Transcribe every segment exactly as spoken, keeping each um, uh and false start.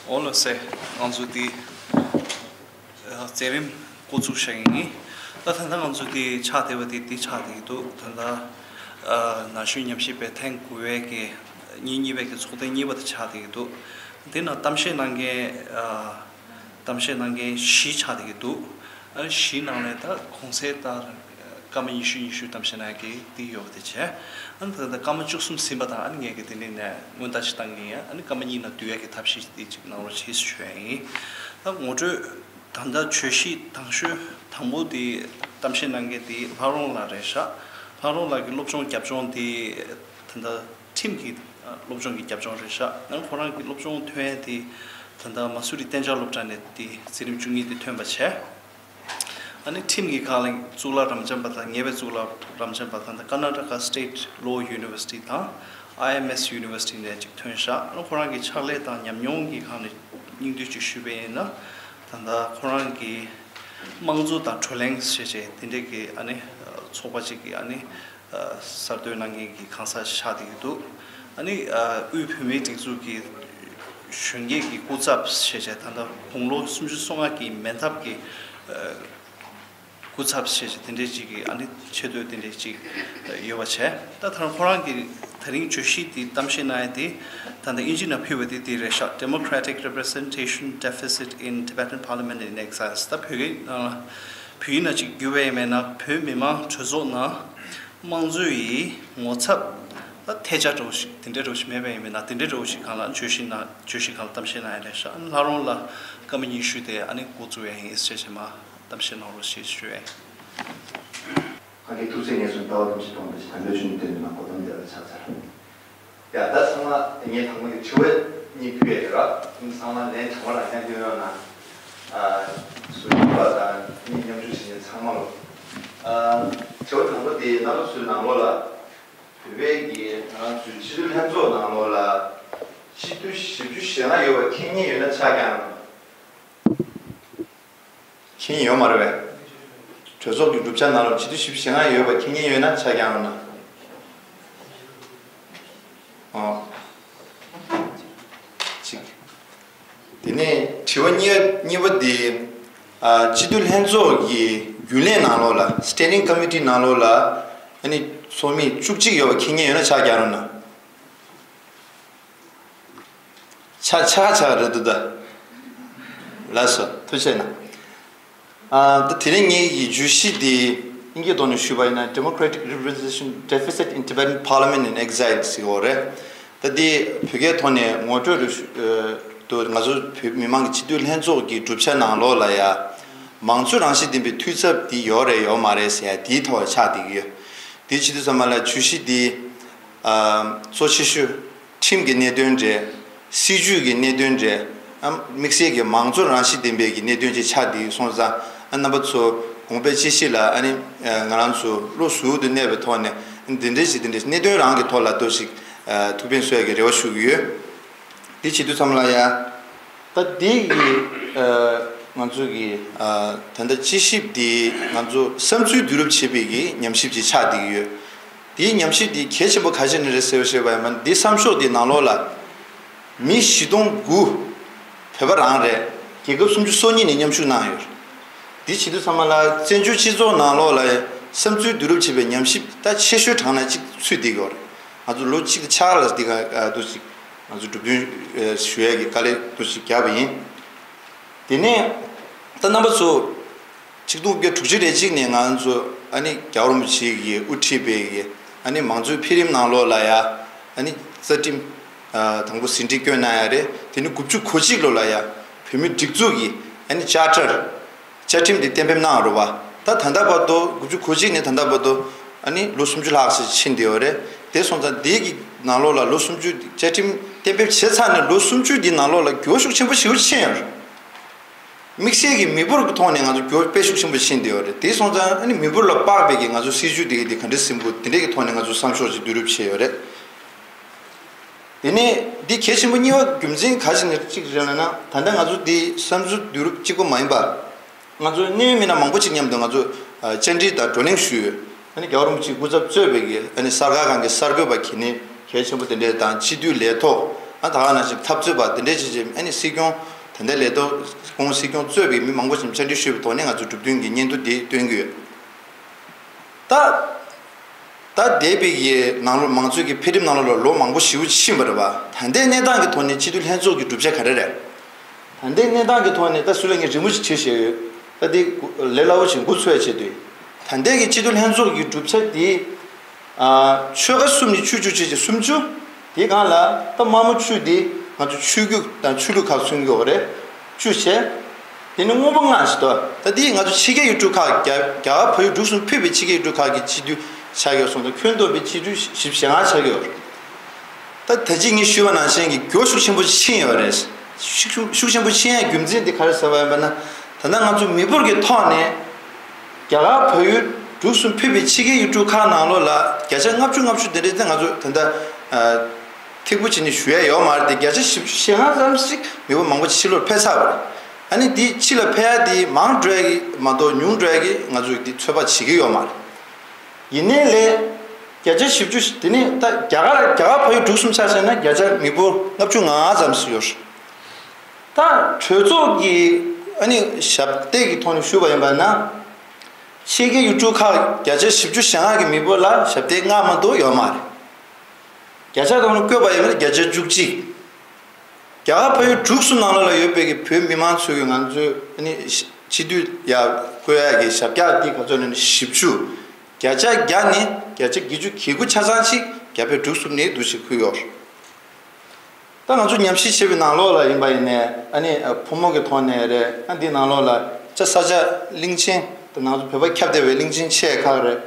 འོ་ལགས་སེ། ང་ཚོ་འདི་ཨ་མཛད་རིམ་འགོ་བཙུགས་བཞག་ཡིན། ད་ད་ལྟ་ང་ཚོ་འདི་ཆགས་བསྡད་པ་འདི་འདི་ཆགས་བསྡད་ཀྱི་འདུག་ད་ལྟ་ཨ་ན་གཞོན་ཉམས་ཞིབ་པའི་ཐེངས་དགུ་པའི་གི་ཉིན་གཉིས་པའི་གི་ཚོགས་ཐེངས་གཉིས་པ་དེ་ཆགས་བསྡད་ཀྱི་འདུག་དེ་ནང་གཏམ་བཤད་གནང་མཁན་ཨ་གཏམ་བཤད་གནང་མཁན་བཞི་ཆགས་བསྡད་ཀྱི་འདུག་ཨ་བཞི་ནང་ནས་ད་གོང་གསལ་ལྟར་སྐར་མ་ཉི་ཤུ་ཉི་ཤུ་གཏམ་བཤད་གནང་ཡག་གི་དེ་ཡོད་པ་དེ་བྱས། ཨ་ནི་ད་ལྟ་སྐར་མ་བཅུ་གསུམ་ཟིན་པ་དང་། ཨ་ནི་ངས་གི་དེ་ནས་ནས་སྔོན་བརྡ་ཞིག་བཏང་གི་ཡིན། ཨ་ནི་སྐར་མ་གཉིས་ནང་བསྡུ་ཡག་གི་ཐབས་ཤེས་དེ་ཅིག་གནང་རོགས་བྱེད་ཞུ་ཡ་ཡིན། ད་ངོ་སྤྲོད་ད་ལྟ་བརྗོད་གཞི་དང་ཤོས་དང་པོ་དེ་གཏམ་བཤད་གནང་མཁན་དེ་ལྷ་རོང་ལགས་རེད་ཤག་ལྷ་རོང་ལགས་ཀྱི་སློབ་སྦྱོང་རྒྱབ་ལྗོངས་དེ་ད་ལྟ་ཁྲིམས་ཀྱི་སློབ་སྦྱོང་གི་རྒྱབ་ལྗོངས་རེད་ཤག་ཨ་ནི་ཁོ་རང་གི་སློབ་སྦྱོང་ཐོན་ཡ་དེ་ད་ལྟ་མ་སུ་རི་གཏན་འཇགས་སློབ་གྲྭ་ནས་དེ་འཛིན་རིམ་བཅུ་གཉིས་དེ་ཐོན་པ་བྱས། ཨ་ནི་ཁྲིམས་ཀྱི་སྒང་ལ་གཙུག་ལག་རབ་འབྱམས་པ་དང་། ཉེ་བའི་གཙུག་ལག་རབ་འབྱམས་པ་དང་། ད་Karnataka State Law University དང་I M S University ནས་ཅིག་ཐོན་ཤག་ཨ་ནི་ཁོ་རང་གི་ཕྱག་ལས་དང་ཉམས་མྱོང་གི་སྒང་ནས་སྙིང་བསྡུས་ཅིག་ཞུས་པ་ཡིན་ན། ད་ལྟ་ཁོ་རང་གི་དམངས་གཙོ་དང་བགྲོ་གླེང་ཞེས་བྱས་དེ་འདྲའི་གི་ཨ་ནི་ཚོགས་པ་ཅིག་གི་ཨ་ནི་གསར་གཏོད་གནང་མཁན་གྱི་གང་ཟག་ཆགས་བསྡད་ཀྱི་འདུག་ཨ་ནི་དབུས་བོད་མིའི་སྒྲིག་འཛུགས་ཀྱི་གཞོན་སྐྱེས་ཀྱི་སྐུ་ཚབ་ཞེས་བྱས། ད་ལྟ་དགུང་ལོ་སུམ་ཅུ་སོ་ལྔ་གི་མན་ཐབས་ཀྱི་སྐུ་ཚབ་ཞེས་བྱས་དེ་འདྲའི་ཅིག་གི་ཨ་ནི་ཆེ་བསྟོད་དེ་འདྲའི་ཅིག་ཡོད་པ་བྱས། ད་ཐེངས་ཁོ་རང་གི་ད་རིང་བརྗོད་གཞི་དེ་གཏམ་བཤད་གནང་ཡ་དེ་ད་ལྟ་དབྱིན་ཇི་ནང་ཕུལ་བ་དེ་དེ་རེད་ཤག Democratic Representation Deficit in Tibetan Parliament in Exile. ད་བོད་སྐད་ནང་ལ་བོད་ཡིག་ནང་ཅིག་བསྒྱུར་བ་ཡིན་མིན་ན། བོད་མི་མང་གྲོས་ཚོགས་ནང་དམངས་གཙོ་ཡི་ངོ་ཚབ་ད་ཐལ་ཆ་འདྲ་བོ་ཞིག་དེ་འདྲ་འདྲ་བོ་ཞིག་མེད་པ་ཡིན་མིན་ན། དེ་འདྲ་འདྲ་བོ་ཞིག་སྒང་ལ་བརྗོད་གཞི་ནང་བརྗོད་གཞི་སྒང་ལ་གཏམ་བཤད་གནང་ཡ་རེད་ཤག་ཨ་ནི་ལྷ་རོང་ལགས་སྐར་མ་ཉི་ཤུ་དེ་ཨ་ནི་འགོ་བཙུགས་ཡ་ཡིན་ཟེར་བྱས་མར་གཏམ་བཤད་གནང་རོགས་ཞེས་ཞུ་ཡ་ཡིན། ཁ་གི་ཐུགས་སྲས་ངེས་སོང་། ལྟ་བ་ཐམས་ཅད་སྟོང་པའི་ཕྱིར། དམ་པའི་ཆོས་ནི་སྟོན་པས་ན། གོ་ཏམ་དེ་ལ་ཕྱག་འཚལ། ཡ། ད་ཚང་མ་ངས་དང་པོ་གི་དྲི་བ་གཉིས་ཕུལ་ཡ་ཡོད་ར། ཨིན། ཚང་མ་ལན་དྲང་པོ་རང་རྐྱང་སྐྱོན་ཡོང་ན། ཨ། སུ་ཡིན་པ་དང་ངས་མཉམ་ཞུགས་བྱེད་མཁན་ཚང་མ་ལོ། ཨ། དྲི་བ་དང་པོ་དེ་རྣམ་པ་ཚོའི་ནང་ལོགས་ལ་བོད་པའི་གི་ང་རང་ཚོའི་སྤྱི་འཐུས་ལྷན་ཚོགས་ནང་ལོགས་ལ་སྤྱི་འཐུས་བཞི་བཅུ་ཞེ་ལྔ་ཡོད་པ་མཁྱེན་མཁན་ཡོད་ན་ཕྱག་རྐྱང་རང་། མཁྱེན་ཡོད་མ་རེད་པས། གྲོས་ཚོགས་ཀྱི་གྲུབ་ཆ་ནང་ལ་སྤྱི་འཐུས་བཞི་བཅུ་ཞེ་ལྔ་ཡོད་པ་མཁྱེན་མཁན་ཡོད་ན་ཕྱག་རྐྱང་རོགས་གནང་། ཨོ། གཅིག་དེ་ནས་དྲི་བ་གཉིས་གཉིས་པ་དེ། ཨ། སྤྱི་འཐུས་ལྷན་ཚོགས་ཀྱི་རྒྱུན་ལས་ནང་ལོགས་ལ། Standing Committee ནང་ལོགས་ལ་ཨ་ནི་ཚོགས་མི་བཅུ་གཅིག་ཡོད་པ་མཁྱེན་མཁན་ཡོད་ན་ཕྱག་རྐྱང་རོགས་གནང་། ཆ་ཆ་ཆ་རེད་འདུག་ད། ལགས་སོ། ཐུགས་རྗེ་གནང་། ཨ། ད་དེ་རིང་ངེད་ཀྱི་བརྗོད་གཞི་འདི་དབྱིན་སྐད་ཐོག་ནས་ཞུས་པ་ཡིན་ན། Democratic Representation Deficit in Tibetan Parliament in Exile ཟེར་གྱི་ཡོད་རེད། ད་འདི་བོད་སྐད་ཐོག་ནས་ངོ་སྤྲོད་རེ་ཞུ་ཨ། དུ། ང་ཚོ་བོད་མི་མང་གི་སྤྱི་འཐུས་ལྷན་ཚོགས་ཀྱི་གྲུབ་ཆ་ནང་ལོགས་ལ་ཡ། མང་གཙོ་རང་བཞིན་ལྡན་པའི་འཐུས་ཚབ་འདི་ཡོད་རེད་ཡོད་མ་རེད་ཟེར་ཡ་འདིའི་ཐོག་ཆགས་བསྡད་ཀྱི་ཡོད། དེ་བྱེད་དུས་ཙམ་པ་ལ་བརྗོད་གཞི་འདི། ཨ། གཙོ་ཆེ་ཤོས་ཁྲིམས་ཀྱི་གནད་དོན་རེད། སྲིད་ཇུས་ཀྱི་གནད་དོན་རེད། ཨ། དམིགས་བསལ་གྱི་མང་གཙོ་རང་བཞིན་ལྡན་པའི་གི་གནད་དོན་ཅིག་ཆགས་བསྡད་སོང་ཙང་། ཨ། རྣམ་པ་ཚོ་དགོངས་པའི་དཔྱད་གཞི་ལ་ཨ་ནི། ཨ། ང་རང་ཚོ་བློ་གཟུ་བོ་དུ་གནས་པའི་ཐོག་ནས་འདི་འདྲའི་ཞིག་འདི་འདྲའི་གནད་དོན་རང་གི་ཐོག་ལ་ཏོག་ཞིག་ཨ། ཐུགས་ཕན་གསོས་ཡ་གི་རེ་བ་ཞུ་གི་ཡོད། འདི་བྱེད་དུས་ཙམ་ལ་ཡ། ད་འདི་གི། ཨ། ང་ཚོ་གི། ཨ། ད་ལྟ་དཔྱད་ཞིབ་འདི་ང་ཚོ་བསམ་ཚུལ་བསྡུ་རུབ་བྱེད་པའི་གི་ཉམས་ཞིབ་ཅིག་ཆགས་བསྡད་ཀྱི་ཡོད། དེའི་ཉམས་ཞིབ་འདི་གལ་ཆེན་པོ་ག་ཅི་ནས་རེད་ཟེར་བ་ཞུས་པ་ཡིན་ན། འདི་བསམ་ཤོག་འདི་ནང་ལོགས་ལ་མི་བཞི་སྟོང་དགུ་བོད་པ་རང་རེད། རྒྱལ་ཁབ་སུམ་ཅུ་སོ་གཉིས་ནས་མཉམ་ཞུགས་གནང་ཡོད་རེད། འདི་བྱེད་དུས་ཙམ་པ་ལ་བཙན་བྱོལ་སྤྱི་ཚོགས་ནང་ལོགས་ལ་བསམ་ཚུལ་བསྡུ་རུབ་བྱེད་པའི་ཉམས་ཞིབ་ད་ཆེ་ཤོས་གྲས་ནས་གཅིག་ཚུད་བསྡད་ཀྱི་ཡོད་རེད། ང་ཚོ་ལོ་གཅིག་ཕྱག་ལ་འདི་ག་ཨ། འདུག་ཅིག་ང་ཚོ་གྲུབ་དོན་ཨ། ཞུ་ཡས་ཀྱི་དཀའ་ལས་འདུག་ཅིག་བརྒྱབ་པ་ཡིན། དེ་ནས་ད་རྣམ་པ་ཚོ་ཆིག་སྟོང་དགུ་བརྒྱ་དྲུག་ཅུ་རེ་གཅིག་ནས་ང་ཚོ་ཨ་ནི་རྒྱལ་བ་རིན་པོ་ཆེ་གིས་དབུ་ཁྲིད་པའི་གི་ཨ་ནི་མང་གཙོའི་འཕེལ་རིམ་ནང་ལོགས་ལ་ཡ། ཨ་ནི་རྩ་ཁྲིམས་ཨ། དང་པོ་ཟིན་བྲིས་བསྐྱོན་གནང་ཡ་རེད། དེ་ནས་དགུ་བཅུ་གོ་གཅིག་ལོ་ལ་ཡ་བོད་མིའི་སྒྲིག་འཛུགས་ཀྱི་ཨ་ནི་ཅར་ཊར། བཅའ་ཁྲིམས་དེ་གཏན་འབེབས་གནང་རོགས་པ། ད་ད་ལྟ་བར་དུ་དགུ་བཅུ་གོ་གཅིག་ནས་ད་ལྟ་བར་དུ་ཨ་ནི་ལོ་སུམ་ཅུ་ལྷག་ཙམ་ཕྱིན་བསྡད་ཡོད་རེད། དེ་སོང་ཙང་དེ་གི་ནང་ལོགས་ལ་ལོ་སུམ་ཅུ། བཅའ་ཁྲིམས་གཏན་འབེབས་བྱས་ཚར་ནས་ལོ་སུམ་ཅུ་གི་ནང་ལོགས་ལ་འགྱུར་བ་ཤུགས་ཆེན་པོ་ཞེ་པོ་ཕྱིན་ཡོད་རེད། དམིགས་བསལ་གྱི་མི་འབོར་གྱི་ཐོག་ནས་ང་ཚོ་འགྱུར་བ་དཔེ་ཤུགས་ཆེན་པོ་ཕྱིན་བསྡད་ཡོད་རེད། དེ་སོང་ཙང་ཨ་ནི་མི་འབོར་ལ་དཔག་པའི་གི་ང་ཚོ་སྲིད་ཇུས་དེ་གི་དེ་ག་འདྲ་ཟིན་པོ་དེ་འདྲའི་གི་ཐོག་ནས་ང་ཚོ་བསམ་ཤོག་ཅིག་བསྡུ་རུབ་བྱས་ཡོད་རེད། དེ་ནས་འདི་གལ་ཆེན་པོ་གཉིས་པ་རྒྱུ་མཚན་ག་ཅི་ནས་གཅིག་རེད་ལབ་ན། ད་ལྟ་ང་ཚོ་འདི་བསམ་ཚུལ་བསྡུ་རུབ་གཅིག་པོ་མ་ཡིན་པར། ང་ཚོ་གནད་ཡོད་མི་སྣ་མང་པོ་ཅིག་མཉམ་དུ་ང་ཚོ་ཨ། བཅར་འདྲི་དང་བགྲོ་གླེང་ཞུས་ཡོད། ཨ་ནི་རྒྱལ་བ་རིན་པོ་ཆེའི་སྐུ་ཚབ་གཙོས་པའི་གི་ཨ་ནི་གསར་བཀའ་ཁང་གི་གསར་འགོད་པ་གལ་ནི་གལ་ཆེན་པོ་དེ་འདྲས་དང་། སྤྱི་འཐུས་ལས་ཐོག་ ཨ་ད་ག་ནང་བཞིན་འཐབ་རྩོད་པ་དེ་འདྲས་བྱས་བྱས་ཨ་ནི་སྲིད་སྐྱོང་དེ་འདྲ་ལས་ཐོག་སྐུ་ངོ་སྲིད་སྐྱོང་གཙོས་པའི་མི་མང་པོ་ཞིག་ཕྱག་འབྲེལ་ཞུས་པའི་ཐོག་ནས་ང་ཚོ་གྲུབ་དོན་གྱི་སྙན་ཐོ་འདི་བཏོན་གྱི་ཡོད། ད། ད་འདས་པའི་གི་ནང་ལོགས་མང་གཙོའི་གི་འཕེལ་རིམ་ནང་ལོགས་ལ་ལོ་མང་པོ་ཞེ་པོ་ཕྱིན་པ་རེད་པ། ད་ལྟའི་གནས་སྟངས་ཀྱི་ཐོག་ནས་སྤྱི་འཐུས་ལྷན་ཚོགས་ཀྱི་གྲུབ་ཆ་ག་རེ་རེད། ད་ལྟའི་གནས་སྟངས་ཀྱི་ཐོག་ནས་ད་སུ་ལ་ངས་རི་མོ་ཅིག་བྱེད་བཞིན་ཡོད། ད་དེ་ལས་སླ་བོ་ཞིག་འགོ་ཚུགས་ཡ་ཆེད་དུ། ད་ལྟའི་གི་སྤྱི་འཐུས་ལྷན་ཚོགས་ཀྱི་གྲུབ་ཆ་དེ། ཨ། ཆོལ་ཁ་གསུམ་ནས་བཅུ་བཅུ་བྱས་ཀྱི་སུམ་ཅུ། དེའི་སྒང་ལ་ད་དམར་མོ་བཅུ་དེ་ང་ཚོ་ཆོས་བརྒྱུད་དང་ཆོས་ལུགས་ཁག་མཚོན་གྱི་ཡོད་རེད། བཅུ་བྱས། དེ་ནི་སྔོན་པོ་ལྔ་ཞིག་འདུག་ད་དེ་ང་ཚོ་ཕྱི་རྒྱལ་ཡུལ་གྲུ་ཁག་རྒྱ་རྒྱ་གར་བལ་ཡུལ་འབྲུག་གསུམ་ཕུད་པའི་ཕྱི་རྒྱལ་ཡུལ་གྲུ་ཁག་གི་སྤྱི་འཐུས་ཆགས་ཡོད་སོང་ཙང་ཁྱོན་བསྡོམས་པའི་སྤྱི་འཐུས་བཞི་བཅུ་ཞེ་ལྔ་ཆགས་ཡོད་རེད། ད་ད་ཅི་ངས་ཞུས་པ་ནང་བཞིན་གྱི་འགྱུར་ཤུགས་ཆེན་པོ་ཕྱིན་ཡོད་རེད། ཤུགས་ཤུགས་ཆེན་པོ་ཕྱིན་ཡ་རྒྱུ་མཚན་དེ་ག་རེ་ཟེར་བ་ཡིན་པ་ན། ད་ལྟ་ང་ཚོ་མི་འབོར་གྱི་ཐོག་ནས་རྒྱ་གར་བལ་ཡུལ་འབྲུག་གསུམ་ཕུད་པའི་ཕྱི་རྒྱལ་ཡུལ་གྲུ་ཁག་ནང་ལོགས་ལ་བརྒྱ་ཆ་ལྔ་བཅུ་ལྔ་བཅུ་དེ་འདྲའི་ད་ང་ཚོ་ད་ལྟ་ཨ། ཐིག་པོ་བྱས་ནས་ཞུ་ཡ་ཡོད་མ་རེད་དེ། བརྒྱ་ཆ་བཞི་བཅུ་ཞེ་ལྔ་ཙམ་ཞིག་མི་འབོར་མང་པོ་ཕྱི་ལོགས་ཕེབས་ཚར་བ་རེད། ཨ་ནི་འདི་ཕྱི་ལ་ཕེབས་ཡ་དེ་མང་འགྲོ་ཡ་གི་མ་གཏོགས་ཉུང་འགྲོ་ཡ་གི་ང་ཚོས་འདི་ཚོད་དཔག་བྱེད་ཀྱི་ཡོད་མ་རེད། ཡིན་ནའི་ལས་བརྒྱ་ཆ་བཞི་བཅུ་དེ་ནི་ད་རྒྱ་གར་རྒྱ་གར་བལ་ཡུལ་འབྲུག་གསུམ་ཆ་བཞག་ན་བརྒྱ་ཆ་མི་འབོར་ལྔ་བཅུ་ང་ལྔ་ཙམ་ཞིག་ཡོད་རེད། ད་གྲོས་ཚོགས་ཀྱི་ཨ་ནི་ཞབས་སྟེགས་ཀྱི་ཐོག་ནས་ཞུས་པ་ཡིན་པ་ན། ཕྱི་རྒྱལ་ཡུལ་གྲུ་ཁག་བརྒྱ་ཆ་བཞི་བཅུ་ཞེ་ལྔ་གི་མི་འབོར་ལ་ཞབས་སྟེགས་ལྔ་མ་གཏོགས་ཡོད་མ་རེད། བརྒྱ་ཆ་ཐོག་ནས་བཀོད་པ་ཡིན་ན་བརྒྱ་ཆ་བཅུ་གཅིག་རྒྱ་གར་བལ་ཡུལ་འབྲུག་གསུམ་ནང་ལོགས་ལ་ཡོད་པའི་གི་བོད་མི་མང་ཚོས་གི་ང་ཚོའི་ཨ་ནི་སྤྱི་འཐུས་ཡ་བསྐོ་ཡ་གི་ཞབས་བཀྱག་འདི་ག་ཚོད་ནས་བཞི་བཅུ། བརྒྱ་ཆ་བརྒྱ་ནས་བརྒྱ་ཆ་བརྒྱད་ཅུ་གྱ་དགུ་ཆ་ཚང་ཅིག་རྒྱ་བལ་འབྲུག་གསུམ་ནས་འདུ་ཤེས་ཁུལ་ཡོད་རེད། ད་ང་ཚོ་ཉམས་ཞིབ་བྱས་པའི་ནང་ལོགས་ལ་ཡིན་པ་ཡིན་ནའི་ཨ་ནི་ཕོ་མོ་གི་ཐོག་ནས་རེད། ཨ་འདི་ནང་ལོགས་ལ་ཅ་ས་ཆ་གླིང་ཆེན་དེ་ནང་ཚོ་བོད་པ་ཁྱབ་བརྡལ་བའི་གླིང་ཆེན་ཆེ་ཁག་རེད།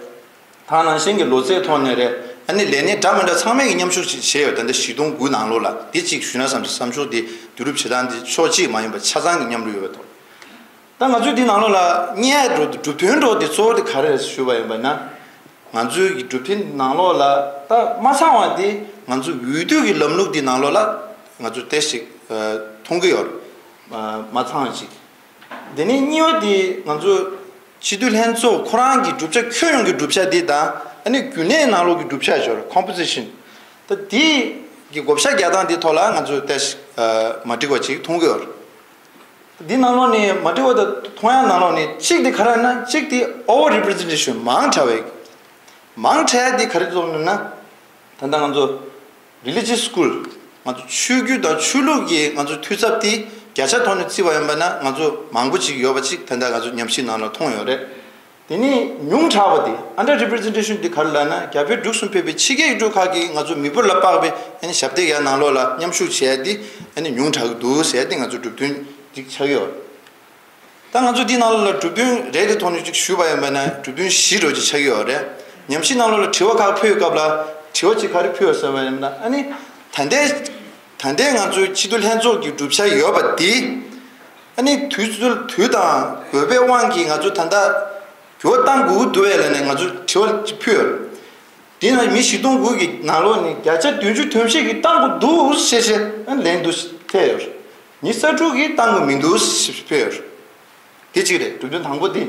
ད་ནང་བཞིན་གྱི་ལོ་ཚད་ཐོག་ནས་རེད། ཨ་ནི་ལས་སྣེ་འདྲ་མི་འདྲ་ཚང་མས་ཀྱི་མཉམ་ཞུགས་ཅིག་བྱས་ཡོད། ད་ལྟ་བཞི་སྟོང་དགུ་ནང་ལོགས་ལ་འདི་གཅིག་ཞུས་ན་བསམ་བསམ་ཕྱོགས་འདི་བསྡུ་རུབ་བྱེད་སྟངས་འདི་ཕྱོགས་གཅིག་མ་ཡིན་པ་ཆ་ཚང་གི་མཉམ་རུབ་ཡོད་པ་དང་། ད་ང་ཚོས་འདི་ནང་ལོགས་ལ་བརྙེད་འགྲོ་འདི་གྲུབ་དོན་འགྲོ་འདི་གཙོ་བོ་འདི་ག་རེ་རེད་ཞུས་པ་ཡིན་པ་ན། ང་ཚོའི་གི་གྲུབ་དོན་ནང་ལོགས་ལ་ད་མ་ཚང་བ་འདི་ང་ཚོ་འོས་བསྡུ་གི་ལམ་ལུགས་འདི་ནང་ལོགས་ལ་ང་ཚོ་ཏོག་ཙམ་མཐོང་གི་ཡོད་རེད། མ་ཚང་བ་ཅིག་དེ་ནས་གཉིས་པ་དེ་ང་ཚོ་སྤྱི་འཐུས་ལྷན་ཚོགས་ཁོ་རང་གི་གྲུབ་ཆ་ཁྱོན་ཡོངས་ཀྱི་གྲུབ་ཆ་དེ་དང་ཨ་ནི་རྒྱུན་གནས་ནང་ལོགས་ཀྱི་གྲུབ་ཆ་ཞོར་composition ད་དེ་གི་བགོ་བཤའ་རྒྱག་སྟངས་དེ་ཐོག་ལ་ང་ཚོ་ཏོག་ཙམ་མ་འགྲིག་པ་ཅིག་མཐོང་གི་ཡོད་རེད། འདི་ནང་ལོགས་ནས་མ་འགྲིག་པ་དང་མཐོང་ཡག་ནང་ལོགས་ནས་གཅིག་དེ་ག་རེ་ན་གཅིག་དེ་over representation མང་དྲགས་པའི་མང་དྲགས་དེ་ག་རེ་ཚོགས་ནས་ན། ད་ལྟ་ང་ཚོ་religious school ང་ཚོ་ཆོས་བརྒྱུད་དང་ཆོས་ལུགས་ཀྱི་ང་ཚོ་འཐུས་ཚབ་དེ་བརྒྱ་ཆ་ཐོག་ནས་བརྩིས་པ་ཡིན་པ་ན་ང་ཚོ་མང་པོ་ཅིག་ཡོད་པ་ཅིག་ད་ལྟ་ང་ཚོ་ཉམས་ཞིབ་ནང་ལ་མཐོང་ཡོད་རེད། དེ་ནས་ཉུང་དྲགས་པ་དེ་under representation དེ་ག་རེ་ལབ་ན་རྒྱ་བལ་འབྲུག་གསུམ་ཕེབས་པའི་ཕྱི་རྒྱལ་ཡུལ་གྲུ་ཁག་གི་ང་ཚོ་མི་འབོར་ལ་དཔག་པའི་ཨ་ནི་ཞབས་སྟེགས་ཡ་ནང་ལོགས་ལ་མཉམ་ཞུགས་བྱས་ཏེ་ཨ་ནི་ཉུང་དྲགས་ཀྱི་འདུག་ཟེར་ཏེ་ང་ཚོ་གྲུབ་དོན་ཅིག་ཆགས་ཡོད། ད་ང་ཚོ་འདི་ནང་ལོགས་ལ་གྲུབ་དོན་རེ་རེ་ཐོག་ནས་ཅིག་ཞུས་པ་ཡིན་པ་ན་གྲུབ་དོན་བཞི་འདྲ་ཅིག་ཆགས་ཡོད་རེད། ཉམས་ཞིབ་ནང་ལོགས་ལ་དྲི་བ་ཁག་ཕུལ་སྐབས་ལ་དྲི་བ་ཅིག་ག་རེ་ཕུལ་ཡོད་ཟེར་བ་ཡིན་ན་ཨ་ནི་ད་ལྟའི་ད་ལྟའི་ང་ཚོའི་སྤྱི་འཐུས་ལྷན་ཚོགས་ཀྱི་གྲུབ་ཆ་ཡོད་པ་འདི་ཨ་ནི་དུས་ཚོད་དུས་དང་དགོས་པའི་དབང་གིས་ང་ཚོ་ད་ལྟ་འགྱུར་བ་གཏང་དགོས་ཀྱི་འདུག་བས་ལབ་ནས་ང་ཚོ་དྲི་བ་ཅིག་ཕུལ་ཡོད། དེ་ན་མི་བཞི་སྟོང་དགུ་གི་ནང་ལོགས་ནས་བརྒྱ་ཆ་བདུན་ཅུ་དོན་བཞི་གིས་གཏང་དགོས་འདུག་ཞེས་ཞེས་ལན་དུ་ཐེ་ཡོད། ཉི་ཤུ་རྩ་དྲུག་གིས་གཏང་དགོས་མི་འདུག་ཞེས་ཕུལ་ཡོད། དེ་གཅིག་རེད་གྲུབ་དོན་དང་པོ་དེ།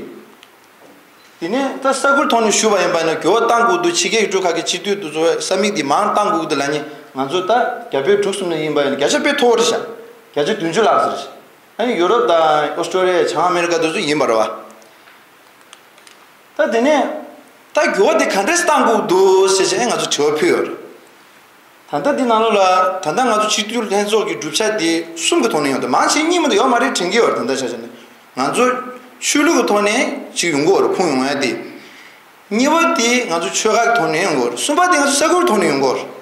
དེ་ནས་ད་ས་ཁུལ་ཐོག་ནས་ཞུས་པ་ཡིན་པ་ན་འགྱུར་བ་གཏང་དགོས་འདུག་ཕྱི་རྒྱལ་ཡུལ་གྲུ་ཁག་གི་སྤྱི་འཐུས་དེ་ཚོ་ས་མིག་འདི་མང་གཏང་དགོས་ཀྱི་འདུག་ལབ་ནས་ང་ཚོ་ད་རྒྱ་བལ་འབྲུག་གསུམ་ནས་ཡིན་པ་ཡིན་ན་བརྒྱ་ཆ་དཔེ་མཐོ་བོ་རེད་ཤག་བརྒྱ་ཆ་བདུན་ཅུ་ལྷག་ཙམ་རེད་ཤག་ཨ་ནི་ཡུ་རོབ་དང་ཨོ་སི་ཀྲོ་ལི་ཡ་བྱང་ཨ་མེ་རི་ཀ་དེ་ཚོ་ཡིན་པ་རེད་བ། ད་དེ་ནས་ད་འགྱུར་བ་དེ་ག་འདྲས་བཏང་དགོས་འདུག་ཟེར་བྱས་ང་ཚོ་དྲི་བ་ཕུལ་ཡོད་རེད། ད་ལྟ་འདི་ནང་ལོགས་ལ་ད་ལྟ་ང་ཚོ་སྤྱི་འཐུས་ལྷན་ཚོགས་ཀྱི་གྲུབ་ཆ་དེ་གསུམ་གྱི་ཐོག་ནས་ཡོང་དུས་མང་ཆེ་གཉིས་མ་གཏོགས་ཡོད་མ་རེད་དྲན་གྱི་ཡོད་རེད། ད་ལྟ་ཆ་བཞག་ན་ང་ཚོ་ཆོས་ལུགས་ཀྱི་ཐོག་ནས་ཅིག་ཡོང་གི་ཡོད་རེད། ཁུངས་ཡོང་ཡ་དེ་གཉིས་པ་དེ་ང་ཚོ་ཆོལ་ཁ་གི་ཐོག་ནས་ཡོང་གི་ཡོད་རེད། གསུམ་པ་དེ་ང་ཚོ་ས་ཁུལ་ཐོག་ནས་ཡོང་གི་ཡོད་རེད།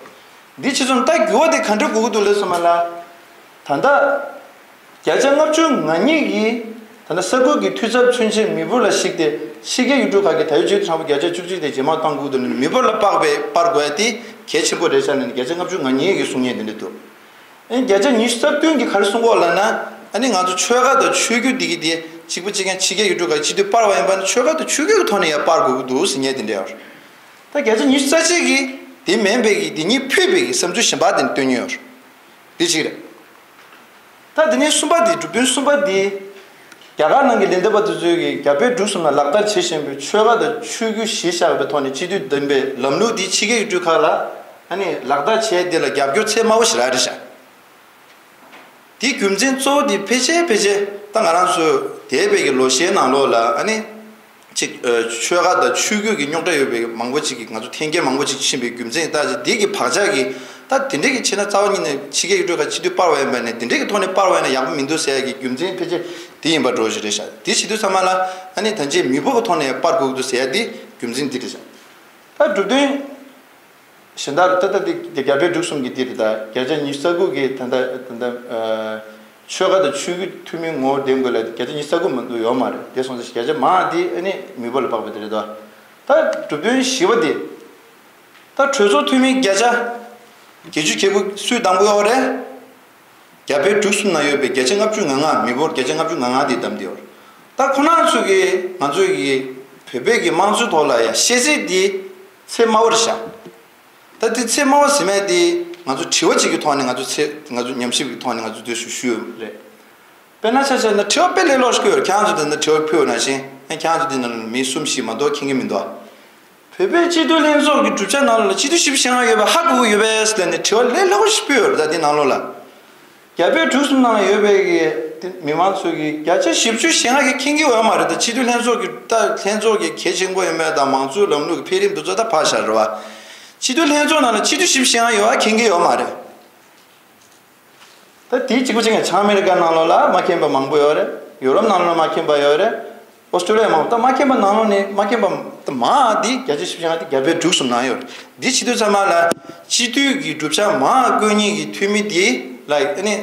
འདི་ཕྱིས་སུ་ད་འགྱུར་བ་དེ་ག་འདྲ་དགོས་ཀྱི་འདུག་ལབ་སོང་མ་ལ། ད་ལྟ་བརྒྱ་ཆ་ལྔ་བཅུ་ང་གཉིས་ཀྱིས་ད་ལྟ་ས་ཁུལ་གྱི་འཐུས་ཚབ་མཚོན་ཆེད་མི་འབོར་ལ་གཞིགས་ཏེ་ཕྱི་རྒྱལ་ཡུལ་གྲུ་ཁག་གི་ད་ཡོད་སྤྱི་འཐུས་ཚང་མ་བརྒྱ་ཆ་བཅུ་གཅིག་དེ་རྗེས་མ་བཏང་དགོས་འདུག་ནི་མི་འབོར་ལ་དཔག་པའི་པར་དགོས་ཡ་དེ་གལ་ཆེན་པོ་རེད་ཤག་ནས་བརྒྱ་ཆ་ལྔ་བཅུ་ང་གཉིས་ཀྱིས་གསུང་མཁན་དེ་འདྲ་འདུག་ཨ་ནི་བརྒྱ་ཆ་ཉི་ཤུ་རྩ་བདུན་གྱིས་ག་རེ་གསུང་གི་ཡོད་ལབ་ན། ཨ་ནི་ང་ཚོ་ཆོལ་ཁ་དང་ཆོས་བརྒྱུད་འདི་གི་དེ་གཅིག་པ་གཅིག་རྐྱང་ཕྱི་རྒྱལ་ཡུལ་གྲུ་ཁག་གི་སྤྱི་འཐུས་སྤར་བ་ཡིན་པ་ནི་ཆོལ་ཁ་དང་ཆོས་བརྒྱུད་ཀྱི་ཐོག་ནས་ཡ་སྤར་དགོས་ཀྱི་འདུག་ཟེར་མཁན་དེ་འདྲ་ཡོད་རེད། ད་བརྒྱ་ཆ་ཉི་ཤུ་རྩ་གཅིག་གིས་དེ་མིན་པའི་གི་དེ་གཉིས་ཕུད་པའི་གི་བསམ་ཚུལ་གཞན་པ་དེ་འདོན་མཁན་ཡོད་རེད། དེ་གཅིག་རེད། ད་དེ་ནས་གསུམ་པ་དེ་གྲུབ་དོན་གསུམ་པ་དེ། རྒྱ་གར་ནང་གི་ལས་འདེབས་པ་དེ་ཚོས་ཀྱིས་རྒྱ་བལ་འབྲུག་གསུམ་ལ་ལག་བསྟར་བྱེད་བཞིན་པའི་ཆོལ་ཁ་དང་ཆོས་བརྒྱུད་གཞི་བཞག་པའི་ཐོག་ནས་སྤྱི་འཐུས་འདེམས་པའི་ལམ་ལུགས་དེ་ཕྱི་རྒྱལ་ཡུལ་གྲུ་ཁག་ལ་ཨ་ནི་ལག་བསྟར་བྱས་དེ་ལ་རྒྱབ་སྐྱོར་ཚད་དམའ་བོ་ཞིག་རག་རེད་ཤག་དེའི་རྒྱུ་མཚན་གཙོ་བོ་དེ་ཕལ་ཆེར་ཕལ་ཆེར་ད་ང་རང་ཚོ་འདས་པའི་གི་ལོ་ཤས་ནང་ལོགས་ལ་ཨ་ནི་ཅིག་ཆོལ་ཁ་དང་ཆོས་བརྒྱུད་ཀྱི་རྙོག་དྲ་ཡོད་པའི་མང་པོ་ཅིག་གིས་ང་ཚོ་འཐེན་འཁྱེར་མང་པོ་ཅིག་ཕྱིན་པའི་རྒྱུ་མཚན་ད་ཅིག་དེ་གི་བག་ཆགས་ཀྱིས་ད་དེ་འདྲས་ཀྱི་བྱས་ན་རྩ་བ་ཉིད་ནས་ཕྱི་རྒྱལ་ཡུལ་གྲུ་ཁག་སྤྱི་འཐུས་སྤར་བ་ཡིན་པ་ནས་དེ་འདྲས་ཀྱི་ཐོག་ནས་སྤར་བ་ཡིན་ན་ཡག་པོ་མི་འདུག་ཟེར་ཡ་གི་རྒྱུ་མཚན་ཕལ་ཆེར་དེ་ཡིན་པ་འགྲོ་བཞིན་རེད་ཤག་དེ་བྱེད་དུས་ཚང་མ་ལ་ཨ་ནི་ད་ཅིག་མི་འབོར་གྱི་ཐོག་ནས་སྤར་དགོས་ཀྱི་འདུག་ཟེར་ཡ་དེ་རྒྱུ་མཚན་འདི་རེད་ཤག་ད་གྲུབ་དོན། གཞན་དག་ད་ལྟ་འདི་རྒྱ་བལ་འབྲུག་གསུམ་གྱི་འདི་རེད། ད་བརྒྱ་ཆ་ཉི་ཤུ་རྩ་དགུ་གི་ད་ལྟ་ད་ལྟ་ཆོལ་ཁ་དང་ཆོས་བརྒྱུད་འཐུས་མིའི་ངོ་བོར་ལྡན་དགོས་ལབ་བརྒྱ་ཆ་ཉི་ཤུ་རྩ་དགུ་མ་གཏོགས་ཡོད་མ་རེད། དེ་སོང་ཙང་བརྒྱ་ཆ་མང་དེ་ཨ་ནི་མི་འབོར་ལ་དཔག་པ་དེ་རེད་དོ། ད་གྲུབ་དོན་བཞི་པ་དེ་ད་གྲོས་ཚོགས་འཐུས་མི་བརྒྱ་ཆ་བརྒྱད་ཅུ་གྱ་དགུ་སུས་བདམས་དགོས་ཡོད་རེད། རྒྱ་བལ་འབྲུག་གསུམ་ནང་ཡོད་པའི་བརྒྱ་ཆ་ལྔ་བཅུ་ང་ལྔ་མི་འབོར་བརྒྱ་ཆ་ལྔ་བཅུ་ང་ལྔ་དེ་བདམས་བསྡད་ཡོད་རེད། ད་ཁོ་རང་ཚོ་གིས་ང་ཚོ་གི་བོད་པའི་གི་དམངས་གཙོའི་ཐོག་ལ་ཡ་བཤད་ཚད་དེ་ཚད་དམའ་བོ་རེད་ཤག་ད་དེ་ཚད་དམའ་བ་ཟེར་མཁན་དེ་ང་ཚོ་དྲི་བ་གཅིག་གི་ཐོག་ནས་ང་ཚོ་ཚད་ང་ཚོ་ཉམས་ཞིབ་ཀྱི་ཐོག་ནས་ང་ཚོ་དེ་ཞུ་ཞུ་ཡོད་རེད། དཔེར་ན་ཆ་བཞག་ན་དྲི་བ་དཔེ་ལས་སླ་པོ་ཞིག་བཀོད་ཡོད་རེད། ཁྱེད་རང་ཚོ་དེ་འདྲ་དྲི་བ་ཕུལ་བ་ནང་བཞིན་ཨ་ཁྱེད་རང་ཚོ་དེ་ནང་ལ་མི་གསུམ་བཞི་མ་གཏོགས་མཁྱེན་གྱི་མི་འདུག་ཨ། བོད་པའི་སྤྱི་འཐུས་ལྷན་ཚོགས་ཀྱི་གྲུབ་ཆ་ནང་ལོགས་ལ་སྤྱི་འཐུས་བཞི་བཅུ་ཞེ་ལྔ་ཡོད་པ་ཧ་གོ་གི་ཡོད་པས་ལབ་ནས་དྲི་བ་ལས་སླ་པོ་ཞིག་ཕུལ་ཡོད་རེད། ད་དེ་ནང་ལོགས་ལ། རྒྱ་བལ་འབྲུག་གསུམ་ནང་ལ་ཡོད་པའི་གི་དེ་མི་མང་ཚོ་གི་བརྒྱ་ཆ་བཞི་བཅུ་ཞེ་ལྔ་གིས་མཁྱེན་གྱི་ཡོད་མ་རེད། ད་སྤྱི་འཐུས་ལྷན་ཚོགས་ཀྱི་ད་ལྷན་ཚོགས་ཀྱི་གལ་ཆེན་པོ་ཡིན་མིན་དང་མང་གཙོའི་ལམ་ལུགས་ཀྱི་འཕེལ་རིམ་དེ་ཚོ་ད་ཕར་བཞག་རེད་བ། སྤྱི་འཐུས་ལྷན་ཚོགས་ནང་ལ་སྤྱི་འཐུས་བཞི་བཅུ་ཞེ་ལྔ་ཡོད་པ་མཁྱེན་གྱི་ཡོད་མ་རེད། ད་དེའི་གཅིག་པ་གཅིག་ཡང་བྱང་ཨ་མེ་རི་ཀ་ནང་ལོགས་ལ་མ་མཁྱེན་པ་མང་པོ་ཡོད་རེད། ཡུ་རོབ་ནང་ལོགས་ལ་མ་མཁྱེན་པ་ཡོད་རེད། ཨོ་སི་ཀྲོ་ལི་ཡ་མང་པོ། ད་མ་མཁྱེན་པ་ནང་ལོགས་ནས་མ་མཁྱེན་པ་ད་མང་དེ་བརྒྱ་ཆ་བཞི་བཅུ་ཞེ་ལྔ་དེ་རྒྱ་བལ་འབྲུག་གསུམ་ནང་ཡོད་རེད། འདི་བྱེད་དུས་ཚང་མ་ལ་སྤྱི་འཐུས་ཀྱི་གྲུབ་ཆ་མང་བཀོད་མཁན་གྱི་འཐུས་མི་དེ་ལ་ཨ་ནི་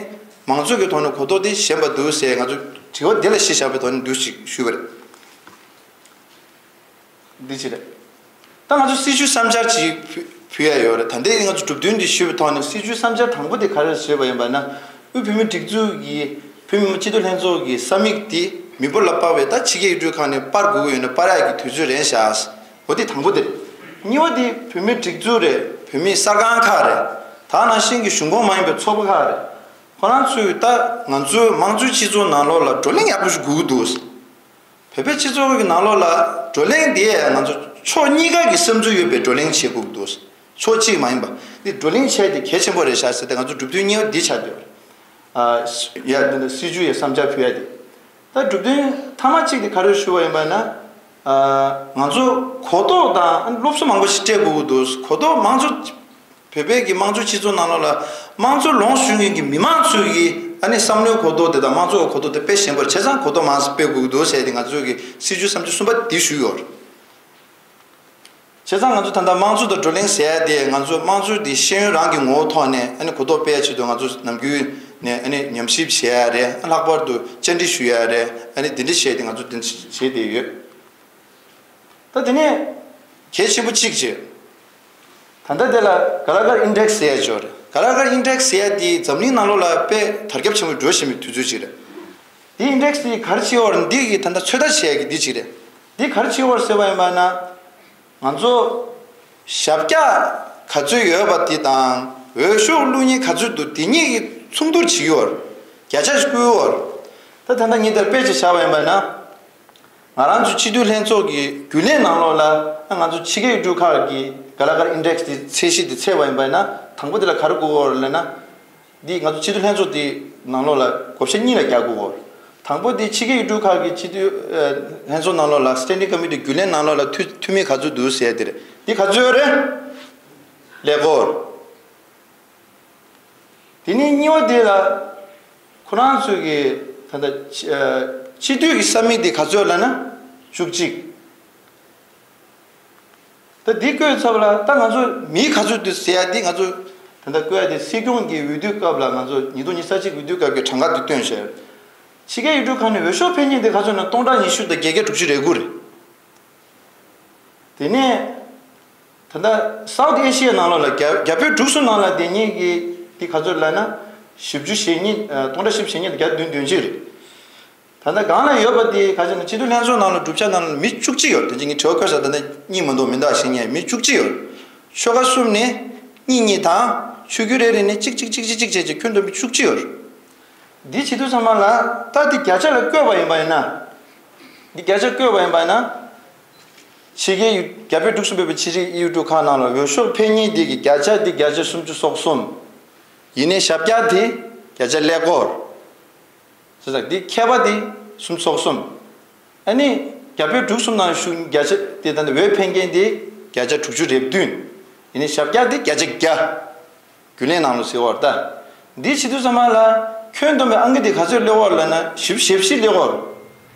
མང་གཙོ་གི་ཐོག་ནས་གོ་རྟོགས་དེ་ཞན་པ་འདུག་ཟེར་ང་ཚོ་དྲི་བ་འདི་ལ་གཞི་བཞག་པའི་ཐོག་ནས་འདུག་ཅིག་ཞུས་པ་རེད། འདི་ཅི་རེད། ད་ང་ཚོ་སྲིད་བྱུས་བསམ་འཆར་ཅིག་ཕུལ་ཕུལ་ཡ་ཡོད་རེད། ད་ལྟའི་ང་ཚོ་གྲུབ་དོན་འདི་ཞུས་པའི་ཐོག་ནས་སྲིད་བྱུས་བསམ་འཆར་དང་པོ་དེ་ག་རེ་ཞུས་པ་ཡིན་པ་ན། དབུས་བོད་མིའི་སྒྲིག་འཛུགས་ཀྱི་བོད་མི་མང་སྤྱི་འཐུས་ལྷན་ཚོགས་ཀྱི་ས་མིག་དེ་མི་འབོར་ལ་དཔག་པའི་ད་ཕྱི་རྒྱལ་ཡུལ་གྲུ་ཁག་ནས་སྤར་དགོས་ཀྱི་ཡོད་ན་སྤར་ཡག་གི་དུས་ཚོད་རན་བཞག་འོ་དེ་དང་པོ་དེ་རེད། གཉིས་པ་དེ་བོད་མིའི་སྒྲིག་འཛུགས་རེད། བོད་མིའི་གསར་ཁང་ཁག་རེད། ད་ནང་བཞིན་གྱི་གཞུང་ཁོངས་མ་ཡིན་པའི་ཚོགས་པ་ཁག་རེད། ཁོ་རང་ཚོས་ད་ང་ཚོའི་དམངས་གཙོའི་སྤྱི་ཚོགས་ནང་ལོགས་ལ་བགྲོ་གླེང་ཡག་པོ་ཞིག་དགོས་ཀྱི་འདུག་བོད་པའི་སྤྱི་ཚོགས་ཀྱི་ནང་ལོགས་ལ་བགྲོ་གླེང་དེ་ང་ཚོ་ཕྱོགས་གཉིས་ཀ་གི་བསམ་ཚུལ་ཡོད་པའི་བགྲོ་གླེང་བྱེད་དགོས་ཀྱི་འདུག་ཕྱོགས་གཅིག་མ་ཡིན་པ། འདི་བགྲོ་གླེང་བྱས་ཏེ་གལ་ཆེན་པོ་རེད་ཤག་ཟེར་ཏེ་ང་ཚོ་གྲུབ་དོན་གཉིས་པ་འདི་ཆགས་བསྡད་ཡོད་རེད། ཡ་འདི་ནི་སྲིད་བྱུས་ཡི་བསམ་འཆར་ཕུལ་ཡ་དེ། ད་གྲུབ་དོན་མཐའ་མ་གཅིག་དེ་ག་རེ་ཞུ་བ་ཡིན་པ་ན། ང་ཚོ་གོ་རྟོགས་དང་སློབ་གསོ་མང་པོ་ཞིག་སྤྲད་དགོས་ཀྱི་འདུག་གོ་རྟོགས་དམངས་གཙོ། བོད་པའི་གི་དམངས་གཙོའི་སྤྱི་ཚོགས་ནང་ལོགས་ལ་དམངས་གཙོ་ལོངས་སྤྱོད་མཁན་གྱི་མི་མང་ཚོའི་གི་ཨ་ནི་བསམ་བློའི་གོ་རྟོགས་དེ་དང་དམངས་གཙོའི་གོ་རྟོགས་དེ་དཔེ་ཞན་པ་རེད། བྱས་ཙང་གོ་རྟོགས་མང་ཙམ་སྤེལ་དགོས་ཀྱི་འདུག་ཟེར་ཏེ་ང་ཚོའི་གི་སྲིད་བྱུས་བསམ་ཚུལ་གསུམ་པ་དེ་ཞུས་ཡོད་རེད། བྱས་ཙང་ང་ཚོ་ད་ལྟ་དམངས་གཙོ་དང་བགྲོ་གླེང་ཟེར་ཡ་དེ་ང་ཚོ་དམངས་གཙོ་དེ་ཤེས་ཡོན་རང་གི་ངོ་བོ་ཐོག་ནས་ཨ་ནི་གོ་རྟོགས་སྤེལ་ཡ་ཆེད་དུ་ང་ཚོ་ནམ་རྒྱུན་ནས་ཨ་ནི་ཉམས་ཞིབ་བྱེད་ཡ་རེད། ལྷག་པར་དུ་བཅར་འདྲི་ཞུ་ཡ་རེད། ཨ་ནི་འདི་འདྲ་བྱས་ཏེ་ང་ཚོ་འདི་འདྲ་བྱེད་བསྡད་ཡོད། ད་དེ་ནས་གལ་ཆེན་པོ་གཅིག་བྱས། ད་ལྟ་དེ་ལ་ག་ལ་གར་ཨིན་ཌེག་སི་ཟེར་ཡ་ཅིག་ཡོད་རེད། ག་ལ་གར་ཨིན་ཌེག་སི་ཟེར་ཡ་དེ་འཛམ་གླིང་ནང་ལོགས་ལ་དཔེ་དར་ཁྱབ་ཆེན་པོ་འགྲོ་བཞིན་པའི་དུས་ཚོད་ཅིག་རེད། དེ་ཨིན་ཌེག་སི་དེ་ག་རེ་བྱེད་ཡོད་རེད། འདི་གི་ད་ལྟ་ཚོད་ལྟ་བྱེད་ཡ་གི་འདི་གཅིག་རེད། འདི་ག་རེ་བྱེད་ཡོད་རེད་ཟེར་བ་ཡིན་པ་ན། ང་ཚོ་ཞབས་བཀྱག་ག་ཚོད་ཡོད་པ་དེ་དང་འོས་ཤོག་བླུག་མཁན་ག་ཚོད་འདུག་དེ་གཉིས་ཀྱི་མཚུངས་བསྡུར་བྱེད་ཀྱི་ཡོད་རེད། བརྒྱ་ཆ་ཞིག་བཀོད་ཡོད་རེད། ད་ད་ལྟ་ངས་དེར་དཔེ་ཅིག་བཞག་པ་ཡིན་པ་ན། ང་རང་ཚོ་སྤྱི་འཐུས་ལྷན་ཚོགས་ཀྱི་རྒྱུན་ལས་ནང་ལོགས་ལ་ང་ཚོ་ཕྱི་རྒྱལ་ཡུལ་གྲུ་ཁག་གི་ག་ལ་གར་ཨིན་ཌེག་སི་དེ་ཚད་གཞི་དེ་ཚད་པ་ཡིན་པ་ཡིན་ན་དང་པོ་དེ་ལ་ག་རེ་བཀོད་ཡོད་རེད་ལབ་ན། འདི་ང་ཚོ་སྤྱི་འཐུས་ལྷན་ཚོགས་དེ་ནང་ལོགས་ལ་བགོ་བཤའ་གཉིས་ལ་རྒྱག་དགོས་ཀྱི་ཡོད་རེད། དང་པོ་དེ་ཕྱི་རྒྱལ་ཡུལ་གྲུ་ཁག་གི་སྤྱི་འཐུས་ལྷན་ཚོགས་ནང་ལོགས་ལ་སི་ཊེན་ཌིང་ཀོ་མི་ཊི་རྒྱུན་ལས་ནང་ལོགས་ལ་འཐུས་འཐུས་མི་ག་ཚོད་འདུག་ཟེར་དེ་རེད། འདི་ག་ཚོད་རེད། ཀླད་ཀོར། དེ་ནས་གཉིས་པ་དེ་ལ་ཁོ་རང་ཚོས་ཀྱི་ད་ལྟ་སྤྱི་འཐུས་ཀྱི་ས་མིག་དེ་ག་ཚོད་ལབ་ན་བཅུ་གཅིག་ད་འདི་བཀོད་ཚར་བ་ལ་ད་ང་ཚོ་མི་ག་ཚོད་འདུག་ཟེར་ཡ་འདི་ང་ཚོ་ད་ལྟ་བཀོད་ཡ་དེ་སྲིད་སྐྱོང་གི་འོས་བསྡུའི་སྐབས་ལ་ང་ཚོ་ཉིས་སྟོང་ཉི་ཤུ་རྩ་གཅིག་འོས་བསྡུའི་སྐབས་ཀྱི་གྲངས་ཀ་དེ་བཏོན་བཞག་ཕྱི་རྒྱལ་ཡུལ་གྲུ་ཁག་ནས་འོས་ཤོག་འཕེན་མཁན་དེ་ག་ཚོད་ན་སྟོང་ཕྲག་ཉི་ཤུ་དང་བརྒྱད་བརྒྱ་དྲུག་ཅུ་རེ་དགུ་རེད། དེ་ནས་ད་ལྟ་སའུ་ཐི་ཨེ་ཤི་ཡའི་ནང་ལོགས་ལ་རྒྱ་རྒྱ་བལ་འབྲུག་གསུམ་ནང་ལ་དེ་གཉིས་ཀྱི་དེ་ག་ཚོད་ལབ་ན་བཞི་བཅུ་ཞེ་གཉིས། ཨ། སྟོང་ཕྲག་བཞི་བཅུ་ཞེ་གཉིས་དང་བརྒྱ་བདུན་དོན་གཅིག་རེད། ད་ལྟ་སྒང་ལ་ཡོད་པ་དེ་ག་ཚོད་ན་སྤྱི་འཐུས་ལྷན་ཚོགས་ནང་ལ་གྲུབ་ཆ་ནང་ལ་མི་བཅུ་གཅིག་ཡོད། དེ་ཅིག་ངས་དྲི་བ་བཀོད་ས་ད་ལྟ་གཉིས་མ་གཏོགས་མི་འདུག་ཞེས་ངས་མི་བཅུ་གཅིག་ཡོད། ཆོལ་ཁ་གསུམ་ནས་གཉིས་གཉིས་དང་ཆོས་བརྒྱུད་རེ་རེ་ནས་གཅིག་གཅིག་གཅིག་གཅིག་བྱས་བྱས་ཁྱོན་བསྡོམས་མི་བཅུ་གཅིག་ཡོད། འདི་བྱེད་དུས་ཚང་མ་ལ་ད་འདི་བརྒྱ་ཆ་ལ་བཀོད་པ་ཡིན་པ་ཡིན་ན། འདི་བརྒྱ་ཆ་བཀོད་པ་ཡིན་པ་ཡིན་ན། ཕྱི་རྒྱལ་ཡུལ་རྒྱ་བལ་འབྲུག་གསུམ་པའི་ཕྱི་རྒྱལ་ཡུལ་གྲུ་ཁག་ནང་ལ་འོས་ཤོག་འཕེན་མཁན་འདི་གི་བརྒྱ་ཆ་འདི་བརྒྱ་ཆ་སུམ་ཅུ་སོ་གསུམ། ཡིན་ནའི་ཞབས་བཀྱག་དེ་བརྒྱ་ཆ་ཀླད་ཀོར། ཟེར་ཙང་འདི་མཁས་པ་འདི་སུམ་ཚོགས་གསུམ། ཨ་ནི་རྒྱ་བོད་འབྲུག་གསུམ་ནང་ཞུགས་བརྒྱ་ཆ་དེ་ད་ནི་འོས་འཕེན་མཁན་དེ་བརྒྱ་ཆ་དྲུག་ཅུ་རེ་བདུན། ཡིན་ནའི་ཞབས་བཀྱག་དེ་བརྒྱ་ཆ་བརྒྱ། རྒྱུན་ལས་ནང་ལོགས་ཟེར་བར་ད། འདི་བྱེད་དུས་ཙམ་པ་ལ་ཁྱོན་བསྡོམས་པའི་ཨང་ཀི་དེ་ག་ཚོད་སླེབས་ཡོད་ལབ་ན་བཞི་བཅུ་ཞེ་བཞི་སླེབས་ཡོད།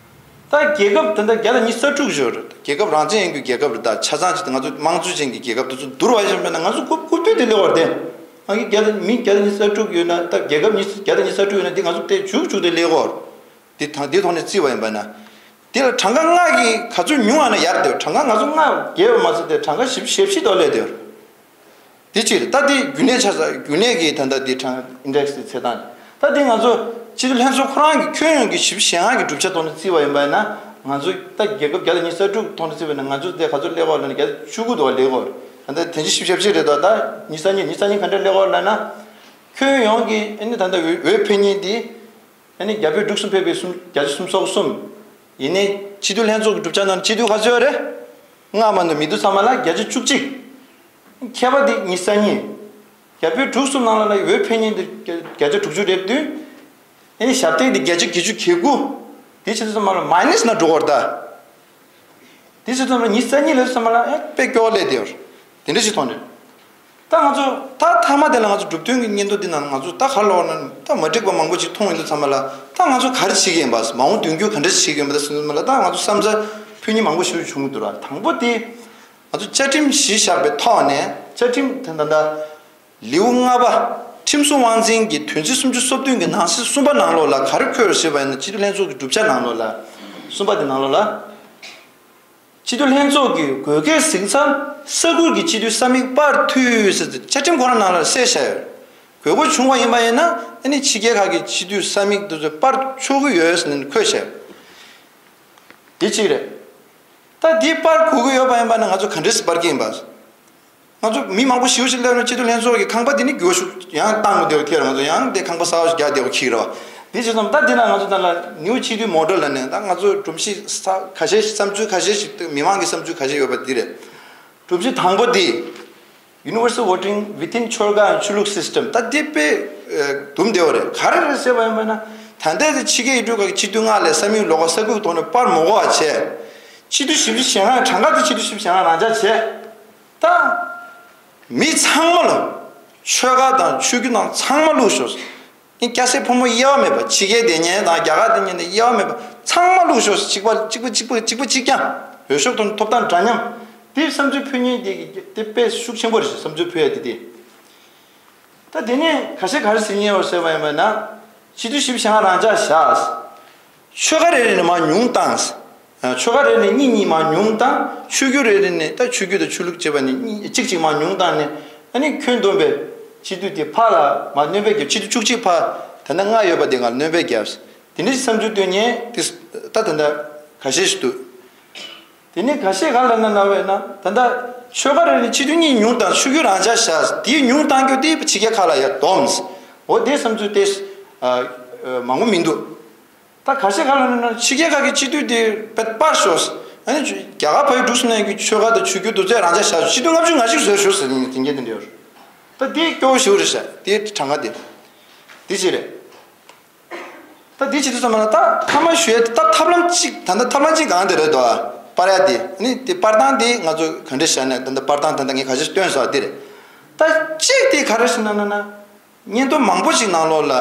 ད་རྒྱལ་ཁབ་ད་ལྟ་བརྒྱ་དང་ཉི་ཤུ་རྩ་དྲུག་ཡོད་རེད། རྒྱལ་ཁབ་རང་བཙན་ཡིན་རྒྱུ་རྒྱལ་ཁབ་རེད། ད་ཆ་ཚང་ཅིག་ང་ཚོ་དམངས་གཙོ་ཅན་གྱི་རྒྱལ་ཁབ་དེ་ཚོ་བསྡུར་བ་བྱས་པ་ན་ང་ཚོ་རྐུབ་རྐུབ་སྟོད་དེ་སླེབས་ཡོད་རེད་དེ། ཨང་ཀི་བརྒྱ་དང་མི་བརྒྱ་དང་ཉི་ཤུ་རྩ་དྲུག་ཡོད་ན། ད་རྒྱལ་ཁབ་ཉི་བརྒྱ་དང་ཉི་ཤུ་རྩ་དྲུག་ཡོད་ན་འདི་ང་ཚོ་དེ་མཇུག་མཇུག་དེ་སླེབས་ཡོད་རེད། འདི་ཐང་འདི་ཐོག་ནས་བརྩིས་པ་ཡིན་པ་ན། དེ་ལ་གྲངས་ཀ་ལྔ་གི་ག་ཚོད་ཉུང་བ་ན་ཡར་དེ། གྲངས་ཀ་ང་ཚོ་ལྔ་བརྒལ་བ་མ་ཟད་དེ་གྲངས་ཀ་བཞི་བཅུ་ཞེ་བཞི་དོ་སླེབས་དེ། དེ་གཅིག་རེད། ད་དེ་རྒྱུན་ལས་ཆ་ཚང་རྒྱུན་ལས་ཀྱི་ད་ལྟ་དེ་གྲངས་ཨིན་ཌེག་སི་དེ་ཚད་སྟངས་རེད། ད་དེ་ང་ཚོ་སྤྱི་འཐུས་ལྷན་ཚོགས་ཁོ་རང་གི་ཁྱོན་ཡོངས་ཀྱི་བཞི་བཅུ་ཞེ་ལྔ་གི་གྲུབ་ཆ་ཐོག་ནས་བརྩིས་པ་ཡིན་པ་ཡིན་ན། ང་ཚོ་ད་རྒྱལ་ཁབ་བརྒྱ་དང་ཉི་ཤུ་རྩ་དྲུག་ཐོག་ནས་བརྩིས་པ་ཡིན་ན་ང་ཚོ་དེ་ག་ཚོད་སླེབས་ཡོད་ལབ་ན་བརྒྱ་ཆ་བཅུ་དགུ་དོ་སླེབས་ཡོད་རེད། ད་ལྟ་དེ་བཞི་བཅུ་ཞེ་བཞི་རེད་དོ། ད་ཉི་ཤུ་རྩ་གཉིས་ཉི་ཤུ་རྩ་གཉིས་ག་འདྲ་སླེབས་ཡོད་ལབ་ན། ཁྱོན་ཡོངས་ཀྱི་ཨ་ནི་ད་ལྟ་འོས་འཕེན་མཁན་དེ། ཨ་ནི་རྒྱ་བོད་འབྲུག་གསུམ་ཕེབས་པའི་གསུམ་བརྒྱ་ཆ་སུམ་ཅུ་སོ་གསུམ། ཡིན་ནའི་སྤྱི་འཐུས་ལྷན་ཚོགས་ཀྱི་གྲུབ་ཆ་ནང་སྤྱི་འཐུས་ག་ཚོད་ཡོད་རེད། ལྔ་མ་གཏོགས་མི་འདུག་ཚང་མ་ལ་བརྒྱ་ཆ་བཅུ་གཅིག། མཁས་པ་འདི་ཉི་ཤུ་རྩ་གཉིས། རྒྱ་བོད་འབྲུག་གསུམ་ནང་ལ་ལ་འོས་འཕེན་མཁན་འདི་བརྒྱ་ཆ་དྲུག་ཅུ་རེ་བདུན། ཨ་ནི་ཞབས་སྟེགས་འདི་བརྒྱ་ཆ་བརྒྱད་ཅུ་གྱ་དགུ། འདི་བྱས་ཙང་ཚང་མ་ལ་མའི་ནས་ན་འགྲོ་བར་གདའ། དེ་བྱས་ཙང་ལ་ཉི་ཤུ་རྩ་གཉིས་ལས་ཚང་མ་ལ་ཨེ་དཔེ་སྐྱོ་བ་སླེབས་དེ་ཡོད། དེ་འདྲ་ཞིག་མཐོང་རེད། ད་ང་ཚོ་ད་མཐའ་མ་དེ་ལ་ང་ཚོ་གྲུབ་དོན་གྱི་སྙན་ཐོ་འདི་ནང་ང་ཚོ་ད་ག་ལོག་ན་ད་མ་འགྲིག་པ་མང་པོ་ཞིག་མཐོང་ཡོང་དུས་ཚང་མ་ལ། ད་ང་ཚོ་ག་རེ་བྱེད་ཀྱི་ཡིན་པ། མ་འོངས་མདུན་སྐྱོད་ག་འདྲ་བྱེད་ཀྱི་ཡིན་པ། ད་སོང་ཙང་མ་ལ་ད་ང་ཚོ་བསམ་ཚུལ་ཕུལ་མཁན་མང་པོ་ཞིག་བྱུང་གི་འདུག་ར། དང་པོ་དེ་ང་ཚོ་བཅའ་ཁྲིམས་གཞི་བཞག་པའི་ཐོག་ནས་བཅའ་ཁྲིམས་དེ་ད་ད། ལེའུ་ལྔ་པ། ཁྲིམས་སྲུང་དབང་འཛིན་གྱི་དོན་ཚན་སུམ་ཅུ་སོ་བདུན་གྱི་ནང་གསེས་གསུམ་པ་ནང་ལོགས་ལ་ག་རེ་འཁོད་ཡོད་ཟེར་བ་ཡིན་ན། སྤྱི་འཐུས་ལྷན་ཚོགས་ཀྱི་གྲུབ་ཆ་ནང་ལོགས་ལ། གསུམ་པ་དེ་ནང་ལོགས་ལ། སྤྱི་འཐུས་ལྷན་ཚོགས་ཀྱི་དགོས་གལ་གཟིགས་མཚམས་ས་ཁུལ་གྱི་སྤྱི་འཐུས་ས་མིག་སྤར་འཐུས་ཟེར་ཏེ་བཅའ་ཁྲིམས་ཁོ་རང་ནང་ལ་གསལ་བཞག་ཡོད། དགོས་མཁོ་བྱུང་བ་ཡིན་པ་ཡིན་ན་ཨ་ནི་ཕྱི་རྒྱལ་ཁག་གི་སྤྱི་འཐུས་ས་མིག་དེ་ཚོ་སྤར་ཆོག་གི་ཡོད་ཟེར་ནས་འཁོད་བཞག་ཡོད། དེ་གཅིག་རེད། ད་འདི་སྤར་དགོས་ཀྱི་ཡོད་པ་ཡིན་པ་ན་ང་ཚོ་ག་འདྲས་སེ་སྤར་གྱི་ཡིན་པ། ང་ཚོ་མི་མང་པོ་ཞེ་པོ་ཞིག་སླེབས་ན་སྤྱི་འཐུས་ལྷན་ཚོགས་ཀྱི་ཁང་པ་འདི་ནི་འགྱུར་བ་ཤུགས་ཡང་བཏང་དགོས་དེ་ཁྱེར། ང་ཚོ་ཡང་དེ་ཁང་པ་གསར་པ་ཞིག་རྒྱག་བདེ་བོ་ཁྱེར་རོ། འདི་བྱས་ཙང་ད་འདི་ན་ང་ཚོ་ད་ལ་ནིའུ་སྤྱི་འཐུས་མོ་ཌེལ་ལབ་ནས་ད་ང་ཚོ་སྒྲོམ་གཞི་ས་ཁ་ཤས་ཤིག་བསམ་ཚུལ་ཁ་ཤས་ཤིག་མི་མང་གི་བསམ་ཚུལ་ཁ་ཤས་ཡོད་པ་འདི་རེད། སྒྲོམ་གཞི་དང་པོ་འདི། Universal voting within ཁྱོ་ག་and ཆོས་ལུགས་སིས་ཊེམ། ད་འདི་དཔེ་ཨ་དུམ་བདེ་བོ་རེད། ག་རེ་རེད་ཟེར་བ་ཡིན་པ་ན། ད་ལྟ་དེ་ཕྱི་རྒྱལ་ཡུལ་གྲུ་ཁག་གི་སྤྱི་འཐུས་ལྔ་ལས་ས་མིག་ལོགས་ཀ་ས་ཁུལ་ཐོག་ནས་སྤར་མི་དགོས་པ་བྱས། སྤྱི་འཐུས་བཞི་བཅུ་ཞེ་ལྔ་གྲངས་ཀ་དེ་སྤྱི་འཐུས་བཞི་བཅུ་ཞེ་ལྔ་རང་འཇགས་བྱས། ད་མི་ཚང་མ་ལ་ཆོལ་ཁ་དང་ཆོས་བརྒྱུད་དང་ཚང་མ་བླུགས་ཤོག། ཨིན་སྐྱ་སེར་ཕོ་མོ་དབྱེ་བ་མེད་པ། ཕྱི་རྒྱལ་སྡོད་མཁན་དང་རྒྱ་གར་སྡོད་མཁན་དང་དབྱེ་བ་མེད་པ་ཚང་མ་བླུགས་ཤོག། གཅིག་པ་གཅིག་པ་གཅིག་པ་གཅིག་པ་གཅིག་རྐྱང་། འོས་ཤོག་ཐོབ་ཐོབ་ཐང་འདྲ་མཉམ། དེ་བསམ་ཚུལ་ཕུལ་མཁན་དེ་དེ་དཔེ་ཤུགས་ཆེན་པོ་རེད། བསམ་ཚུལ་ཕུལ་ཡ་དེ་དེ། ད་དེ་ནས་ཁ་ཤས་ག་རེ་ཟེར་མཁན་ཡོད་ཟེར་བ་ཡིན་པ་ན། སྤྱི་འཐུས་བཞི་བཅུ་ཞེ་ལྔ་རང་འཇགས་བཞག། ཆོལ་ཁ་རེ་རེ་ནས་མར་ཉུང་བཏང་། ཆོལ་ཁ་རེ་ནས་གཉིས་གཉིས་མར་ཉུང་བཏང་། ཆོས་བརྒྱུད་རེ་རེ་ནས་ད་ཆོས་བརྒྱུད་དང་ཆོས་ལུགས་བཅས་པ་ནས་གཉིས་གཅིག་གཅིག་མར་ཉུང་བཏང་ནས། ཨ་ནི་ཁྱོན་བསྡོམས་པའི་སྤྱི་འཐུས་དེ་ཕར་ལ་མར་སྣོན་པ་བརྒྱབ། སྤྱི་འཐུས་བཅུ་གཅིག་ཕར་ད་ལྟ་ལྔ་ཡོད་པ་དེ་སྒང་ལ་སྣོན་པ་བརྒྱབ། དེ་འདྲ་ཞིག་བསམ་ཚུལ་བཏོན་མཁན་དེ་ད་ད་ལྟ་ཁ་ཤས་ཤིག་འདུག། དེ་ནས་ཁ་ཤས་ག་ལ་ན་ན་བས་ན། ད་ལྟ་ཆོལ་ཁ་རེ་ནས་སྤྱི་འཐུས་གཉིས་ཉུང་བཏང་། ཆོས་བརྒྱུད་རང་འཇགས་བཞག། དེའི་ཉུང་བཏང་རྒྱུ་དེ་ཕྱི་རྒྱལ་ཁག་ལ་ཡར་བསྡོམས། འོ་དེ་བསམ་ཚུལ་དེ་ཨ་ཨ་མང་པོ་མི་འདུག། ད་ཁ་ཤས་ག་ལ་ན་ན་ཕྱི་རྒྱལ་ཁག་གི་སྤྱི་འཐུས་དེ་དཔེ་སྤར་ཤོག། ཨ་ནི་རྒྱ་གར་བལ་ཡུལ་འབྲུག་གསུམ་ནང་གི་ཆོལ་ཁ་དང་ཆོས་བརྒྱུད་དེ་ཚོ་རང་འཇགས་བཞག། སྤྱི་འཐུས་ལྔ་བཅུ་ང་གཅིག་བཟོས་ཤོག་ཟེར་ནས་དེ་འགན་དེ་འདྲ་ཡོད་རེད། ད་དེ་སྐྱོ་བོ་ཞེ་པོ་རེད་ཤག། དེ་གྲངས་ཀ་དེ་དེ་ཅི་རེད། ད་འདི་བྱེད་དུས་ཙམ་པ་ལ་ད་མཐའ་མ་ཞུ་ཡ་དེ་ད་ཐབས་ལམ་གཅིག། ད་ལྟ་ཐབས་ལམ་གཅིག་གང་དེ་རེད་དོ། སྤར་ཡ་དེ། ནི་དེ་སྤར་སྟངས་དེ་ང་ཚོ་ག་འདྲ་བྱས་ནས་ད་ལྟ་སྤར་སྟངས་ད་ལྟ་ངས་ག་ཚོད་སྟོན་སོང་དེ་རེད། ད་གཅིག་དེ་ག་རེ་ཞིག་ན་ན་ན། སྙན་ཐོ་མང་པོ་ཞིག་ནང་ལོགས་ལ་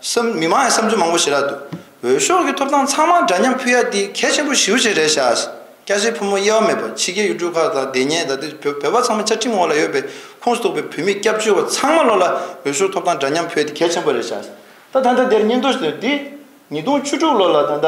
བསམ་མི་མང་ཡང་བསམ་ཚུལ་མང་པོ་ཞིག་རག་འདུག། འོས་ཤོག་གི་ཐོབ་ཐང་ཚང་མ་འདྲ་མཉམ་ཕུལ་ཡ་དེ་གལ་ཆེན་པོ་ཞེ་པོ་ཅིག་རེད་ཤག། སྐྱ་སེར་ཕོ་མོ་དབྱེ་བ་མེད་པ། ཕྱི་རྒྱལ་ཡུལ་གྲུ་ཁག་ལ་བསྡད་མཁན་ད་ལྟ་བོད་བོད་པ་ཚང་མ་བཅའ་ཁྲིམས་འོག་ལ་ཡོད་པའི་ཁོངས་སུ་གཏོགས་པའི་བོད་མི་སྐྱབས་བཅོལ་བ་ཚང་མ་ལོགས་ལ་འོས་ཤོག་ཐོབ་ཐང་འདྲ་མཉམ་ཕུལ་ཡ་དེ་གལ་ཆེན་པོ་རེད་ཤག། ད་ད་ལྟ་འདིར་སྙན་ཐོ་ཞིག་འདི་ཉིས་སྟོང་བཅུ་དྲུག་ལོ་ལ་ད་ལྟ་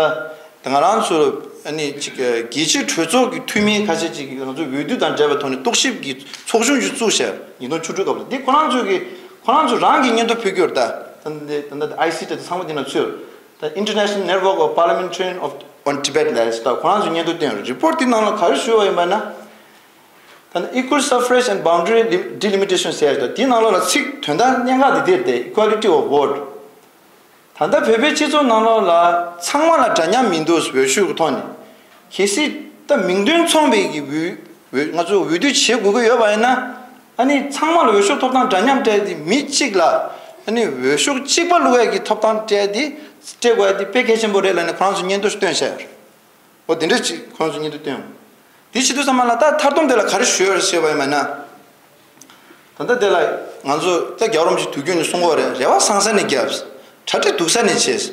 ང་རང་ཚོ་ཨ་ནི་ཅིག་རྒྱལ་སྤྱིའི་གྲོས་ཚོགས་ཀྱི་འཐུས་མི་ཁ་ཤས་ཅིག་གིས་ང་ཚོ་འོས་བསྡུ་དང་འབྲེལ་བའི་ཐོག་ནས་རྟོག་ཞིབ་ཀྱི་ཚོགས་ཆུང་ཅིག་བཙུགས་ཤག། ཉིས་སྟོང་བཅུ་དྲུག་སྐབས་ལ། འདི་ཁོ་རང་ཚོ་གི་ཁོ་རང་ཚོ་རང་གི་སྙན་ཐོ་ཕུལ་རྒྱུར་ད་ད་ད་ད་ཨའི་སི་ཊི་དང་ཚང་མ་འདི་ན་ཚུད། ད་International Network of Parliamentarians of on Tibet ལབ་ཡ་ཞིག་ད་ཁོ་རང་ཚོས་སྙན་ཐོ་བཏོན་ཡོད་རེད། རི་པོར་ཊི་འདི་ནང་ལ་ག་རེ་ཞུས་པ་ཡིན་པ་ན། ད་ནི་Equal Suffrage and Boundary Delimitation ཟེར་ཡ་ཞིག་ད་འདི་ནང་ལོགས་ལ་ཚིག་དོན་དག་གནད་འགག་འདི་འདིར་ཏེ་Equality of Vote། ད་ལྟ་བོད་པའི་སྤྱི་ཚོགས་ནང་ལོགས་ལ་ཚང་མ་ལ་འདྲ་མཉམ་མི་འདུག་འོས་ཤོག་གི་ཐོག་ནས། གལ་སྲིད་ད་མིང་དོན་མཚུངས་པའི་གི་འོས་འོས་ང་ཚོ་འོས་བསྡུ་བྱེད་དགོས་ཀྱི་ཡོད་པ་ཡིན་ན། ཨ་ནི་ཚང་མ་ལ་འོས་ཤོག་ཐོབ་ཐང་འདྲ་མཉམ་སྤྲད་དེ་མི་གཅིག་ལ་ ཨ་ནི་འོས་ཤོག་གཅིག་པ་བླུག་ཡས་ཀྱི་ཐོབ་ཐང་སྤྲད་དེ་སྤྲད་དགོས་ཡ་དེ་དཔེ་གལ་ཆེན་པོ་རེད་ལབ་ནས་ཁོ་རང་ཚོ་སྙན་ཐོ་ཞིག་བཏོན་བཞག་ཡོད་རེད། འོ་དེ་འདྲ་ཅིག་ཁོ་རང་ཚོ་སྙན་ཐོ་བཏོན་ཡོད། དེ་བྱེད་དུས་ཙམ་པ་ལ་ད་མཐར་སྡོམ་དེ་ལ་ག་རེ་ཞུ་ཡོད་རེད་ཞེས་པ་ཡིན་པ་ན། ད་ལྟ་དེ་ལ་ང་ཚོ་ད་རྒྱལ་བ་རིན་པོ་ཆེ་དུས་རྒྱུན་ནས་གསུང་གི་ཡོད་རེད། རེ་བ་བཟང་ས་ནས་བརྒྱབ། གྲ་སྒྲིག་སྡུག་ས་ནས་བྱས།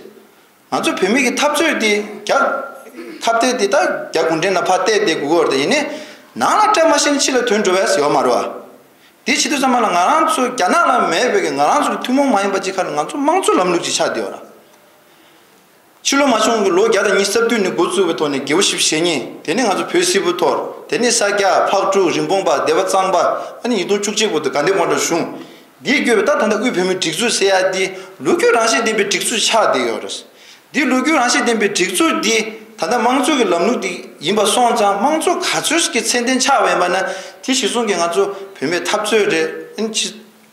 ང་ཚོ་བོད་མི་གི་འཐབ་རྩོད་དེ་རྒྱ་ཁ་གཏད་དེ་ད་རྒྱ་གུང་ཁྲན་ལ་ཕར་གཏད་དེ་དགོས་ཀྱི་ཡོད་རེད། ཡིན་ནའི་ནང་ལ་སྤྲད་མ་ཤེས་ན་ཕྱི་ལ་ཐོན་འགྲོ་བས་ཡོད་མ་རེད་བ། དེ་བྱེད་དུས་ཙམ་པ་ལ་ང་རང་ཚོ་རྒྱ་ནག་ལ་མེད་པའི་གི་ང་རང་ཚོ་གི་ཐུན་མོང་མ་ཡིན་པ་ཅིག་ཁ་ལ་ང་ཚོ་དམངས་གཙོ་ལམ་ལུགས་ཅིག་ཆགས་བསྡད་ཡོད་རེད། ཕྱི་ལོ་མ་བྱུང་གི་ལོ་བརྒྱ་དང་ཉི་ཤུ་རྩ་བདུན་ནས་འགོ་བཙུགས་པའི་ཐོག་ནས་རྒྱལ་པོ་ཞེ་བདུན། དེ་ནས་ང་ཚོ་བོད་སིལ་བུ་ཐོར། དེ་ནས་ས་སྐྱ་ཕག་གྲུ་རིན་སྤུངས་པ་སྡེ་པ་གཙང་པ། ཨ་ནི་ཉིས་སྟོང་བཅུ་གཅིག་བར་དུ་དགའ་ལྡན་ཕོ་བྲང་གཞུང་། འདིའི་བརྒྱུད་པའི་ད་ད་ལྟ་དབུས་བོད་མིའི་སྒྲིག་འཛུགས་ཟེར་ཡ་འདི་ལོ་རྒྱུས་རང་བཞིན་ལྡན་པའི་སྒྲིག་འཛུགས་ཆགས་བསྡད་ཡོད་རེད། འདི་ལོ་རྒྱུས་རང་བཞིན་ལྡན་པའི་སྒྲིག་འཛུགས་འདི་ད་ལྟ་དམངས་གཙོ་གི་ལམ་ལུགས་འདི་ཡིན་པ་སོང་ཙང་། དམངས་གཙོ་ག་ཚོད་ཀྱི་ཚད་ལྡན་ཆགས་པ་ཡིན་པ་ན། དེ་གཞིར་བཟུང་གིས་ང་ཚོ་བོད་མིའི་འཐབ་རྩོད་རེད། ཨ་ནི་ཕྱི་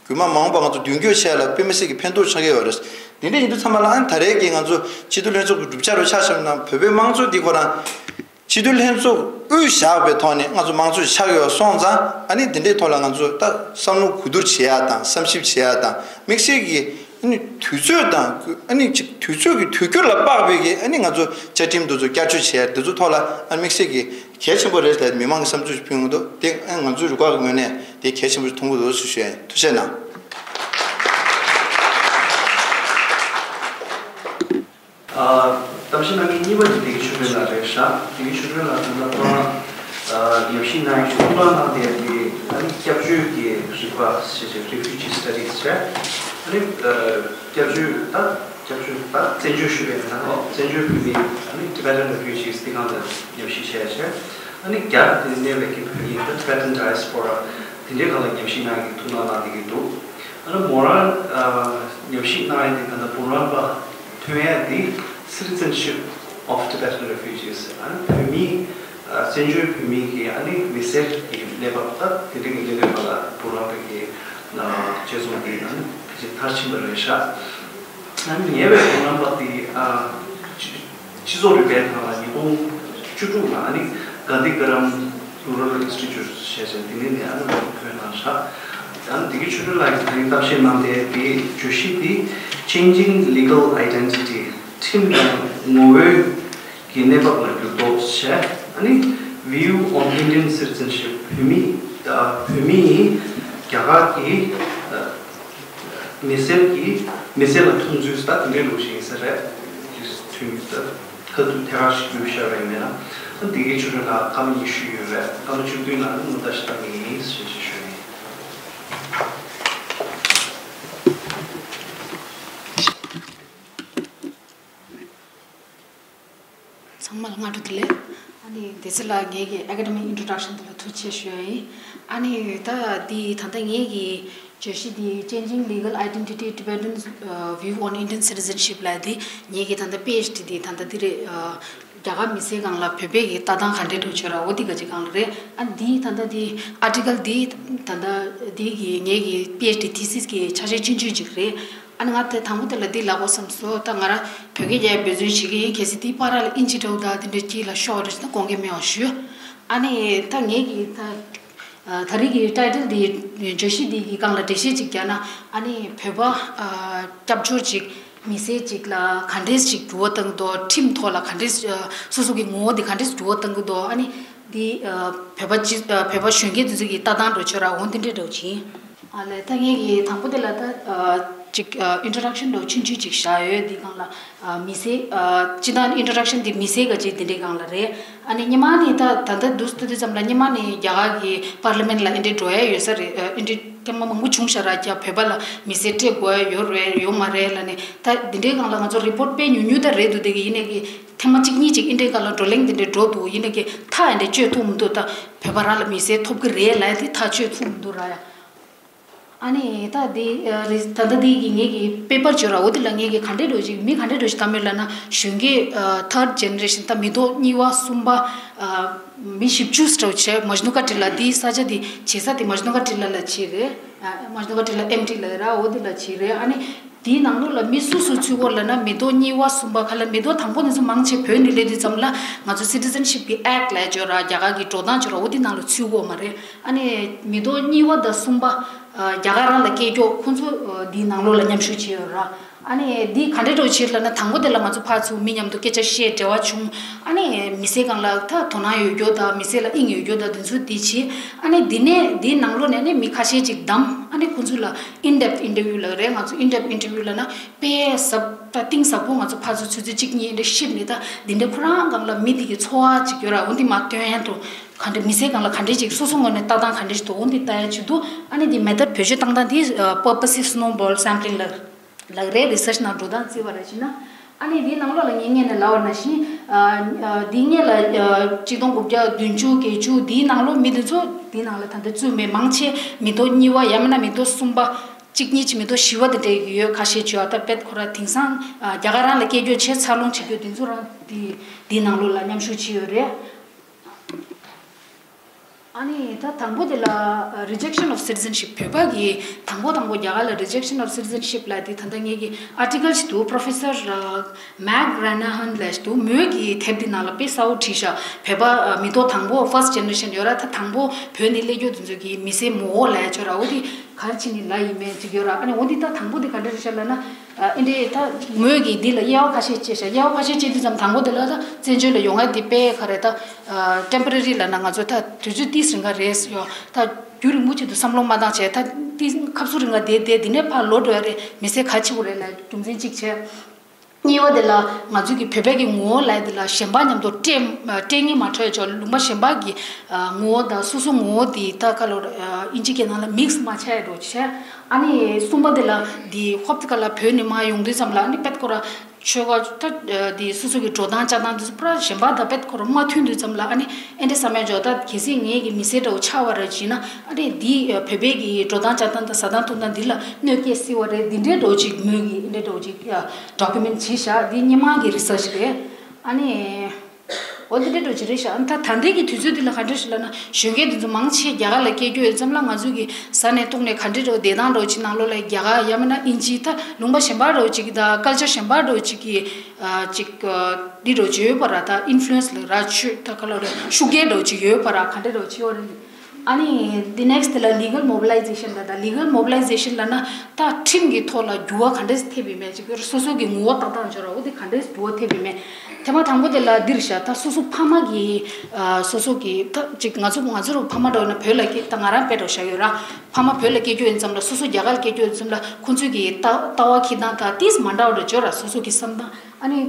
རྒྱུད་མ་མ་འོངས་པ་ང་ཚོ་མདུན་སྐྱོད་བྱས་ལ་དཔེ་མི་སྲིད་ཀྱི་ཕན་ཐོགས་ཆགས་ཀྱི་ཡོད་རེད། འདི་འདྲ་ཡིན་དུས་ཙམ་པ་ལ། ཨ་ནི་ད་རེས་ཀྱི་ང་ཚོ་སྤྱི་འཐུས་ལྷན་ཚོགས་ཀྱི་གྲུབ་ཆ་རུ་ཆ་བཞག་ན། བོད་པའི་དམངས་གཙོ་འདི་ཁོ་རང་སྤྱི་འཐུས་ལྷན་ཚོགས་དབུས་བཞག་པའི་ཐོག་ནས་ང་ཚོ་དམངས་གཙོ་ཆགས་ཀྱི་ཡོད་སོང་ཙང་། ཨ་ནི་འདི་འདྲའི་ཐོག་ལ་ང་ཚོ་ད་བསམ་བློ་གོ་བསྡུར་བྱེད་ཡ་དང་། བསམ་ཞིབ་བྱེད་ཡ་དང་། དམིགས་བསལ་གྱི་ཨ་ནི་དུས་ཚོད་དང་། ཨ་ནི་ཅིག་དུས་ཚོད་ཀྱི་དུས་འགྱུར་ལ་དཔག་པའི་གི་ཨ་ནི་ང་ཚོ་བཅའ་ཁྲིམས་འདི་ཚོ་བསྐྱར་བཅོས་བྱེད་ཡ་འདི་ཚོ་ཐོག་ལ། ཨ་ནི་དམིགས་བསལ་གྱི་གལ་ཆེན་པོ་རེད་ལབ་མི་མང་གི་བསམ་ཚུལ་ཞིག་ཕུལ་ཡོང་གི་འདུག་དེ་ང་ཚོའི་རུ་ཁག་གི་ངོས་ནས་དེ་གལ་ཆེན་པོ་ཞིག་མཐོང་གི་འདུག་ཞེས་ཞུ་ཡ་ཡིན། ཐུགས་རྗེ་གནང་། ཨ། གཏམ་བཤད་གནང་མཁན་གཉིས་པ་དེ་བདེ་སྐྱིད་ཆོས་སྒྲོན་ལགས་རེད་ཤག་བདེ་སྐྱིད་ཆོས་སྒྲོན་ལགས་དང་པོ་ཨ་ཉམས་ཞིབ་གནང་ཡག་ཐུགས་སྣང་གནང་བསྡད་པའི་ཨ་ནི་སྐྱབས་བཅོལ་གྱི་རིག་པ་ཞེས་བྱ། Refugee Studies རེད། ཨ་ནི་ཨ། སྐྱབས་བཅོལ། ད་སྐྱབས་བཅོལ། ད་བཙན་བྱོལ་ཞུ་བའི་ནང་ལ། བཙན་བྱོལ་བོད་མིའི་ཨ་ནི་Tibetan Refugees དེ་སྒང་ལ་ཉམས་ཞིབ་བྱས་བྱས། ཨ་ནི་རྒྱ་དེ་གནས་པའི་གི་བོད་མི། ད་Tibetan Diaspora དེ་འདྲའི་སྒང་ལ་ཉམས་ཞིབ་གནང་གི་ཐུགས་སྣང་གནང་བསྡད་ཀྱི་འདུག་ཨ་ནི་མོ་རང་ཨ་ཉམས་ཞིབ་གནང་ཡ་དེ་ད་ལྟ་འབུམ་རམས་པ་ཐོན་ཡ་དེ། Citizenship of Tibetan Refugees ཨ་ནི་བོད་མི། ཨ་བཙན་བྱོལ་བོད་མི་གི་ཨ་ནི་མི་སེར་གྱི་གནས་བབ། ད་དེ་འདྲའི་གི་གནས་བབ་ལ་འབུམ་རམས་པའི་གི་ཨ་དཔྱད་རྩོམ་དེ་ཨ་ནི་ཕལ་ཆེར་མཐར་ཕྱིན་པ་རེད་ཤག་ཨ་ནི་ཉེ་བའི་འབུམ་རམས་པ་དེ་ཨ་སྤྱི་སྤྱི་ཚོགས་རིག་པའི་ཐང་ལ་ཉིས་སྟོང་བཅུ་དྲུག་ལ་ཨ་ནི་གྷན་དྷི་གྷ་རམ་Rural Institute ཞེས་བྱ་དེ་ནས་ནས་ཨ་ནི་ཐོན་གནང་ཤག་ཨ་ནི་བདེ་སྐྱིད་ཆོས་སྒྲོན་ལགས་ཀྱིས་དེ་རིང་གཏམ་བཤད་གནང་བསྡད་པའི་བརྗོད་གཞི་དེ། Changing Legal Identity ཁྲིམས་དང་ངོ་བོའི་གི་གནས་བབ་ལ་འགྱུར་ལྡོག་བྱས། ཨ་ནི་View on Indian Citizenship བོད་མི། ཨ་བོད་མི་ཡིས་རྒྱ་གར་གྱི་ཨ་མི་སེར་གྱི་མི་སེར་ལ་མཐོང་ཚུལ། ད་དེ་འདྲའི་ལུགས་ཤིག་ཡིན་ས་རེད། དུས་ད་ཁ་ཐུག་ཐད་ཀར་ཞིག་བསྡུས་བཞག་པ་ཡིན་ན། ཨ་བདེ་སྐྱིད་ཆོས་སྒྲོན་ལགས་སྐར་མ་ཉི་ཤུ་ཡོད་རེད། སྐར་མ་བཅུ་བདུན་ནང་སྔོན་བརྡ་ཞིག་བཏང་གི་ཡིན་ཞེས་ཞུ་ཡིན། ཚང་མ་ལ་སྔ་དྲོ་བདེ་ལེགས། ཨ་ནི་བདེ་སྐྱིད་ལགས་ངེད་ཀྱི་academic introduction དེ་ལ་ཐུགས་རྗེ་ཆེ་ཞུ་ཡ་ཡིན། ཨ་ནི་ད་འདི་ད་ལྟ་ངེད་ཀྱི་བརྗོད་གཞི་འདི། Changing Legal Identity, Tibetans View on Indian Citizenship ལབ་འདི་ངེད་ཀྱི་ད་ལྟ་པེ་ཨེཆ་ཌི་འདི་ད་ལྟ་འདི་རེད། ཨ་རྒྱ་གར་མི་སེར་སྒང་ལ་བོད་པའི་གི་ལྟ་སྟངས་ག་འདྲས་འགྲོ་ཆོག་ར། འོ་འདི་ག་ཅིག་སྒང་ལ་རེད། ཨ་འདི་ད་ལྟ་འདི་article འདི་ད་ལྟ་འདི་གི་ངེད་ཀྱི་པེ་ཨེཆ་ཌི་thesis གི་ཆ་ཤས་ཆུང་ཆུང་ཅིག་རེད། ཨ་ནི་ང་དེ་དང་པོ་དེ་ལ་འདི་ལབ་དགོས་བསམ་སོང་། ད་ང་རང་བོད་སྐད་རྒྱག་འབད་བརྩོན་བྱེད་ཀྱི་ཡིན། གལ་སྲིད་འདི་བར་ལ་ཨིན་ཇི་འདྲ་བོ་དང་དེ་འདྲ་ཅིག་ལ་ཤོར་བ་འདྲ་ཅིག་ན་དགོངས་འགལ་མེད་པ་ཞུ། ཨ་ནི་ད་ངེད་ཀྱི་ད་ཨ་ད་རེས་ཀྱི་title འདི། བརྗོད་གཞི་འདི་གི་སྒང་ལ་འགྲེལ་བཤད་ཅིག་རྒྱག་ན། ཨ་ནི་བོད་པ་ཨ་སྐྱབས་བཅོལ་ཅིག་མི་སེར་ཅིག་ལ་ག་འདྲས་ཅིག་འགྱུར་བ་གཏང་གི་འདུག་ཁྲིམས་ཐོག་ལ་ག་འདྲས། ཨ་སོ་སོ་གི་ངོ་བོ་འདི་ག་འདྲས་འགྱུར་བ་གཏང་གི་འདུག་ཨ་ནི་འདི་ཨ་བོད་པ་སྤྱི་ཨ་བོད་པ་གཞོན་སྐྱེས་དེ་ཚོ་གི་ལྟ་སྟངས་འགྲོ་ཆོག་ར། འོ་འདི་འདྲས་འདྲ་བོ་ཅིག་ཡིན། ཨ་ལས། ད་ངེད་ཀྱི་དང་པོ་དེ་ལ་ད་ཨ་ཅིག་ཨ་introduction འདྲ་བོ་ཆུང་ཆུང་ཅིག་བཞག་ཡོད། འདི་སྒང་ལ་ཨ་མི་སེར་ཨ་སྤྱི་བཏང་introduction འདི་མི་སེར་ག་ཅིག་དེ་འདྲའི་སྒང་ལ་རེད། ཨ་ནི་སྔོན་མ་ནས་ད་ད་ལྟ་འདུག་ལྟ་དུས་ཙམ་ལ་སྔོན་མ་ནས་རྒྱ་གར་གྱི་parliament ལ་ཨེ་འདྲའི་འགྲོ་ཡ་ཡོད་ས་རེད། ཨ་ཨེ་འདྲའི་ཐེངས་མ་མང་པོ་བྱུང་ཤག་ར། རྒྱ་བོད་པ་ལ་མི་སེར་སྤྲད་དགོས་ཡ་ཡོད་རེད་ཡོད་མ་རེད་ལབ་ནས། ད་འདི་འདྲའི་སྒང་ལ་ང་ཚོ་report དཔེ་ཉུང་ཉུང་ད་རེད་འདུག་དེ་གི་ཡིན་ནའི་གི་ཐེངས་མ་གཅིག་གཉིས་ཅིག་ཨེ་འདྲའི་སྒང་ལ་བགྲོ་གླེང་དེ་འདྲའི་འགྲོ་འདུག་ཡིན་ནའི་གི་ཐག་ཨེ་འདྲའི་གཅོད་ཐུབ་མི་འདུག་ད་བོད་པ་རང་ལ་མི་སེར་ཐོབ་གི་རེད་ལབ་ཡ་དེ་ཐག་གཅོད་ཐུབ་མི་འདུག་ར་ཡ། ཨ་ནི་ད་འདི་ཨ་རི་ད་ལྟ་འདི་གི་ངེད་ཀྱི་པེ་པར་བརྗོད་ར། འོ་དེ་ལ་ངེད་ཀྱི་ག་འདྲས་འགྲོ་ཅིག་མི་ག་འདྲས་འགྲོ་ཞིག་བཏང་མེད་ལབ་ན། གཞོན་སྐྱེས་ཨ་third generation ད་མི་ཐོག་གཉིས་པ་གསུམ་པ་ཨ་མི་བཞི་བཅུ་ཙམ་བྱས། མཇ་ནུ་ཀ་ཊི་ལ་འདིའི་ས་ཆ་འདི་བྱེད་ས་དེ་མཇ་ནུ་ཀ་ཊི་ལ་ལ་བྱེད་རེད། ཨ་མཇ་ནུ་ཀ་ཊི་ལ་ཨེམ་ཊི་ལ་ར། འོ་དེ་ལ་བྱེད་རེད། ཨ་ནི་དེའི་ནང་ལོགས་ལ་མི་སུ་སུ་ཚུད་ཀྱི་ཡོད་ལབ་ན། མི་ཐོག་གཉིས་པ་གསུམ་པ་ཁ་ལ། མི་ཐོག་དང་པོ་དེ་ཚོ་མང་ཆེ་བོད་ནས་སླེབས་དུས་ཙམ་ལ་ང་ཚོ་Citizenship གི་Act ལབ་ཡ་ཅིག་ཡོད་ར། རྒྱ་གར་གི་འགྲོ་སྟངས་ཅིག་ཡོད་ར། འོ་དེ་ནང་ལ་ཚུད་ཀྱི་ཡོད་མ་རེད། ཨ་ནི་མི་ཐོག་གཉིས་པ་དང་གསུམ་པ། རྒྱ་གར་རང་ལ་སྐད་སྐྱོ་ཁོང་ཚོ་འདིའི་ནང་ལོགས་ལ་མཉམ་ཞུགས་བྱས་ཡོད་ར། ཨ་ནི་འདི་ག་འདྲ་འགྲོ་བྱེད་ལབ་ན། དང་པོ་དེ་ལ་ང་ཚོ་ཕར་ཚུར་མི་མཉམ་དུ་སྐད་ཆ་བཤད་འབྲེལ་བ་བྱུང་། ཨ་ནི་མི་སེར་སྒང་ལ་ད་དོ་སྣང་ཡོད་རྒྱུ་དང་མི་སེར་ལ་དབྱིངས་ཡོད་རྒྱུ་དང་དེ་ཚོ་འདི་བྱས། ཨ་ནི་འདི་ནས་འདིའི་ནང་ལོགས་ནས་ནི་མི་ཁ་ཤས་ཅིག་བདམས། ཨ་ནི་ཁོང་ཚོ་ལ་in depth interview ལབ་རེད། ང་ཚོ་in depth interview ལབ་ན་དཔེ་ཟབ་ད་གཏིང་ཟབ་པོ་ང་ཚོ་ཕར་ཚུར་ཆུ་ཚོད་གཅིག་གཉིས་འདྲ་ཤེས་ནས། ད་འདི་འདྲ་ཁོ་རང་སྒང་ལ་མི་དེ་གི་ཚོར་བ་ཅིག་ཡོད་ར། འོ་འདི་མར་སྟོན་ཡ་འགྲོ། ག་འདྲ་མི་སེར་སྒང་ལ་ག་འདྲ་ཅིག་སོ་སོ་ངོས་ནས་ལྟ་སྟངས་ག་འདྲ་ཞིག་འདུག་འོ་འདི་ལྟ་ཡ་ཅིག་འདུག་ཨ་ནི་འདི་method བེད་སྤྱོད་བཏང་སྟངས་འདི་purposive snowball sampling ལབ་ལབ་རེད། research ནང་འགྲོ་སྟངས་བརྩིས་པ་རེད་བྱས་ན། ཨ་ནི་འདིའི་ནང་ལོགས་ལ་ངས་སྔོན་ནས་ལབ་པ་ནང་བཞིན། འདིའི་སྔོན་ལ་གཅིག་སྟོང་དགུ་བརྒྱ་བདུན་ཅུ་བརྒྱད་ཅུ་འདིའི་ནང་ལོགས་མི་འདི་ཚོ་འདིའི་ནང་ལ་ད་ལྟ་བཙུད་མེད། མང་ཆེ་མི་ཐོག་གཉིས་པ་ཡང་མིན་ན་མི་ཐོག་གསུམ་པ། གཅིག་གཉིས་ཀྱི་མི་ཐོག་བཞི་པ་དེ་འདྲ་ཡོད་ཁ་ཤས་བྱོས། ཨ་ད་དཔེ་ཁོ་ར་དེང་སང་རྒྱ་གར་རང་ལ་སྐད་སྐྱོ་བྱས་འཚར་ལོངས་བྱེད་རྒྱུ་དེ་ཚོ་རང་དེ་དེའི་ནང་ལོགས་ལ་མཉམ་ཞུགས་བྱས་ཡོད་རེད། ཨ་ནི་ད་དང་པོ་དེ་ལ་rejection of citizenship བོད་པ་གི་དང་པོ་དང་པོ་རྒྱ་གར་ལ་rejection of citizenship ལབ་དེ་ད་ལྟ་ངེད་ཀྱི་article ཞིག་འདུག Professor Mac Granahan ལབ་ཞིག་འདུག་མོས་ཀྱི་དེབ་དེ་ནང་ལ་དཔེ་གསལ་པོ་བྲིས་ཤག་བོད་པ་མི་ཐོག་དང་པོ་first generation ཡོད་ར། ད་དང་པོ་བོད་ནས་སླེབས་རྒྱུ་དེ་ཚོ་གི་མི་སེར་མོ་འོ་ལབ་ཡ་ཅིག་ཡོད་ར། འོ་དེ་ག་རེ་བྱས་ནས་ལབ་ཡིན་མིན་ཅིག་ཡོད་ར། ཨ་ནི་འོ་འདི་ད་དང་པོ་འདི་ག་འདྲ་རེད་ཤག་ལབ་ན། ཨ་འདི་ད་མོས་ཀྱིས་འདི་ལ་དབྱེ་བ་ཁ་ཤས་བྱས་ཤག་དབྱེ་བ་ཁ་ཤས་བྱས་དུས་ཙམ་དང་པོ་འདི་ལ་ད་བཙན་བྱོལ་ལ་ཡོང་ཡ་འདི་དཔེ་ག་རེ་ད་temporary ལབ་ན། ང་ཚོ་ད་དུས་ཚོད་ཏིས་རིང་ག་རེད་ཡོད། ད་རྒྱུན་རིང་པོ་ཅིག་ཏུ་བསམ་བློ་མ་བཏང་བྱས། ད་ཏིས་ཁབ་སུ་རིང་ག་བསྡད་བསྡད་འདི་ནས་ཕར་ལོག་འགྲོ་ཡ་རེད། མི་སེར་ག་ཆེ་བོ་རེད་ལབ་རྒྱུ་མཚན་གཅིག་བྱས། གཉིས་པ་དེ་ལ་ང་ཚོ་གི་བོད་པའི་གི་ངོ་བོ་ལབ་དེ་ལ་གཞན་པ་མཉམ་དུ་སྤྲད་སྤྲད་ངེས་མ་འཕྲོད་ཅོག་ལུང་པ་གཞན་པ་གི་ངོ་བོ་དང་སོ་སོ་ངོ་བོ་དེ་ད་ག་ལོ་ཨིན་ཇི་སྐད་ནང་ལ་mix མ་བྱས་འགྲོ་བྱས། ཨ་ནི་གསུམ་པ་དེ་ལ་དེ་ཧོབ་དེ་ག་ལ་བོད་ནས་མར་ཡོང་དུས་ཙམ་ལ། ཨ་ནི་དཔེ་ཁོ་ར་ཆོལ་ཁ་ད་དེ་སོ་སོ་གི་འགྲོ་སྟངས་བཅའ་སྟངས་དེ་ཚོ་པུ་ར་གཞན་པ་དང་དཔེ་ཁོ་ར་མ་མཐུན་དུས་ཙམ་ལ། ཨ་ནི་ཨེ་འདྲ་བསམ་ཡ་ཅོག་ད་གལ་སྲིད་ངེད་ཀྱི་མི་སེར་འདྲ་བོ་ཆགས་པ་ར་བྱས་ན། ཨ་ནི་དེ་བོད་པའི་གི་འགྲོ་སྟངས་བཅའ་སྟངས་དང་ཟ་སྟངས་འཐུང་སྟངས་འདི་ལ་གནོད་སྐྱེལ་སྲིད་པ་རེད། འདི་འདྲའི་འདྲ་བོ་ཅིག་མོས་ཀྱིས་ཨེ་འདྲ་འདྲ་བོ་ཅིག་document བྱས་ཤག་འདི་སྔོན་མ་གི་research རེད། ཨ་ནི་འོ་འདི་འདྲའི་འདྲ་བོ་ཅིག་རེད་ཤག་ཨ་ནི་ད་ད་ལྟའི་གི་དུས་ཚོད་འདི་ལ་ག་འདྲ་ཞིག་ལབ་ན། གཞོན་སྐྱེས་འདི་ཚོ་མང་ཆེ་རྒྱ་གར་ལ་སྐྱེས་རྒྱུ་ཡོད་ཙམ་ལ། ང་ཚོ་གི་ཟ་ནས་འཐུང་ནས་ག་འདྲའི་འདྲ་བོ་བསྡད་སྟངས་འདྲ་བོ་ཅིག་ནང་ལོགས་ལ་རྒྱ་གར་ཡང་མིན་ན་ཨིན་ཇི་ད་ལུང་པ་གཞན་པ་འདྲ་བོ་ཅིག་དང་culture གཞན་པ་འདྲ་བོ་ཅིག་གི་ཅིག་འདི་འདྲ་བོ་ཅིག་ཡོད་པ་ར། ད་influence ལ་ར་ཆོས་ད་ག་ལ་ར་ཤུགས་རྐྱེན་འདྲ་བོ་ཅིག་ཡོད་པ་ར། ག་འདྲ་འདྲ་བོ་ཅིག་ཡོད་རེད། ཨ་ནི་the next དེ་ལ་legal mobilization ལ། ད་legal mobilization ལབ་ན་ད་ཁྲིམས་ཀྱི་ཐོག་ལ་འགྱུར་བ་ག་འདྲས་ཐེབས་ཡོད་མེད་ཅིག་སོ་སོ་གི་ངོ་བོ་ལྟ་སྟངས་ཅིག་ཡོད་ར། འོ་དེ་ག་འདྲས་འགྱུར་བ་ཐེབས་ཡོད་མེད། ཐེངས་མ་དང་པོ་དེ་ལ་འདིར་བཞག་ད་སོ་སོ་ཕ་མ་གི་ཨ་སོ་སོ་གི་ད་ཅིག་ང་ཚོ་ང་ཚོ་རུ་ཕ་མ་འདྲ་བོ་ན་བོད་ལ་སྐྱེས། ད་ང་རང་དཔེ་འདྲ་བོ་བཞག་ཡོད་ར། ཕ་མ་བོད་ལ་སྐྱེས་རྒྱུ་ཡིན་ཙམ་ལ་སོ་སོ་རྒྱ་གར་ལ་སྐྱེས་རྒྱུ་ཡིན་ཙམ་ལ་ཁོང་ཚོས་གི་ལྟ་ལྟ་བ་འཁྱེར་སྟངས་ད་ཏིས་མ་འདྲ་བ་འདྲ་བོ་ཅིག་ཡོད་ར། སོ་སོ་གི་བསམ་སྟངས། ཨ་ནི་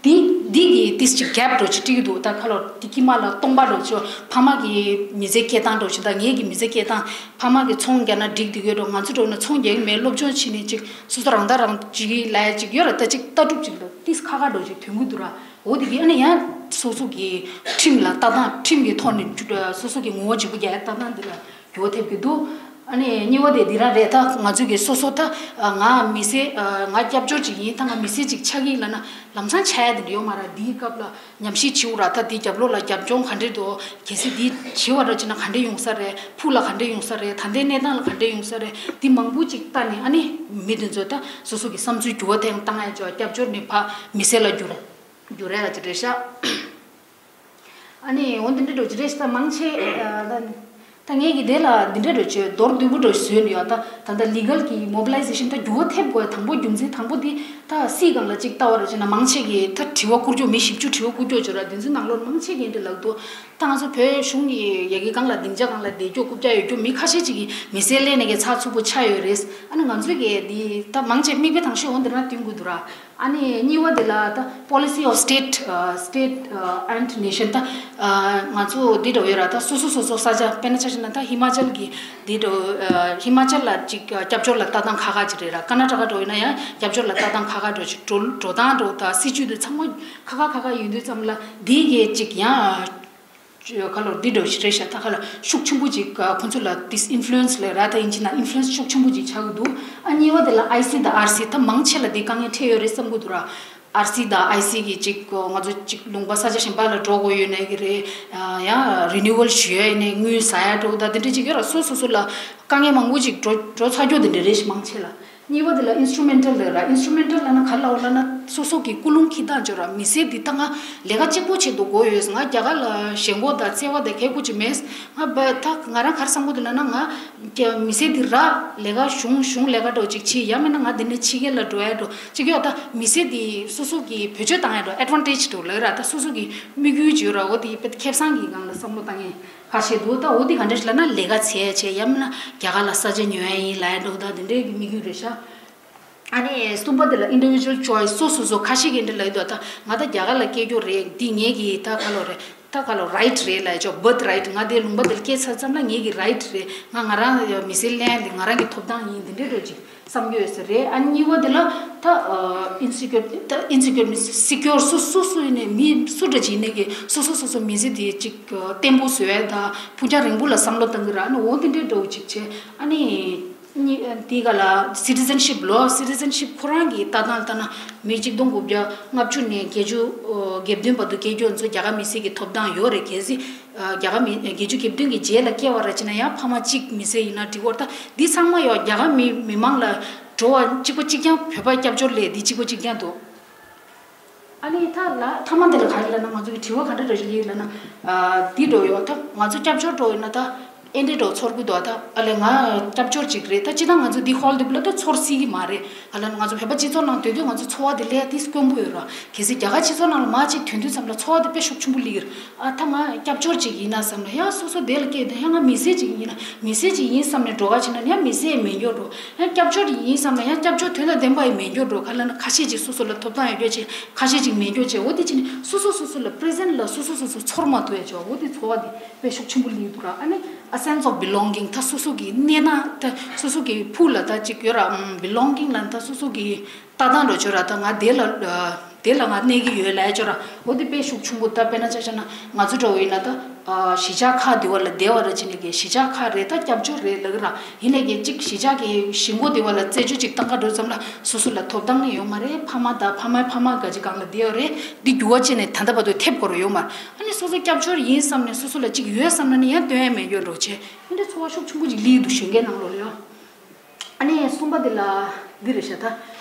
འདི་འདི་གི་ཏིས་ཅིག་gap འདྲ་བོ་ཅིག་སྤྲད་ཀྱི་འདུག་ད་ཁ་ལོ་དེ་དཀྱིལ་མ་ལ་སྟོང་པ་འདྲ་བོ་ཅིག་ཕ་མ་གི་མི་ཚེ་སྐྱེལ་སྟངས་འདྲ་བོ་ཅིག་དང་ངེད་ཀྱི་མི་ཚེ་སྐྱེལ་སྟངས། ཕ་མ་གི་ཚོང་རྒྱག་ན་འགྲིག་འདུག་ཡོད་འགྲོ། ང་ཚོ་འགྲོ་ན་ཚོང་རྒྱག་གི་མེད། སློབ་སྦྱོང་བྱས་ནས་ཅིག་སོ་སོ་རང་ཐག་རང་གཅོད་ལབ་ཡ་ཅིག་ཡོད་ར། ད་ཅིག་ལྟ་གྲུབ་ཅིག་ལ་ཏིས་ཁ་ཁ་འདྲ་བོ་ཅིག་ཐོན་གྱི་འདུག་ར། འོ་དེ་གི་ཨ་ནི་ཡང་སོ་སོ་གི་ཁྲིམས་ལ་ལྟ་སྟངས། ཁྲིམས་ཀྱི་ཐོག་ནས་སོ་སོ་གི་ངོ་བོ་འཇིགས་པོ་རྒྱག་ཡ་ལྟ་སྟངས་འདི་ལ་འགྱུར་བ་ཐེབས་ཀྱི་འདུག་ཨ་ནི་གཉིས་པ་དེ་འདི་རང་རེད། ད་ང་ཚོ་གི་སོ་སོ་ད་ང་མི་སེར་ང་སྐྱབས་བཅོལ་ཅིག་ཡིན། ད་ང་མི་སེར་ཅིག་ཆགས་ཀྱི་ཡིན་ལབ་ན་ལམ་སང་ཆགས་ཡ་དེ་འདྲ་ཡོད་མ་རེད། འདིའི་སྐབས་ལ་ཉམས་ཞིབ་བྱེད་འོ་ར། ད་འདི་རྒྱབ་ལོགས་ལ་རྒྱབ་ལྗོངས་ག་འདྲས་འདུག་གལ་སྲིད་འདི་བྱེད་པ་འདྲ་བྱས་ན་ག་འདྲས་ཡོང་ས་རེད། ཕུགས་ལ་ག་འདྲས་ཡོང་ས་རེད། ད་ལྟའི་གནས་སྟངས་ལ་ག་འདྲས་ཡོང་ས་རེད། འདི་མང་པོ་ཅིག་ལྟ་ནས་ཨ་ནི་མི་དེ་ཚོ་ད་སོ་སོ་གི་བསམ་ཚུལ་འགྱུར་བ་ཐེངས་བཏང་ཡ་ཅིག་སྐྱབས་བཅོལ་ནས་ཕར་མི་སེར་ལ་འགྱུར་རེད། རྒྱུ་རེད་ལ་ཅི་རེད་ཤག་ཨ་ནི་འོ་འདི་འདྲ་འགྲོ་ཅི་རེད་ཤག་ད་མང་ཆེ་ཨ་ད་ད་ངས་ཀྱི་དེ་ལ་འདི་འདྲ་འགྲོ་ཅི་མདོར་བསྡུས་པོ་འགྲོ་བཟོས་ནས་ཡོད། ད་ད་ལྟ་ལི་གལ་གྱི་མོ་བི་ལའི་ཟེ་ཤན་ད་འགྱུར་བ་ཐེབས་དགོས་དང་པོ་རྒྱུ་མཚན་དང་པོ་འདི་ད་སྲིད་སྒང་ལ་ཅིག་ལྟ་བ་ར་ཅི་ན་མང་ཆེ་གི་ད་དྲི་བ་བསྐུར་རྒྱུ་མི་བཞི་བཅུ་དྲི་བ་བསྐུར་རྒྱུ་ཅོ་ར། འདི་ཚོའི་ནང་ལོགས་མང་ཆེ་གི་འདི་ལབ་འདུག་ད་ང་ཚོ་བོད་གཞུང་གི་ཡ་གི་སྒང་ལ་སྡིངས་ཆ་སྒང་ལ་བསྡད་རྒྱུ་རྐུབ་བཀྱག་ཡོད་རྒྱུ་མི་ཁ་ཤས་ཅིག་གིས་མི་སེར་སླེབས་ནས་གི་ཚགས་ཚུད་པོ་ཆགས་ཡོད་རེད། ཨ་ནི་ང་ཚོས་གི་འདི་ད་མང་ཆེ་མིག་དཔེ་དང་ཤོས་འོ་འདི་ན་སྟོན་དགོས་འདུག་ར། ཨ་ནི་གཉིས་པ་དེ་ལ་ད་policy of state ཨ་state ཨ་and nation ད་ཨ་ང་ཚོ་འདི་འདྲ་ཡོད་ར། ད་སོ་སོ་སོ་སོ་ས་ཆ་དཔེར་ན་ཆ་བཞག་ན་ད་ཧི་མ་ཅལ་གི་འདི་འདྲ་ཨ་ཧི་མ་ཅལ་ལ་ཅིག་ཨ་སྐྱབས་བཅོལ་ལ་ལྟ་སྟངས་ཁག་ཁག་ཅིག་རེད་ར། ཀར་ན་ཊ་ཀ་འདྲ་ཡིན་ན་ཡང་སྐྱབས་བཅོལ་ལ་ལྟ་སྟངས་ཁག་ཁག་འདྲ་ཅིག་འགྲོ་འགྲོ་སྟངས་འདྲ་དང་སྲིད་ཇུས་འདི་ཚང་མ་ཁག་ཁག་ཁག་ཁག་ཡིན་དུས་ཙམ་ལ་འདི་གས་ཅིག་ཡང་ཁ་ལོ་འདི་འདྲ་ཞིག་རེད་ཤག་ད་ཁ་ལ་ཤུགས་ཆེན་པོ་ཅིག་ཁོ་ཚོ་ལ་ཏིས་ཨིན་ཕུ་ལུ་ཨེན་སི་ལ་ར། ད་ཡིན་གཅིག་ན་ཨིན་ཕུ་ལུ་ཨེན་སི་ཤུགས་ཆེན་པོ་ཅིག་ཆགས་ཀྱི་འདུག་ཨ་གཉིས་པ་དེ་ལ་ཨའི་སི་དང་ཨར་སི་ད་མང་ཆེ་ལ་འདི་དཀའ་ངལ་འཕྲད་ཡོད་རེད་བསམ་གྱི་འདུག་ར། ཨར་སི་དང་ཨའི་སི་གི་ཅིག་ང་ཚོ་ཅིག་ལུང་པ་ས་ཆ་གཞན་པ་ལ་འགྲོ་དགོས་ཡོད་ན་གི་རེད། ཡང་རི་ནིའུ་ཝལ་ཞུ་ཡ་ཡིན་ནའི་དངུལ་ཟ་ཡ་འགྲོ་ད་དེ་འདྲ་ཅིག་ཡོད་ར། སོ་སོ་སོ་ལ་དཀའ་ངལ་མང་པོ་ཅིག་འགྲོ་འགྲོ་ཚར་རྒྱུ་དེ་འདྲ་རེད་ཤག་མང་ཆེ་ལ། གཉིས་པ་དེ་ལ་ཨིན་སི་ཊུ་མེན་ཊལ་ལབ་ར། ཨིན་སི་ཊུ་མེན་ཊལ་ལབ་ན་ག་རེ་ལབ་འོ་ལབ་ན། སོ་སོ་གི་ཀུན་སློང་འཁྱེར་སྟངས་ཅིག་ཡོད་ར། མི་སེར་འདི་ད་ང་ལས་ཀ་གཅིག་པོ་བྱེད་དུ་དགོས་ཡོད། ང་རྒྱ་གར་ལ་ཞེན་ཁོག་དང་བརྩེ་བ་དང་གད་ཁུག་ཅིག་མེད། ང་བ་ད་ང་རང་ག་རེ་བསམ་གྱི་འདུག་ལབ་ན། ང་རྒྱ་མི་སེར་འདི་ར་ལས་ཀ་གཞུང་གཞུང་ལས་ཀ་འདྲ་བོ་ཅིག་བྱེད། ཡང་མིན་ན་ང་འདི་ནས་ཕྱི་རྒྱལ་ལ་འགྲོ་ཡ་འདྲ་བོ་ཅིག་ཡོད། ད་མི་སེར་འདི་སོ་སོ་གི་བེད་སྤྱོད་བཏང་ཡ་འདྲ་བོ་ཨེ་ཌི་ཝན་ཊེཇ་འདྲ་བོ་ལབ་ར། ད་སོ་སོ་གི་དམིགས་ཡུལ་ཅིག་ཡོད་ར། འོ་དེ་དཔེ་ཁེ་བཟང་གི་སྒང་ལ་བསམ་བློ་བཏང་ཡས་ཁ་ཤས་འདུག་ད་འོ་དེ་ག་འདྲ་ཞིག་ལབ་ན་ལས་ཀ་བྱས་བྱས། ཡང་མིན་ན་རྒྱ་གར་ལ་ས་ཆ་ཉོ་ཡ་ཡིན་ལབ་ཡ་འདྲ་བོ། ད་འདི་འདྲའི་གི་དམིགས་ཡུལ་རེད་ཤག་ཨ་ནི་གསུམ་པ་དེ་ལ་individual choice། སོ་སོ་སོ་ཁ་ཤས་ཀྱིས་འདི་ལབ་ཡོད་དོ། ད་ང་ད་རྒྱ་གར་ལ་སྐྱེས་རྒྱུ་རེད། འདི་ངེད་ཀྱི་ད་ག་ལོ་རེད། ད་ག་ལོ་རའིཊ་རེད་ལབ་ཆོག birth right། ང་དེ་ལུང་པ་དེར་སྐྱེས་ཚར་ཙམ་ལ་ངེད་ཀྱི་རའིཊ་རེད། ང་ང་རང་མི་སེར་ལེན་ཡ་དེ་ང་རང་གི་ཐོབ་ཐང་ཡིན། འདི་འདྲའི་འདྲ་བོ་ཅིག་བསམ་གྱི་ཡོད་ས་རེད། ཨ་གཉིས་པ་དེ་ལ་ད་ཨིན་སི་ཀིའོར་ད་ཨིན་སི་ཀིའོར་མི་སི་ཀིའོར། སུ་སུ་སུ་ཡིན་ནའི་མི་སུ་འདྲ་ཅིག་ཡིན་ནའི་གི་སོ་སོ་སོ་སོ་མི་ཚེ་དེ་ཅིག་བརྟན་པོ་བཟོ་ཡ་དང་ཕུགས་རྒྱང་རིང་པོ་ལ་བསམ་བློ་བཏང་གི་ར། ཨ་ནི་འོ་དེ་འདྲའི་འདྲ་བོ་ཅིག་བྱས། ཨ་ནི་གཉིས་དེ་ག་ལ་citizenship law། citizenship ཁོ་རང་གི་ལྟ་སྟངས་ལྟར་ན་མི་ཆིག་སྟོང་དགུ་བརྒྱ་ལྔ་བཅུ་ནས་བརྒྱད་ཅུ་གྱ་བདུན་བར་དུ་སྐྱེས་རྒྱུ་ཚོ་རྒྱ་གར་མི་སེར་གྱི་ཐོབ་ཐང་ཡོད་རེད། གལ་སྲིད་རྒྱ་གར་མི་བརྒྱད་ཅུ་གྱ་བདུན་གྱི་རྗེས་ལ་སྐྱེས་པ་རེད་ཅེ་ན། ཡང་ཕ་མ་གཅིག་མི་སེར་ཡིན་ན་འགྲིག་གི་རེད། ད་འདི་ཚང་མ་ཡང་རྒྱ་གར་མི་མི་མང་ལ་འགྲོ་བ་གཅིག་པ་གཅིག་རྐྱང་། བོད་པ་སྐྱབས་བཅོལ་ལས་འདི་གཅིག་པ་གཅིག་རྐྱང་འདུག་ཨ་ནི་ད་ལ་མཐའ་མ་འདི་ལ་ག་རེ་ལབ་ན། ང་ཚོ་གི་དྲི་བ་ག་འདྲ་འདྲ་ཞིག་སླེབས་ལབ་ན། ཨ་འདི་འགྲོ་ཡོད་ད། ང་ཚོ་སྐྱབས་བཅོལ་འགྲོ་ཡོད་ན་ད་ཨེ་འདྲའི་འགྲོ་ཚོར་གི་འདུག་ད་ཨ་ལས་ང་སྐྱབས་བཅོལ་ཅིག་རེད། ད་ཅི་ད་ང་ཚོ་འདི་ཧོལ་འདི་བུ་ལ་ད་ཚོར་སྲིད་གི་མ་རེད། ཨ་ལས་ང་ཚོ་བོད་པ་སྤྱི་ཚོགས་ནང་སྡོད་དུས་ང་ཚོ་ཚོར་བ་འདི་ལས་དེ་དཀོན་པོ་ཡོད་ར། གལ་སྲིད་རྒྱ་གར་སྤྱི་ཚོགས་ནང་ལ་མ་ཅིག་ཐོན་དུས་ཙམ་ལ་ཚོར་བ་འདི་དཔེ་ཤུགས་ཆེན་པོ་སླེབས་ཀྱི་རེད། ཨ་ད་ང་སྐྱབས་བཅོལ་ཅིག་ཡིན་ན་བསམ་ན། ཡང་སོ་སོ་དེ་ལ་སྐྱེས་དུས་ཡང་ང་མི་སེར་ཅིག་ཡིན་ན། མི་སེར་ཅིག་ཡིན་བསམ་ནས་འགྲོ་ག་ཕྱིན་ན་ཡང་མི་སེར་མེད་འགྱོ་འགྲོ། ཡང་སྐྱབས་བཅོལ་ཡིན་བསམ་ན་ཡང་སྐྱབས་བཅོལ་དོན་དང་ལྡན་པ་ཡང་མེད་འགྱོ་འགྲོ། ག་ལ་ན་ཁ་ཤས་ཅིག་སོ་སོ་ལ་ཐོབ་ཐང་ཡོད་རྒྱུ་བྱས། ཁ་ཤས་ཅིག་མེད་རྒྱུ་བྱས། འོ་དེ་ཕྱིན་ནས་སོ་སོ་སོ་སོ་ལ་པི་རི་ཛེན་ཊི་ལ་སོ་སོ་སོ་སོ་ཚོར་མ་ཐུབ་ཡ་བྱས། འོ་དེ་ཚོར་བ་དེ་དཔེ་ཤུགས་ཆེན་པོ་སླེབས་འདུག་ར། ཨ་ནི་a sense of belonging། ད་སོ་སོ་གི་གནས་སྟངས། ད་སོ་སོ་གི་ཕུགས་ལ་ད་ཅིག་ཡོད་ར། ཨམ་belonging ལ་ད་སོ་སོ་གི་ལྟ་སྟངས་འདྲ་བོ་ཅིག་ཡོད་ར། ད་ང་དེ་ལ་ཨ་དེ་ལ་ང་གནས་ཀྱི་ཡོད་ལབ་ཡ་ཅིག་ཡོད་ར། འོ་དེ་དཔེ་ཤུགས་ཆེན་པོ། ད་དཔེར་ན་ཆ་བཞག་ན་ང་ཚོ་འདྲ་བོ་ཡིན་ན་ད་ཨ་གཞིས་ཆགས་ཁག་དེ་བ་ལ་བསྡད་པ་ར་ཅིག་ནས་ཀྱི་གཞིས་ཆགས་ཁག་རེད། ད་སྐྱབས་བཅོལ་རེད་ལབ་ཀྱི་ར། ཡིན་ནའི་ཀྱི་ཅིག་གཞིས་ཆགས་ཀྱི་གཞིས་འགོ་དེ་བ་ལ་རྩད་གཅོད་ཅིག་བཏང་ག་འགྲོ་ཙམ་ལ་སོ་སོ་ལ་ཐོབ་ཐང་ནི་ཡོད་མ་རེད། ཕ་མ་དང་ཕ་མའི་ཕ་མ་ག་ཅིག་སྒང་ལ་བསྡད་ཡོད་རེད། འདི་འགྱུར་བ་ཅིག་ནས་ད་ལྟ་བར་དུ་ཐེབས་དགོས་ར་ཡོད་མ་རེད། ཨ་ནི་སོ་སོ་སྐྱབས་བཅོལ་ཡིན་བསམ་ནས་སོ་སོ་ལ་ཅིག་ཡོད་བསམ་ན་ནི་ཡང་སྟོན་ཡ་མེད་འགྱོ་འགྲོ་བྱས། འདི་འདྲའི་ཚོར་བ་ཤུགས་ཆེན་པོ་ཅིག་སླེབས་འདུག་གཞོན་སྐྱེས་ནང་ལོགས་ལ་ཡང་། ཨ་ནི་གསུམ་པ་དེ་ལ་འདི་རེད་ཤག་ད་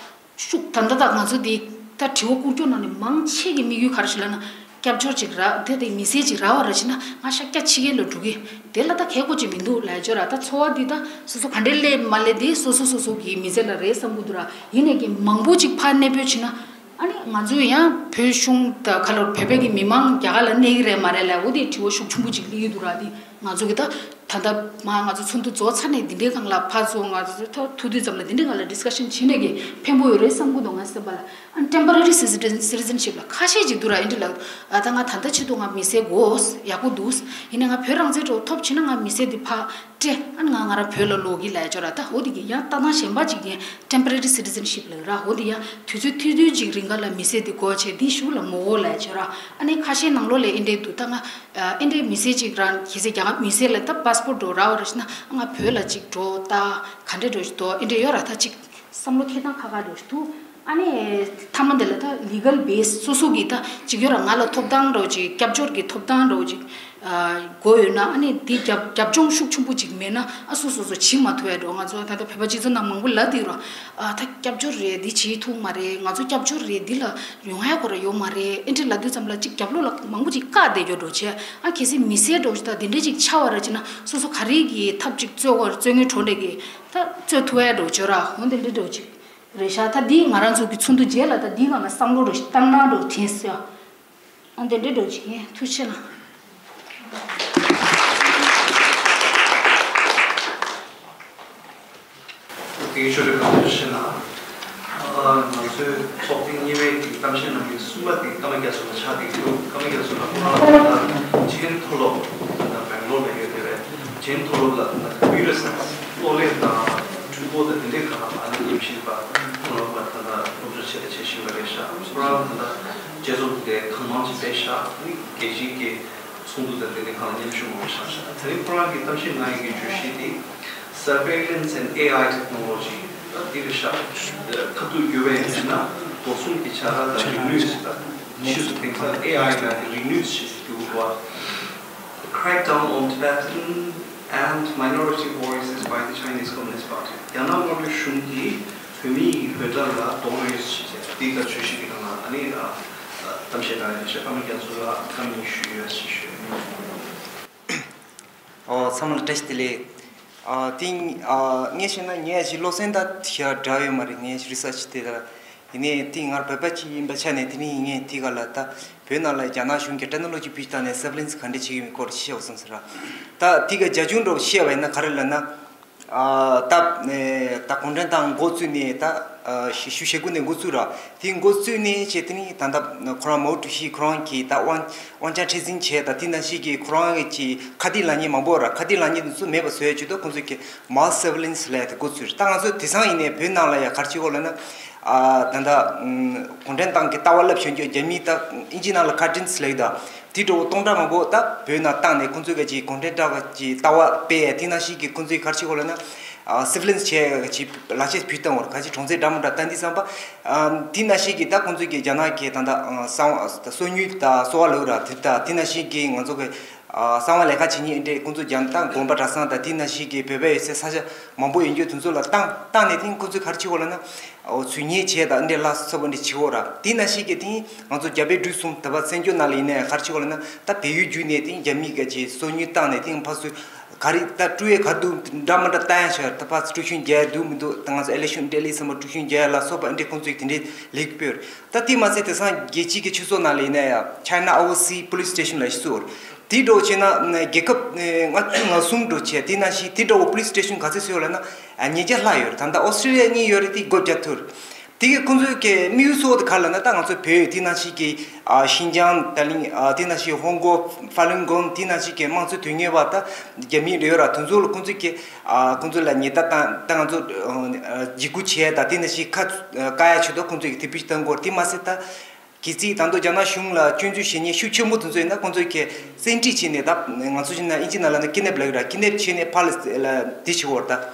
ཤུགས་ད་ལྟ་ད་ང་ཚོ་འདི་ད་དྲི་བ་བསྐུར་རྒྱུ་ནང་ནས་མང་ཆེ་གི་དམིགས་ཡུལ་ག་རེ་ཞིག་ལབ་ན། སྐྱབས་བཅོལ་ཅིག་རག་དེ་དེ་མི་སེར་ཅིག་རག་པ་ར་ཕྱིན་ན་ང་ཤ་སྐྱ་ཕྱི་རྒྱལ་ལ་འགྲོ་གི། དེ་ལ་ད་གལ་དགོས་ཅིག་མི་འདུག་ལབ་ཡ་ཅིག་ཡོད་ར། ད་ཚོར་བ་འདི་ད་སོ་སོ་ག་འདྲའི་སླེབས་མ་སླེབས་དེ་སོ་སོ་སོ་སོ་གི་མི་ཚེ་ལ་རེད་བསམ་གི་འདུག་ར། ཡིན་ནའི་གི་མང་པོ་ཅིག་ཕར་གནས་སྤོས་ཕྱིན་ན། ཨ་ནི་ང་ཚོས་ཡང་བོད་གཞུང་ད་ག་ལོར་བོད་པའི་གི་མི་མང་རྒྱ་གར་ལ་གནས་ཀྱི་རེད་མ་རེད་ལབ། འོ་དེ་དྲི་བ་ཤུགས་ཆེན་པོ་ཅིག་སླེབས་ཀྱི་འདུག་ར། དེ་ང་ཚོ་གི་ད་ད་ལྟ་མ་ང་ཚོ་ཚོགས་འདུ་རྫོགས་ཚར་ནས་འདི་འདྲའི་སྒང་ལ་ཕར་ཚུར་ང་ཚོ་ཐོག་ཐུག་དུས་ཙམ་ལ་འདི་འདྲའི་སྒང་ལ་ཌིས་ཀ་ཤན་བྱེད་ནས་གི་ཕན་པོ་ཡོད་རེད་བསམ་གི་འདུག་ང་སེམས་པ་ལ། ཨ་ནི་ཊེམ་པོ་ར་རི་སི་ཊི་ཛེན་སི་ཊི་ཛེན་ཤིབ་ལ་ཁ་ཤས་ཅིག་འདུག་ར། ཨེ་འདྲ་ལབ། ཨ་ད་ང་ད་ལྟ་ཆེད་དུ་ང་མི་སེར་དགོས། ཡག་པོ་འདུག་ཡིན་ནའི་ང་བོད་རང་བཙན་འདྲ་བོ་ཐོབ་ཕྱིན་ན་ང་མི་སེར་འདི་ཕར་སྤྲད། ཨ་ནི་ང་ང་རང་བོད་ལ་ལོག་གི་ལབ་ཡ་ཅིག་ཡོད་ར། ད་འོ་དེ་གི་ཡང་ལྟ་སྟངས་གཞན་པ་ཅིག་གི་ཊེམ་པོ་ར་རི་སི་ཊི་ཛེན་ཤིབ་ལབ་ར། འོ་དེ་ཡང་དུས་ཚོད་ཐུང་ཐུང་ཅིག་རིང་ག་ལ་མི་སེར་འདི་དགོས་བྱས་འདི་གཞུག་ལ་མི་དགོས་ལབ་ཡ་ཅིག་ཡོད་ར། ཨ་ནི་ཁ་ཤས་ནང་ལོགས་ལ་ཨེ་འདྲ་འདུག་ད་ང་ཨ་ཨེ་འདྲའི་མི་སེར་ཅིག་རང་གི་སེ་རྒྱ་གར་མི་སེར་ལ་ད་པཱ་སི་པོར་འདྲ་བོ་རག་པ་ར་ཕྱིན་ན་ང་བོད་ལ་ཅིག་འགྲོ་ད་ག་འདྲ་འདྲ་བོ་ཞིག་འདུག་ཨེ་འདྲ་ཡོད་ར། ད་ཅིག་བསམ་བློ་འཁྱེར་སྟངས་ཁག་ཁག་འདྲ་བོ་ཞིག་འདུག་ཨ་ནི་མཐའ་མ་འདི་ལ་ད་ལི་གལ་བེ་སི་སོ་སོ་གི་ད་ཅིག་ཡོད་ར། ང་ལ་ཐོབ་ཐང་འདྲ་བོ་ཅིག་སྐྱབས་བཅོལ་གྱི་ཐོབ་ཐང་འདྲ་བོ་ཅིག་ཨ་དགོས་ཡོད་ན། ཨ་ནི་འདི་རྒྱབ་རྒྱབ་ལྗོངས་ཤུགས་ཆེན་པོ་ཅིག་མེད་ན་ཨ་སོ་སོ་སོ་བྱེད་མ་ཐུབ་ཡ་འདྲ་བོ། ང་ཚོ་ད་ལྟ་བོད་པ་སྤྱི་ཚོགས་ནང་མང་པོ་ལབ་བསྡད་ཡོད་ར། ཨ་ད་སྐྱབས་བཅོལ་རེད། འདི་བྱེད་ཐུབ་མ་རེད། ང་ཚོ་སྐྱབས་བཅོལ་རེད། འདི་ལ་ཡོང་ཡ་ཁོ་ར་ཡོད་མ་རེད། ཨེ་འདྲ་ལབ་དུས་ཙམ་ལ་ཅིག་རྒྱབ་ལོགས་ལ་མང་པོ་ཅིག་བཀག་བསྡད་ཡོད་འདྲ་བོ་བྱས། ཨ་གལ་སྲིད་མི་སེར་འདྲ་བོ་ཞིག་ད་འདི་འདྲ་ཅིག་ཆགས་པ་ར་ཕྱིན་ན་སོ་སོ་ག་རེ་གི་ཐབས་ཅིག་རྩོད་དགོས་རྩོད་ངན་འགྲོ་འདྲ་གི་ད་རྩོད་ཐུབ་ཡ་འདྲ་བོ་ཅིག་ཡོད་ར། འོ་འདི་འདྲ་འདྲ་བོ་ཅིག་རེད་ཤག་ད་འདི་ང་རང་ཚོ་གི་ཚོགས་འདུ་རྗེས་ལ་ད་འདིའི་སྒང་ལ་བསམ་བློ་འདྲ་བོ་ཞིག་བཏང་ན་འདྲ་བོ་དྲན་སོང་། ཨ་འདི་འདྲ་འདྲ་བོ་ཞིག་ཡིན། ཐུགས་རྗེ་ཆེ་གནང་། དེའི་ཞོར་དུ་ཐུགས་རྗེ་ཆེ་གནང་། ཨ་ང་ཚོའི་ཚོགས་ཐེངས་གཉིས་པའི་གི་གཏམ་བཤད་གནང་མཁན་གསུམ་པ་དེ་ཀརྨ་རྒྱ་མཚོ་ལགས་ཆགས་བསྡད་འདུག་ཀརྨ་རྒྱ་མཚོ་ལགས་ཁོ་རང་ད་ལྟ་ཇེན་མཐོ་སློབ་ད་ལྟ་སྦེང་ལོར་ལ་ཡོད་དེ་རེད། ཇེན་མཐོ་སློབ་ལ་ད་ལྟ་ཀམ་པུ་ཊར་སའེན་སི་གློག་ཀླད་དང་འཕྲུལ་འཁོར་དང་དེ་འདྲའི་ཁག་ལ་ཨ་ནི་ཉམས་ཞིབ་པ་ཁོ་རང་ད་ལྟ་སློབ་སྦྱོང་བྱེད་དང་བྱེད་བཞིན་པ་རེད་ཤག་ཁོ་རང་ད་ལྟ་རྒྱལ་ཚོགས་དེ་གང་མང་ཅིག་ཕེབས་ཤག་ཨ་ནི་རྒྱལ་སྤྱིའི་གི་ཚོགས་འདུ་དང་དེ་འདྲའི་ཁག་ལ་མཉམ་ཞུགས་མང་པོ་བཞག་ཤག་ད་རིང་ཁོ་རང་གི་གཏམ་བཤད་གནང་ཡས་ཀྱི་བརྗོད་གཞི་དེ་Surveillance and A I Technology ད་འདི་རེད་ཤག་ཁ་ཐུག་བསྒྱུར་བ་ཡིན་ན་འགོག་སྲུང་གི་བྱ་དགའ་དང་རིག་ནུས་ཟེར་ད་ཕྱིས་སུ་དེང་སང་ཨེ་ཨའི་ནང་གི་རིག་ནུས་ཞེས་བསྒྱུར་བ། The crackdown on Tibetan and minority voices by the Chinese Communist Party. རྒྱ་ནག་དམར་པོའི་གཞུང་གིས་ བོད་མིའི་འོས་བསྡུ་ལ་དོ་དགོང་ཡོད་ཞེས་བྱས་དེ་ལྟར་བརྗོད་གཞི་གི་ནང་ལ་ཨ་ནི་གཏམ་བཤད་གནང་ཡོད་ཞེས་ཕ་མ་རྒྱ་མཚོ་ལ་བཀའ་མོལ་ཞུས་ཡོད་ཞེས་ཞུས་ཡོད། ཨོ་ཚང་མ་ལ་བཀྲ་ཤིས་བདེ་ལེགས། ཨ་དེ་ཨ་ངས་བཤད་ན་ངས་ཞིག་བློ་སེང་དང་ཞིག་འདྲ་ཡོད་མ་རེད། ངས་རི་སར་ཆི་དེ་ལ་ཡིན་ནའི་དེ་ངར་བོད་པ་ཅིག་ཡིན་པའི་ཆ་ནས་དེ་ནི་ངས་དེ་ག་ལ་ད་བོད་ནང་ལ་རྒྱ་ནག་གཞུང་གི་ཊེག་ནོ་ལོ་ཇི་བེད་སྤྱོད་བཏང་ནས་སར་ཝེ་ལེན་སི་ག་འདྲ་བྱེད་ཀྱི་ཡོད་མེད་སྐོར་ཤེས་བ་བསམ་ཟེར་ར། ད་དེ་ག་རྒྱ་ཆུང་འགྲོ་ཤེས་བ་ཡིན་ན་ག་རེ་ལབ་ན། ད་ད་གུང་ཁྲན་ཏང་འགོ་བཙུགས་ནས་ད་ཞུ་ཞུ་ཞེ་དགུ་ནས་འགོ་བཙུགས་ར། དེ་འགོ་བཙུགས་ནས་བྱས་དེ་ནི་ད་ལྟ་ཁོ་རང་མའོ་ཀྲུའུ་ཞི་ཁོ་རང་གིས་ད་དབང་དབང་ཆ་མཁྲེགས་འཛིན་བྱས་ད་དེ་ནང་བཞིན་གྱི་ཁོ་རང་གི་ཁ་གཏད་ལངས་མཁན་མང་པོ་ར། ཁ་གཏད་ལངས་མཁན་དེ་ཚོ་མེད་པ་བཟོ་ཡ་ཆེད་དུ་ཁོང་ཚོས་ཀྱི་མཱས་སར་ཝེ་ལེན་སི་ལབ་ཡ་དེ་འགོ་བཙུགས་རེད། ད་ང་ཚོ་དེང་སང་ཡིན་ནའི་བོད་ནང་ལ་ཡ་ག་རེ་བྱེད་དགོས་ལབ་ན། ད་ལྟ་གུང་ཁྲན་ཏང་གི་ལྟ་བ་ལབ་བྱུང་རྒྱུ་རྒྱ་མིའི་ད་ཨིན་ཇི་ནང་ལ་ཁ་ཌེན་སི་ལབ་ཡ་ད། དེ་འདྲ་བོ་སྟོང་ཕྲག་མང་པོ་ད་བོད་ནང་བཏང་ནས་ཁོང་ཚོས་ག་ཅིག་གུང་ཁྲན་ཏང་གི་ལྟ་བ་སྤེལ་ཡ་དེ་ནང་བཞིན་གྱི་ཁོང་ཚོས་ག་རེ་བྱེད་དགོས་ལབ་ན། སར་ཝེ་ལེན་སི་བྱས་ག་ཅིག་ལག་ཆས་བེད་བཏང་བར་ག་ཅིག་གྲོང་ཚད་འདྲ་མི་འདྲ་བཏང་དུས་ཙམ་པ། དེ་ནང་བཞིན་གྱི་ད་ཁོང་ཚོས་ཀྱི་རྒྱ་ནག་གི་ད་ད་གསང་བ་སོ་ཉུལ་ད་སོ་བ་ལབ་ར་དེ་ད་དེ་ནང་བཞིན་གྱི་ང་ཚོ་གི་གསང་བ་ལས་ཀ་བྱེད་མཁན་འདྲ་ཁོང་ཚོ་རྒྱ་ནག་དགོན་པ་གྲྭ་ཚང་དང་དེ་ནང་བཞིན་གྱི་བོད་པའི་ཡོད་སའི་ས་ཆ་མང་པོ་ཡོད་རྒྱུ་དེ་ཚོ་ལ་བཏང་བཏང་ནས་དེ་ཁོང་ཚོས་ག་རེ་བྱེད་དགོས་ལབ་ན། འོ་ཚུལ་ཉེས་བྱས་དང་འདྲེ་ལ་སོགས་པ་འདྲེ་བྱེད་འོ་ར། དེ་ནང་བཞིན་གྱི་དེ་ང་ཚོ་རྒྱ་བལ་འབྲུག་གསུམ་ད་བར་བཙན་བྱོལ་ནང་ལ་ཡིན་ནའི་ག་རེ་བྱེད་འོ་ལབ་ན་ད་བལ་ཡུལ་བརྒྱུད་ནས་དེ་རྒྱ་མིས་ག་ཅིག་སོ་ཉུལ་བཏང་ནས་དེ་ཕར་ཚུར་ག་རེ་ད་སྤྲོད་ཡས་ག་འདུག་འདྲ་མི་འདྲ་ལྟ་ཡ་ཤར་ད་ཕར་ཚུར་ཀྲུའུ་ཞུན་རྒྱག་འདུག་མི་འདུག་ད་ང་ཚོ་ཨེ་ལེག་ཤོན་འདྲེ་ལི་ཚང་མ་ཀྲུའུ་ཞུན་རྒྱག་ཡ་ལ་སོགས་པ་འདྲེ་ཁོང་ཚོས་དེ་འདྲའི་ལེགས་སྤེལ་ད་དེ་མ་ཟད་དེང་སང་རྒྱལ་སྤྱི་གི་ཆོས་ཚོགས་ནང་ལ་ཡིན་ནའི་ཡ་China Overseas Police Station་ལ་ཞིག་སུ་འོ་ར། དེའི་འགྲོ་བྱས་ན་རྒྱལ་ཁབ་ལྔ་བཅུ་ང་གསུམ་འགྲོ་བྱས་དེ་ནང་བཞིན་དེ་འདྲ་བོ་པོ་ལི་སི་སི་ཊེ་ཤན་ག་ཚོད་ཡོད་ལབ་ན་ཉིས་བརྒྱ་ལྷག་ཡོད་རེད། ད་ལྟ་ཨོ་སི་ཀྲི་ལི་ཡ་གཉིས་ཡོད་རེད། དེ་སྒོ་བརྒྱབ་ཐུབ་རེད། དེ་གི་ཁོང་ཚོའི་གི་དམིགས་ཡུལ་གཙོ་བོ་དེ་ག་ལབ་ན་ད་ང་ཚོ་བོད་ཡུལ་དེ་ནང་བཞིན་གྱི་ཤིན་ཅང་ད་ལིང་དེ་ནང་བཞིན་ཧོང་ཀོང་ཧྥ་ལུན་གོང་དེ་ནང་བཞིན་གྱི་དམངས་གཙོ་དོན་གཉེར་བ་ད་རྒྱ་མི་རེ་ཡོད་ར། དེ་ཚོ་ལ་ཁོང་ཚོའི་གི་ཁོང་ཚོ་ལ་ཉེས་ད་ད་ད་ང་ཚོ་འཇིགས་སྐུལ་བྱས་ད་དེ་ནང་བཞིན་ཁ་བཀག་ཡ་ཆེད་དུ་ཁོང་ཚོའི་གི་དེ་བུ་ཞིག་བཏང་དགོས་རེད། དེ་མ་ཟད་ད། གལ་སྲིད་ད་དུང་རྒྱ་ནག་གཞུང་ལ་སྐྱོན་བརྗོད་བྱེད་མཁན་ཤུགས་ཆེན་པོ་དེ་ཚོ་ཡིན་ན་ཁོང་ཚོས་ཀྱི་བཙན་ཁྲིད་བྱས་ནས་ད་ང་ཚོ་བྱས་ན་ཨིན་ཇི་ནང་ལ་ན་ཀི་ནེབ་ལབ་ཀྱི་ར། ཀི་ནེབ་བྱས་ནས་ཕར་ལ་ལ་འདི་བྱེད་དགོས་རེད། ད་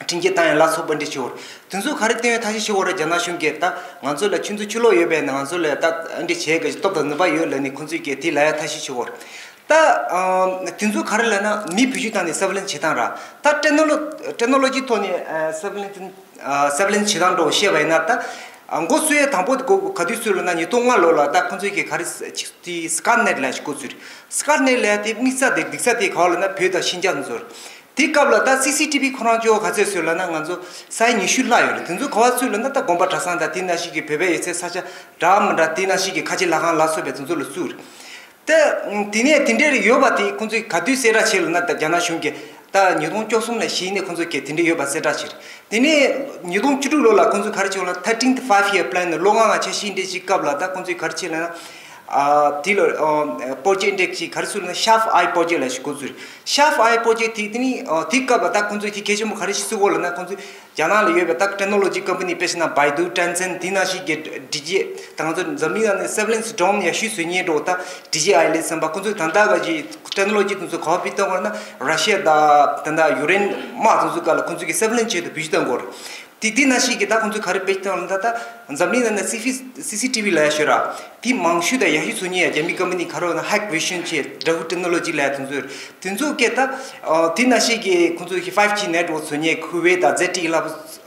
དྲིན་སྐྱེལ་བཏང་ཡ་ལ་སོགས་པ་འདི་བྱེད་དགོས་རེད། དེ་ཚོ་ག་རེ་བསྟན་ཡོད་ཐག་གཅོད་བྱེད་དགོས་རེད། རྒྱ་ནག་གཞུང་གིས་ད་ང་ཚོ་ལ་ཁྱོད་ཚོ་ཕྱི་ལོགས་ཡོད་པས་ན་ང་ཚོ་ལ་ད་འདི་བྱས་གི་སྟོབས་དང་ནུས་པ་ཡོད་ལབ་ནས་ཁོང་ཚོས་ཀྱི་དེ་ལབ་ཡ་ཐག་གཅོད་བྱེད་དགོས་རེད། ད་དེ་ཚོ་ག་རེ་ལབ་ན་མི་བེད་སྤྱོད་བཏང་ནས་སར་ཝེ་ལེན་སི་བྱེད་སྟངས་ར། ད་ཊེག་ནོ་ལོ་ཊེག་ནོ་ལོ་ཇི་ཐོག་ནས་སར་ཝེ་ལེན་སི་ཨ་སར་ཝེ་ལེན་སི་བྱེད་སྟངས་འདྲ་བོ་བཤད་པ་ཡིན་ན་ད། ཨ་འགོ་བཙུགས་ཡས་དང་པོ་དེ་གོ་ག་དུས་ཚོད་ལ་ན་ཉིས་སྟོང་ལྔ་ལོ་ལ་ད་ཁོང་ཚོས་ཀྱི་ག་རེ་ཅིག་དེ་སི་ཀར་ནེཊ་ལབ་ཞིག་འགོ་བཙུགས་རེད། སི་ཀར་ནེཊ་ལབ་ཡ་དེ་དམིགས་ས་དེ་སྡིག་ས་དེ་ག་བ་ལ་ན་བོད་དང་ཤིན་ཅང་ཚོར། དེ་སྐབས་ལ་ད་སི་སི་ཊི་བི་ཁོ་རང་ཅོ་ག་ཚོད་ཚོད་ལ་ན་ང་ཚོ་ས་ཡ་ཉི་ཤུ་ལྷག་ཡོད་རེད། དེ་ཚོ་ག་བ་ཚོད་ལ་ན་ད་དགོན་པ་གྲྭ་ཚང་དང་དེ་ནང་བཞིན་གྱི་བོད་པའི་ཡོད་ཚད་ས་ཆ་འདྲ་མི་འདྲ་དེ་ནང་བཞིན་གྱི་ཁ་ཆེ་ལྷ་ཁང་ལ་སོགས་པའི་དེ་ཚོ་ལ་བཙུགས་རེད། ད། དེ་ནས་དེ་འདྲའི་ཡོད་པ་དེ་ཁོང་ཚོས་ག་དུས་གསལ་བསྒྲགས་བྱས་ལ་ན་ད་རྒྱ་ནག་གཞུང་གིས་ད་ཉིས་སྟོང་བཅུ་གསུམ་ལ་གཞི་ནས་ཁོང་ཚོས་གི་དེ་འདྲའི་ཡོད་པ་གསལ་བསྒྲགས་བྱས། དེ་ནས་ཉིས་སྟོང་བཅུ་དྲུག་ལོ་ལ་ཁོང་ཚོས་ག་རེ་བྱས་ལ་ན་ཐར་ཊིན་ཐི་ཕའིབ་ཡར་པི་ལན་ནི་ལོ་ལྔ་ལྔ་འཆར་གཞི་འདྲ་ཞིག་སྐབས་ལ་ད་ཁོང་ཚོས་ག་རེ་བྱས་ལ་ན། ཨ་དེ་ལ་པོ་ཇེག་འདྲ་ཞིག་ག་རེ་ཟེར་ལ་ན་ཤར་ཨའི་པོ་ཇེག་ལ་ཞིག་འགོ་ཚུགས། ཤར་ཨའི་པོ་ཇེག་དེ་དེ་ནི་དེ་སྐབས་ལ་ད་ཁོང་ཚོས་དེ་གལ་ཆེན་པོ་ག་རེ་ཞིག་བཟོ་དགོས་ལ་ན་ཁོང་ཚོས། རྒྱ་ནག་ལ་ཡོད་པའི་ད་ཊེག་ནོ་ལོ་ཇི་ཀམ་པ་ནི་དཔེ་བཞག་ན་བྷའི་ཌུ། ཊེན་སེན་ཊི། དེ་ནང་བཞིན་གྱི་ཌི་ཇི་ཨེ། ད་ང་ཚོ་འཛམ་གླིང་ནང་ནས་སར་ཝེ་ལེན་སི་ཌོན་ཡག་ཤོས་བཟོ་མཁན་འདྲ་བོ་ད་ཌི་ཇི་ཨའི་ལབ་བསམ་པ། ཁོང་ཚོས་ད་ལྟ་ག་ཅིག་ཊེག་ནོ་ལོ་ཇི་དེ་ཚོ་ག་པར་བེད་སྤྱོད་གཏོང་དགོས་ན་ར་ཤི་ཡ་དང་ད་ལྟ་ཡུ་ཀེ་རེན་དམག་དེ་ཚོ་སྒང་ལ་ཁོང་ཚོས་ཀྱི་སར་ཝེ་ལེན་སི་བྱས་ཏེ་བེད་སྤྱོད་གཏོང་དགོས་རེད། དེ་དེ་ནང་བཞིན་གྱི་ད་ཁོང་ཚོས་ག་རེ་བེད་སྤྱོད་གཏོང་ལ་ད་ད་འཛམ་གླིང་ནང་ནས་སི་སི་ཊི་བི་ལབ་ཡག་ཤོས་ར། དེ་མང་ཤོས་དང་ཡག་ཤོས་བཟོ་མཁན་ཡང་རྒྱ་མི་ཀམ་པ་ནི་ག་རེ་ཡོད་ན་ཧེག་ཝི་ཤན་བྱས་འདྲ་བོ་ཊེག་ནོ་ལོ་ཇི་ལབ་ཡག་དེ་ཚོ་ཡོད་རེད། དེ་ཚོ་སྐད་ད། ཨ་དེ་ནང་བཞིན་གྱི་ཁོང་ཚོ་གི་ཕའིབ་ཇི་ནེཊ་ཝརཀ་བཟོ་མཁན་ཁུ་ཝེ་དང་ཛེ་ཊི་ལ་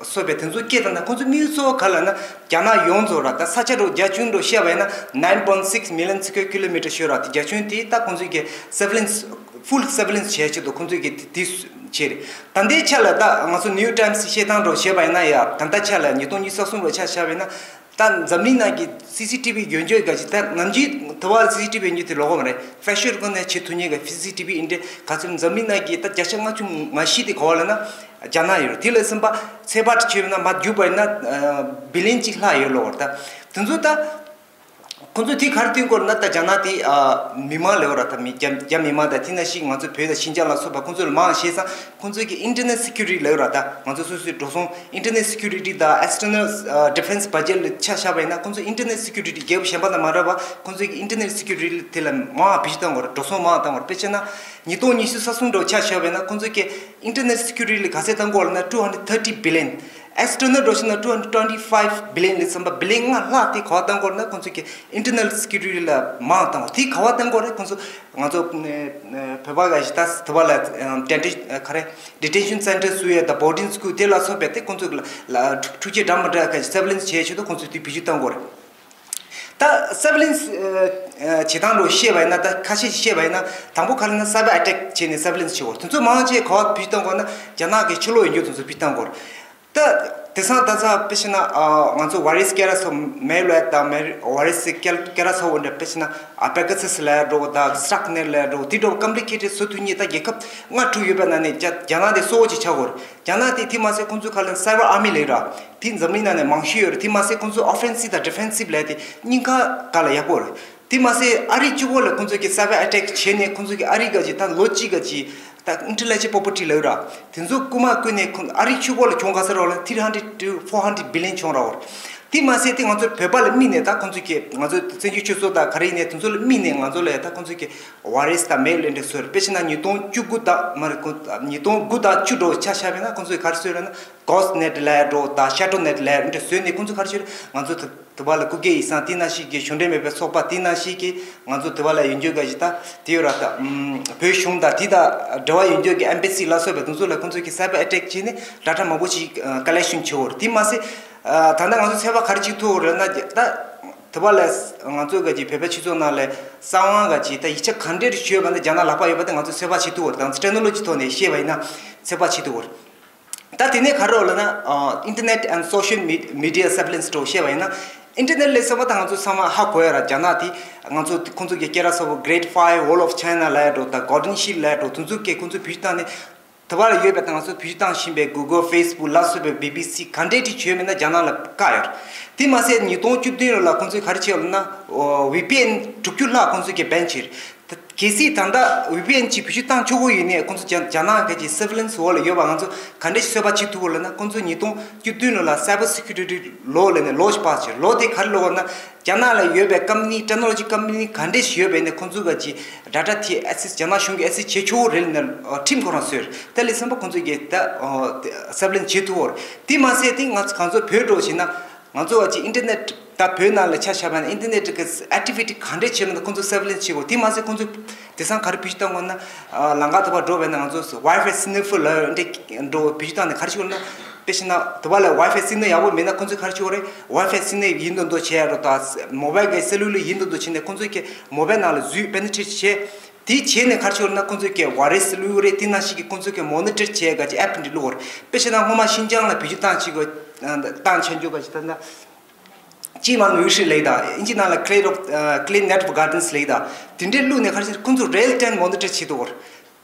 སོགས་པའི་དེ་ཚོ་སྐད་ད་ན་ཁོང་ཚོ་དམིགས་ཡུལ་གཙོ་བོ་ག་ལབ་ན་རྒྱ་ནག་ཡོངས་རྫོགས་ར་ད་ས་ཆ་རོ་རྒྱ་ཆུང་རོ་བཤད་པ་ཡིན་ན་nine point six million square kilometer ཤོད་ར། དེ་རྒྱ་ཆུང་དེ་ད་ཁོང་ཚོ་གི་སར་ཝེ་ལེན་སི་ཧྥུལ་སར་ཝེ་ལེན་སི་བྱས་ཆེད་དུ་ཁོང་ཚོ་གི་དེ་དེ་བྱས་རེད། ད་ལྟའི་ཆ་ལ་ད་ང་ཚོ་ནིའུ་ཡོག་ཊའིམ་སི་བཤད་སྟངས་རོ་བྱས་པ་ཡིན་ན་ཡ་ད་ལྟ་ཆ་ལ་ཉིས་སྟོང་ཉི་ཤུ་རྩ་གསུམ་རོ་ཆ་བཞག་པ་ཡིན་ན། ད་འཛམ་གླིང་ནང་གི་སི་སི་ཊི་བི་ཡོད་འཇོག་ག་ཅིག་ད་ནམ་རྒྱུན་དུ་བ་སི་སི་ཊི་བི་ཡོད་འཇོག་དེ་ལོག་གོ་མ་རེད། ཕེ་ཤར་སྒོ་ནས་བྱེད་ཐུབ་མཁན་གི་སི་སི་ཊི་བི་ཨིན་འདྲ་ག་ཚོད་འཛམ་གླིང་ནང་གི་ད་བརྒྱ་ཆ་ལྔ་བཅུ་ང་བཞི་དེ་ག་བ་ལ་ན་རྒྱ་ནག་ཡོད་རེད། དེ་ལ་སེམས་པ་ཚད་པ་ཆེ་བ་ན་མ་རྒྱུག་པ་ཡིན་ན་བི་ལིན་གཅིག་ལྷག་ཡོད་ལོག་རེད། ད་དེ་ཚོ་ད་ཁོང་ཚོས་དེ་ག་རེ་སྟོན་དགོས་རེད་ན་ད་རྒྱ་ནག་དེ་མི་མང་ལོག་ར་ད་མི་རྒྱ་རྒྱ་མི་མང་ད་དེ་ནང་བཞིན་ང་ཚོ་བོད་དང་ཤིན་ཅང་ལ་སོགས་པ་ཁོང་ཚོ་ལ་མང་ཤེས་ཙང་། ཁོང་ཚོས་ཀྱི་ཨིན་ཊར་ནེཊ་སི་ཀུ་རི་ཊི་ལབ་ར། ད་ང་ཚོ་སོ་སོའི་འགྲོ་སོང་ཨིན་ཊར་ནེཊ་སི་ཀུ་རི་ཊི་དང་ཨེག་སི་ཊར་ནལ་ཌི་ཕེན་སི་བ་ཇེཊ་ལ་ཆ་བཞག་པ་ཡིན་ན་ཁོང་ཚོ་ཨིན་ཊར་ནེཊ་སི་ཀུ་རི་ཊི་རྒྱལ་པོ་གཞན་པ་དང་མ་འདྲ་བ་ཁོང་ཚོས་ཀྱི་ཨིན་ཊར་ནེཊ་སི་ཀུ་རི་ཊི་དེ་ལ་མང་བ་བེད་སྤྱོད་བཏང་དགོས་རེད། འགྲོ་སོང་མང་བ་བཏང་དགོས་རེད། དཔེ་བྱས་ན་ཉིས་སྟོང་ཉི་ཤུ་རྩ་གསུམ་འདྲ་ཆ་བཞག་པ་ཡིན་ན་ཁོང་ཚོས་ཀྱི་ཨིན་ཊར་ནེཊ་སི་ཀུ་རི་ཊི་ལ་ག་ཚད་བཏང་དགོས་རེད་ན་two hundred thirty billion། external འགྲོ་ཕྱིན་ན་two hundred twenty five billion ལས་བསམ་པ་billion ལྔ་ལྷག་དེ་ག་བ་བཏང་དགོས་ན་ཁོང་ཚོ་གི་internal security ལ་མང་བཏང་བ་དེ་ག་བ་བཏང་དགོས་རེད། ཁོང་ཚོ་ང་ཚོ་ཨ་བོད་པ་ག་ཞིག་ད་དེ་བ་ལ་ཨ་detention ཨ་ག་རེ་detention center སུ་ཡོད་ད་boarding school དེ་ལ་སོགས་པའི་དེ་ཁོང་ཚོ་ལ་ལ་འཁྲུག་འཁྲུག་རྐྱེན་འདྲ་མི་འདྲ་ག་ཞིག་surveillance བྱེད་ཆེད་དུ་ཁོང་ཚོ་དེ་བེད་སྤྱོད་བཏང་དགོས་རེད། ད་surveillance ཨ་ཨ་བྱེད་སྟངས་ལོ་བཤད་པ་ཡིན་ན་ད་ཁ་ཤས་ཤིག་བཤད་པ་ཡིན་ན་དང་པོ་ག་རེ་ན་cyber attack བྱས་ནས་surveillance བྱེད་དགོས་རེད། དེ་ཚོ་མང་ཆེ་ག་བ་བེད་སྤྱོད་བཏང་དགོས་ན་རྒྱ་ནག་གི་ཕྱི་ལོགས་ཡོད་རྒྱུ་དེ་ཚོ་བེད་སྤྱོད་བཏང་དགོས་རེད། ད་དེང་སང་ད་ཚ་དཔེ་བྱས་ན་ཨ་ང་ཚོ་virus སྐད་ར་སོགས་malware དང་malware virus སྐད་སྐད་ར་སོགས་འདྲ་དཔེ་བྱས་ན་ཨ་Pegasus ལབ་འགྲོ་དང་Stuxnet ལབ་འགྲོ་དེ་འདྲ་complicated བཟོ་ཐུབ་མཁན་ད་རྒྱལ་ཁབ་ལྔ་དྲུག་ཡོད་པ་ན་ནས་རྒྱ་རྒྱ་ནག་དེ་གཙོ་བོ་ཅིག་ཆགས་ཡོད་རེད། རྒྱ་ནག་དེ་དེ་མ་ཟད་ཁོང་ཚོའི་ཁ་ལ་cyber army ལབ་ར་དེ་འཛམ་གླིང་ནང་ནས་མང་ཤོས་ཡོད་རེད། དེ་མ་ཟད་ཁོང་ཚོའི་offensive དང་defensive ལབ་དེ་གཉིས་ཀ་ག་ལ་ཡག་པོ་རེད། དེ་མ་ཟད་ཨ་རི་གཅིག་པོ་ལ་ཁོང་ཚོས་ཀྱི་cyber attack བྱས་ནས་ཁོང་ཚོས་ཀྱི་ཨ་རི་ག་ཅིག་ད་ལོ་གཅིག་ག་ཅིག་ད་intellectual property ལབ་ར་དེ་ཚོ་རྐུ་མ་རྐུས་ནས་ཁོང་ཨ་རི་གཅིག་པོ་ལ་གྱོང་ག་ས་རོགས་ལ་three hundred to four hundred billion གྱོང་ར་བོར། དེ་མ་ཟད་དེ་ང་ཚོ་བོད་པ་ལ་དམིགས་ནས་ད་ཁོང་ཚོས་ཀྱི་ང་ཚོ་བཙན་བྱོལ་སྤྱི་ཚོགས་དང་ག་རེ་ཡིན་ནས་དེ་ཚོ་ལ་དམིགས་ནས་ང་ཚོ་ལ་ད་ཁོང་ཚོས་ཀྱི་virus དང་malware ལས་འདྲ་བཟོས་རེད། དཔེ་བྱས་ན་ཉིས་སྟོང་བཅུ་དགུ་དང་མ་རེད་ཁོང་ཉིས་སྟོང་དགུ་དང་བཅུ་འགྲོ་ཆ་བཞག་པ་ཡིན་ན་ཁོང་ཚོས་ག་རེ་བཟོས་རེད་ན་Ghost Net ལབ་འགྲོ་དང་Shadow Net ལབ་འདྲ་བཟོས་ནས་ཁོང་ཚོ་ག་རེ་བྱས་རེད། ང་ཚོ་དུ་དུ་བ་ལ་སྐུ་སྒེར་ཡིག་ཚང་དེ་ནང་བཞིན་གྱི་གཞུང་འབྲེལ་མེད་པའི་ཚོགས་པ་དེ་ནང་བཞིན་གྱི་ང་ཚོ་དུ་བ་ལ་ཡོད་འགྱོད་ག་ཞིག་ད་དེ་ཡོད་ར་ད་ཨམ་བོད་གཞུང་དང་དེ་དང་འབྲེལ་བ་ཡོད་འགྱོད་ཀྱི་embassy ལ་སོགས་པའི་དེ་ཚོ་ལ་ཁོང་ཚོ་གི་cyber attack བྱས་ནས་data མང་པོ་ཞིག་collection བྱེད་འོར་དེ་མ་ཟད་ད་ལྟ་ང་ཚོ་ཚོད་དཔག་ག་རེ་ཅིག་ཐུབ་འོར་ན་ད་དུ་བ་ལ་ང་ཚོ་ག་ཅིག་བོད་པའི་སྤྱི་ཚོགས་ནང་ལ་གསང་བ་ག་ཅིག་ད་ཡིག་ཆ་ག་འདྲས་ཞུས་པ་ན་རྒྱ་ནག་ལག་པ་ཡོད་པ་དེ་ང་ཚོ་ཚོད་དཔག་བྱེད་ཐུབ་འོར་དང་technology ཐོག་ནས་བཤད་པ་ཡིན་ན་ཚོད་དཔག་བྱེད་ཐུབ་འོར། ད་དེ་ནས་ག་རེ་ལབ་ན་ཨ་internet and social me- media surveillance འགྲོ་བཤད་པ་ཡིན་ན་internet ལས་ཟེར་བ་ད་ང་ཚོ་ཚང་མ་ཧ་གོ་ཡ་ར་རྒྱ་ནག་དེ་ང་ཚོ་ཁོང་ཚོ་གི་སྐད་ར་ས་བོ་Great Five Wall of China ལབ་ཡ་འགྲོ་ད་Golden Shield ལབ་ཡ་འགྲོ་དེ་ཚོ་གི་ཁོང་ཚོ་བེད་སྤྱོད་བཏང་ནས་དེ་བ་ལ་ཡོད་པའི་ད་ང་ཚོ་བེད་སྤྱོད་བཏང་བཞིན་པའི་Google Facebook ལ་སོགས་པའི་BBC ག་འདྲས་ཅིག་བྱོས་མེད་ན་རྒྱ་ནག་ལ་བཀག་ཡོད་རེད། དེ་མ་ཟད་ཉིས་སྟོང་བཅུ་བདུན་ལོ་ལ་ཁོང་ཚོས་ག་རེ་བྱས་ལབ་ན་ཨོ་VPN དྲུག་ཅུ་ལྷག་ཁོང་ཚོས་ཀྱི་ban བྱས་རེད། གལ་སྲིད་ད་ལྟ་ཝི་པི་ཨེན་གྱིས་བེད་སྤྱོད་བཏང་ཆོག་གི་ཡིན་ནའི་ཁོང་ཚོ་རྒྱ་རྒྱ་ནག་གི་surveillance འོག་ལ་ཡོད་པ་ང་ཚོ་ག་འདྲ་ཞིག་ཚོད་དཔག་བྱེད་ཐུབ་ལབ་ན་ཁོང་ཚོ་ཉིས་སྟོང་བཅུ་བདུན་ལོ་ལ་cyber security law ལབ་ནས་ལོ་ཞིག་ཕར་ཕྱིན། ལོ་དེ་ག་རེ་ལབ་ན་རྒྱ་ནག་ལ་ཡོད་པའི་company technology company ག་འདྲ་ཞིག་ཡོད་པ་ཡིན་ནའི་ཁོང་ཚོ་ག་ཅིག་data དེ་access རྒྱ་ནག་གཞུང་གིས་access བྱེད་ཆོག་རེད་ལབ་ནས་ཁྲིམས་ཁོ་རང་བཟོས། དེ་ལས་ཚན་པ་ཁོང་ཚོ་གིས་ད་surveillance བྱེད་ཐུབ་ཡོད། དེ་མ་ཟད་དེ་ང་ཚོ་གང་ཚོ་བོད་འགྲོ་བྱས་ན། ང་ཚོ་བ་ཅིག་internet ད་བོད་ནང་ལ་ཆ་བཞག་པ་ན་internet གི་activity ག་འདྲས་བྱེད་ན་ཁོང་ཚོ་surveillance བྱེད་དགོས། དེ་མ་ཟད་ཁོང་ཚོ་དེང་སང་ག་རེ་བེད་སྤྱོད་བཏང་དགོས་ན་ལམ་ཁ་དུ་བ་འགྲོ་བས་ན་ང་ཚོ་Wi-Fi sniffer ལ་འདྲས་འགྲོ་བེད་སྤྱོད་བཏང་ནས་ག་རེ་བྱེད་དགོས་ན་དཔེ་བྱས་ན་དུ་བ་ལ་Wi-Fi signal ཡག་པོ་མེད་ན་ཁོང་ཚོས་ག་རེ་བྱེད་དགོས་རེད། Wi-Fi signal ཡིན་མདོག་མདོག་བྱས་ཡ་རོ་ད་mobile གི་cellular ཡིན་མདོག་མདོག་བྱས་ནས་ཁོང་ཚོ་གི་mobile ནང་ལ་འཛུལ་penetrate བྱས། དེ་བྱས་ནས་ག་རེ་བྱེད་དགོས་ན་ཁོང་ཚོས་ཀྱི་virus བླུགས་རེད། དེ་ནང་བཞིན་གྱི་ཁོང་ཚོས་ཀྱི་monitor བྱས་ག་ཅིག་app འདི་བླུགས་རེད། དཔེ་བྱས་ན་སྔོན་མ་ཤིན་ཅང་ལ་བེད་སྤྱོད་བཏང་ཅིག་གོ་བཏང་ཆ་འཇོག་ག་ཅིག་ད་ན་ཅི་མང་ཡུལ་ཧྲི་ལེགས་དང་ཨིན་ཇི་ནང་ལ་clear of clean network gardens ལེགས་དང་དེ་འདྲའི་བླུགས་ནས་ག་རེ་བྱེད་ཁོང་ཚོ་real time monitor བྱེད་དུ་བར།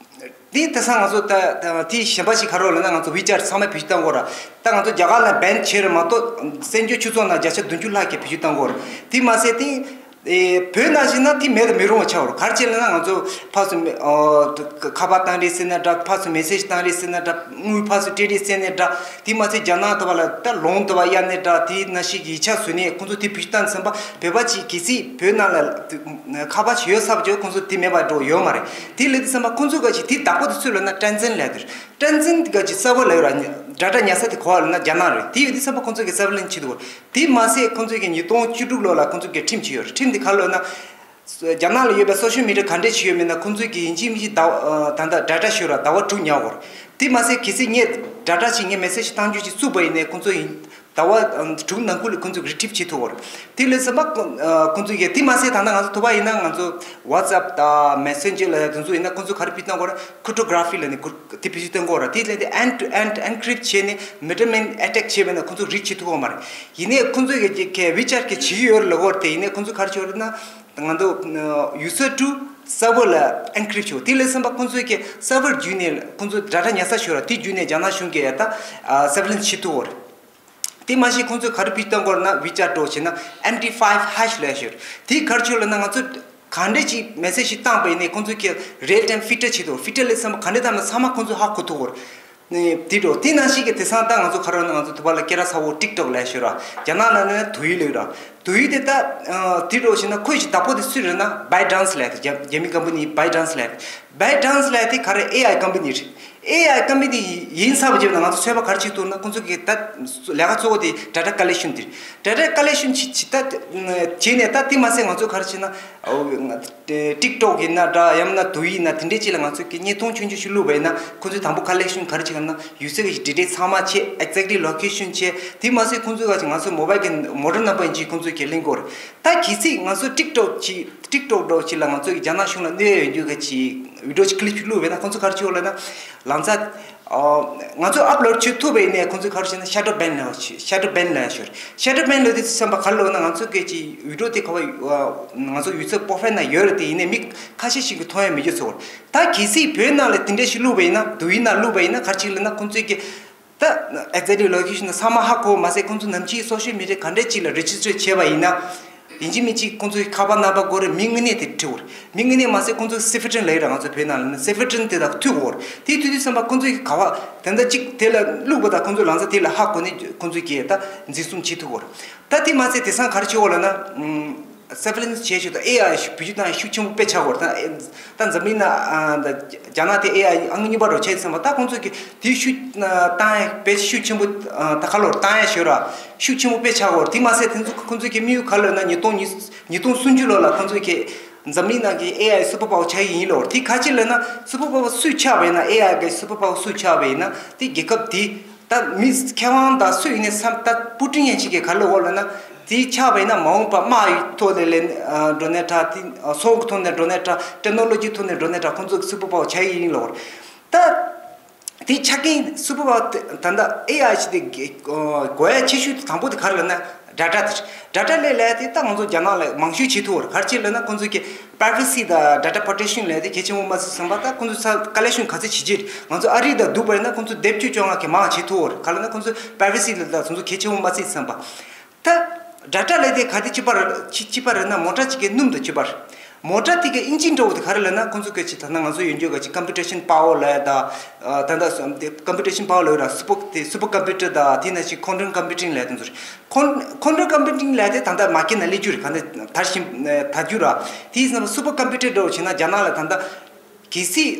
དེ་དེ་སང་ང་ཚོ་ད་དེ་གཞན་པ་ཞིག་ག་རེ་ལབ་ན་ང་ཚོ་WeChat ཚང་མས་བེད་སྤྱོད་བཏང་གོ་ར། ད་ང་ཚོ་རྒྱ་གར་ལ་ban བྱས་རེད་མ་གཏོགས་བཙན་བྱོལ་སྤྱི་ཚོགས་ནང་བརྒྱ་ཆ་བདུན་ཅུ་ལྷག་གིས་བེད་སྤྱོད་བཏང་གོ་ར། དེ་མ་ཟད་དེ། ཨེ་བོད་ནང་བཞིན་ན་དེ་མེད་དུ་མི་རུང་བ་ཆགས་པ་རེད། ག་རེ་བྱས་ལབ་ན་ང་ཚོ་ཕར་ཚུར་མེ་ཨོ་ཁ་པར་བཏང་རེད་ཟེར་ན་འདྲ། ཕར་ཚུར་message བཏང་རེད་ཟེར་ན་འདྲ། དངུལ་ཕར་ཚུར་སྤྲད་རེད་ཟེར་ན་འདྲ། དེ་མ་ཚད་རྒྱ་ནག་དུ་བ་ལ་ད་ལོང་དུ་བ་གཡར་ནས་འདྲ། དེ་ནང་བཞིན་གྱི་ཡིག་ཆ་བཟོས་ནས་ཁོང་ཚོ་དེ་བེད་སྤྱོད་བཏང་ཙམ་པ་བོད་པ་ཅིག་གལ་སྲིད་བོད་ནང་ལ་ཁ་པར་ཅིག་ཡོད་ཚར་བ་ཅིག་ཁོང་ཚོ་དེ་མེད་པ་འགྲོ་ཡོད་མ་རེད། དེ་ལས་དེ་ཙམ་པ་ཁོང་ཚོ་ག་ཅིག་དེ་བདག་པོ་དེ་ཚུར་ལབ་ན་Tencent ལབ་དེར། Tencent ག་ཅིག་server ལབ་ཡོད་ར། data ཉར་ས་དེ་ག་བ་ལབ་ན་རྒྱ་ནག་རེད། དེ་ཡོད་དེ་ཙམ་པ་ཁོང་ཚོ་གི་surveillance བྱེད་དུ་བར། དེ་མ་ཟད་ཁོང་ཚོས་ཀྱི་ཉིས་སྟོང་བཅུ་དྲུག་ལོ་ལ་ཁོང་ཚོས་ཀྱི་ཁྲིམས་བྱས་ཡོད་རེད། ཁྲིམས་དེ་ག་རེ་ལབ་ན། རྒྱ་ནག་ལ་ཡོད་པའི་social media ག་འདྲས་བྱས་ཡོད་མེད་ན་ཁོང་ཚོས་ཀྱི་ཡིན་གཅིག་མིན་གཅིག་ཟླ་བ་ད་ལྟ་data ཤོར་ར་ཟླ་བ་དྲུག་ཉར་བར། དེ་མ་ཟད་གལ་སྲིད་ངས་data ཅིག་ངས་message བཏང་རྒྱུ་ཅིག་བཙུགས་པ་ཡིན་ནའི་ཁོང་ཚོ་ཡིན་ཟླ་བ་དྲུག་ནང་ཁུལ་ལ་ཁོང་ཚོས་retrieve བྱེད་ཐུབ་བར། དེ་ལས་ཙམ་པ་ཁོང་ཚོས་ཀྱི་དེ་མ་ཟད་ད་ལྟ་ང་ཚོ་ཐོབ་པ་ཡིན་ན་ང་ཚོ་WhatsApp དང་Messenger ལ་དེ་ཚོ་ཡིན་ན་ཁོང་ཚོ་ག་རེ་བེད་སྤྱོད་གཏོང་དགོས་ར། cryptography ལ་ནི་དེ་བེད་སྤྱོད་གཏོང་དགོས་ར། དེ་ལས་དེ་end to end encrypt བྱས་ནས་མི་འདྲ་མིན་attack བྱས་པ་ཡིན་ན་ཁོང་ཚོ་read བྱེད་ཐུབ་ཀྱི་མ་རེད། ཡིན་ནའི་ཁོང་ཚོས་ཀྱི་ཀྱི་WeChat གི་བྱེད་ཀྱི་ཡོད་རེད་ལབ་ཀྱི་ཡོད་རེད། དེ་ཡིན་ནའི་ཁོང་ཚོ་ག་རེ་བྱེད་ཀྱི་ཡོད་རེད་ན་ང་ཚོ་user to server ལ་encrypt བྱེད། དེ་ལས་ཙམ་པ་ཁོང་ཚོས་ཀྱི་server བརྒྱུད་ནས་ཁོང་ཚོ་data ཉར་ས་ཤོར་ར། དེ་བརྒྱུད་ནས་རྒྱ་ནག་གཞུང་གིས་ད་surveillance བྱེད་ཐུབ་ཀྱི་རེད། དེ་མ་ཟད་ཁོང་ཚོས་ག་རེ་བེད་སྤྱོད་གཏོང་དགོས་ན་WeChat འགྲོ་བྱས་ན་M D five hash ལབ་ཡོད། དེ་ག་རེ་བྱེད་ལབ་ན་ང་ཚོ་ག་འདྲས་ཅིག་message ཞིག་བཏང་པ་ཡིན་ནའི་ཁོང་ཚོས་ཀྱི་real time filter བྱེད་དོ། filter ལས་བསམ་པ་ག་འདྲས་བཏང་ན་ཚང་མ་ཁོང་ཚོས་ཧ་གོ་ཐུབ་ཀྱི་རེད། ནི་དེ་འགྲོ་དེ་ནང་བཞིན་གྱི་དེང་སང་ད་ང་ཚོ་ག་རེ་ན་ང་ཚོ་དུ་བ་ལ་སྐད་གྲགས་ཚ་བོ་TikTok ལབ་ཡོད་ར། རྒྱ་ནག་ནང་ནས་དུ་ཡི་ལབ་ར། དུ་ཡི་དེ་ད་དེ་འགྲོ་བྱས་ན་ཁོས་ཞིག་བདག་པོ་དེ་སུ་རེད་ན་ByteDance ལབ་ཡོད། རྒྱ་རྒྱ་མི་company ByteDance ལབ་ཡོད། ByteDance ལབ་ཡོད་དེ་ག་རེ་A I company རེད། ཨེ་ཨའི་ཀམ་པ་ནི་དེ་ཡིན་ཚར་བ་བརྒྱབ་ན་ང་ཚོ་ཚོད་དཔག་ག་རེ་བྱེད་ཐུབ་ན། ཁོང་ཚོ་གི་ད་ལས་ཀ་གཙོ་བོ་དེ་ཌེ་ཊ་ཀ་ལེག་ཤན་དེ། ཌེ་ཊ་ཀ་ལེག་ཤན་བྱེད་བྱེད་ད་བྱས་ནས་ད་དེ་མ་ཟད་ང་ཚོ་ག་རེ་བྱེད་ན། ཊིག་ཊོག་ཡིན་ན་འདྲ། ཡང་ན་དུ་ཡིན་ན་དེ་འདྲའི་ཅིག་ལ་ང་ཚོ་གི་བརྙན་ཐུང་ཆུང་ཆུང་ཞིག་བླུགས་པ་ཡིན་ན། ཁོང་ཚོས་དང་པོ་ཀ་ལེག་ཤན་ག་རེ་བྱེད་ན། ཡུལ་ཚོ་གི་ཌི་ཊེལ་ཚང་མ་བྱེད། ཨེག་ཛེག་ཊི་ལོ་ཀེ་ཤན་བྱེད། དེ་མ་ཟད་ཁོང་ཚོ་ག་ཅིག་ང་ཚོ་མོ་བྷལ་གི་མོ་ཊ་ནམ་བར་ཡིན་གཅིག་ཁོང་ཚོ་གི་ལེན་དགོས་རེད། ད་གལ་སྲིད་ང་ཚོ་ཊིག་ཊོག་ཅིག་ཊིག་ཊོག་འདྲ་བོ་ཅིག་ལ་ང་ཚོ་གི་རྒྱ་ནག་གཞུང་ལ་གནོད་ཡ་ཡོད་རྒྱུ་ག་ཅིག་བི་ཌི་ཡོ་ཅིག་ཀི་ལིབ་ཅིག་བླུགས་པ་ཡིན་ན། ཁོང་ཚོ་ག་རེ་བྱེད་ལབ་ན། ལམ་སང་ང་ཚོ་ཨབ་ལོཌ་བྱེད་ཐུབ་པ་ཡིན་ནའི་ཁོང་ཚོས་ག་རེ་བྱེད་ན། ཤ་ཌོ་བྷེན་ལབ་ཤ་ཌོ་བྷེན་ལབ་ཡ་ཤོར། ཤ་ཌོ་བྷེན་ལབ་དུས་ཙམ་པ་ག་རེ་ལབ་ན། ང་ཚོ་གི་ཅིག་བི་ཌི་ཡོ་དེ་ག་བ་ང་ཚོ་ཡུལ་ཚོ་པོ་ཕེན་ན་ཡོད་རེད་དེ། ཡིན་ནའི་མི་ཁ་ཤས་ཤིག་གིས་མཐོང་ཡ་མེད་རྒྱུ་ཚོར། ད་གལ་སྲིད་བོད་ནང་ལ་དེ་འདྲ་ཞིག་བླུགས་པ་ཡིན་ན། དུ་ཡིན་ན་བླུགས་པ་ཡིན་ན་ག་རེ་བྱེད་ལབ་ན། ཁོང་ཚོས་གི་ད་ཨེག་ཛེག་ཊི་ལོ་ཀེ་ཤན་ཚང་མ་ཧ་གོ་མ་ཟད། ཁོང་ཚོ་ནམ་ཅིག་སོ་ཤལ་མི་ཌི་ཡ་ག་འདྲ་ཅིག་ལ་རེ་ཇི་སི་ཊར་བྱས་པ་ཡིན་ན། ཡིན་གཅིག་མིན་གཅིག་ཁོང་ཚོའི་ཁ་པར་ནམ་བར་དགོས་རེད། མིང་དངོས་གནས་དེ་བྲིས་དགོས་རེད། མིང་དངོས་གནས་མ་ཟད་ཁོང་ཚོ་སི་ཕི་ཊན་ལབ་ཡོད་རེད། ང་ཚོ་བོད་ནང་ལ་ནི་སི་ཕི་ཊན་དེ་དག་མཐུད་དགོས་རེད། དེ་མཐུད་དུས་ཙམ་པ་ཁོང་ཚོའི་ག་བ་དེ་འདྲ་གཅིག་དེ་ལ་བླུགས་པ་དང་། ཁོང་ཚོའི་ལམ་སང་དེ་ལ་ཧ་གོ་ནས་ཁོང་ཚོའི་གི་ད་འཛིན་བཟུང་བྱེད་ཐུབ་དགོས་རེད། ད་དེ་མ་ཟད་དེང་སང་ག་རེ་བྱེད་དགོས་ལབ་ན། སར་ཝེ་ལེན་སི་བྱས་ཆོག་ད། ཨེ་ཨའི་བེད་སྤྱོད་བཏང་ཤུགས་ཆེན་པོ་དཔེ་ཆགས་ཀྱི་ཡོད་རེད། ད་ད་འཛམ་གླིང་ན་ཨ་ད་རྒྱ་ནག་དེ་ཨེ་ཨའི་ཨང་གཉིས་པ་རུ་ཆགས་ཙམ་པ། ད་ཁོང་ཚོ་གི་དེ་ཤུགས་བཏང་ཡ་དཔེ་ཤུགས་ཆེན་པོ་ད་ག་ལོར་བཏང་ཡ་ཤོད་ར། ཤུགས་ཆེན་པོ་དཔེ་ཆགས་ཀྱི་ཡོད་རེད། དེ་མ་ཟད་དེ་ཚོ་ཁོང་ཚོ་གི་དམིགས་ཡུལ་ག་ལོར་ན། ཉིས་སྟོང་ཉི་ཉིས་སྟོང་སུམ་ཅུ་ལོ་ལ་ཁོང་ཚོ་གི་འཛམ་གླིང་ནང་གི་ཨེ་ཨའི་སུ་པར་པ་ཝར་ཆགས་ཀྱི་ཡིན་ལབ་ཡོད་རེད། དེ་ག་ཅི་ལབ་ན། སུ་པར་པ་ཝར་སུས་ཆགས་པ་ཡིན་ན། ཨེ་ཨའི་གི་སུ་པར་པ་ཝར་སུས་ཆགས་པ་ཡིན་ན། དེ་རྒྱལ་ཁབ་དེ་ད་མི་མཁས་དབང་དང་སུ་ཡིན་ནའི་བསམ། ད་པུ་ཊིན་ཡན་ཆད་ཀྱིས་ག་རེ་ལབ་ཡོད་ལབ་ན། དེ་ཆགས་པ་ཡིན་ན་མ་འོངས་པ་དམག་གི་ཐོག་ནས་ལས་འགྲོ་ནའི་འདྲ། དེ་ཚོང་གི་ཐོག་ནས་འགྲོ་ནའི་འདྲ། ཊེག་ནོ་ལོ་ཇིའི་ཐོག་ནས་འགྲོ་ནའི་འདྲ། ཁོང་ཚོ་གི་སུ་པར་པ་ཝར་ཆགས་ཀྱི་ཡིན་ལབ་ཡོད་རེད། ད་དེ་ཆགས་མཁན་སུ་པར་པ་ཝར་དེ་ད་ལྟ་ཨེ་ཨའི་ཞིག་དེ་དགོས་ཡ་ཆེ་ཤོས་དང་པོ་དེ་ག་རེ་ལབ་ན། ཌེ་ཊ་དེ་རེད། ཌེ་ཊ་ལས་ལས་དེ་ད་ང་ཚོ་རྒྱ་ནག་ལ་མང་ཤོས་བྱེད་ཐུབ་པ་རེད། ག་རེ་བྱས་ལབ་ན། ཁོང་ཚོ་གི་པ་རའི་ཝེ་སི་དང་ཌེ་ཊ་པོ་རོ་ཊེག་ཤན་ལས་དེ་གལ་ཆེན་པོ་མ་ཟད་ཙམ་པ། ད་ཁོང་ཚོ་ཚ་ཀ་ལེག་ཤན་ག་ཚོད་བྱེད་ཀྱི་རེད། ང་ཚོ་ཨ་རི་དང་བསྡུར་བ་ཡིན་ན་ཁོང་ཚོ་སྡེབ་བཅུ་བཅོ་ལྔ་གི་མང་བྱེད་ཐུབ་པ་རེད། ག་རེ་ལབ་ན་ཁོང་ཚོ་པ་རའི་ཝེ་སི་ལ་ད་ཁོང་ཚོ་གལ་ཆེན་པོ་མ་བརྩིས་ཙམ་པ། ད་ཌེ་ཊ་ལས་དེ་ག་དེ་གཅིག་པ་རེད། གཅིག་གཅིག་པ་རེད་ན། མོ་ཊ་གཅིག་གི་སྣུམ་དང་གཅིག་པ་རེད། མོ་ཊ་དེ་གི་ཨིན་ཇིན་འདྲ་བོ་དེ་ག་རེ་ལབ་ན། ཁོང་ཚོ་གི་ཅིག་ད་ལྟ་ང་ཚོ་ཡོད་རྒྱུ་གི་ཅིག་ཀམ་པུ་ཊེ་ཤན་པ་ཝར་ལབ་ཡ་ད། ཨ་ད་ལྟ་སོ་དེ་ཀམ་པུ་ཊེ་ཤན་པ་ཝར་ལབ་ཡོད་ར། སུ་པར་དེ་སུ་པར་ཀམ་པུ་ཊར་དང་། དེ་ནང་བཞིན་ཁོན་ཊོན་ཀམ་པུ་ཊིང་ལབ་ཡ་དེ་ཚོ་རེད། ཁོན་ཁོན་ཊོན་ཀམ་པུ་ཊིང་ལབ་ཡ་དེ་ད་ལྟ་མར་ཀེཊ་ནང་སླེབས་རྒྱུ་རེད། ག་འདྲ་དར་ཞིང་དར་རྒྱུ་ར། དེ་ཡིན་ཙང་སུ་པར་ཀམ་པུ་ཊར་འདྲ་བོ་བྱས་ན་རྒྱ་ནག་ལ་ད་ལྟ་གལ་སྲིད་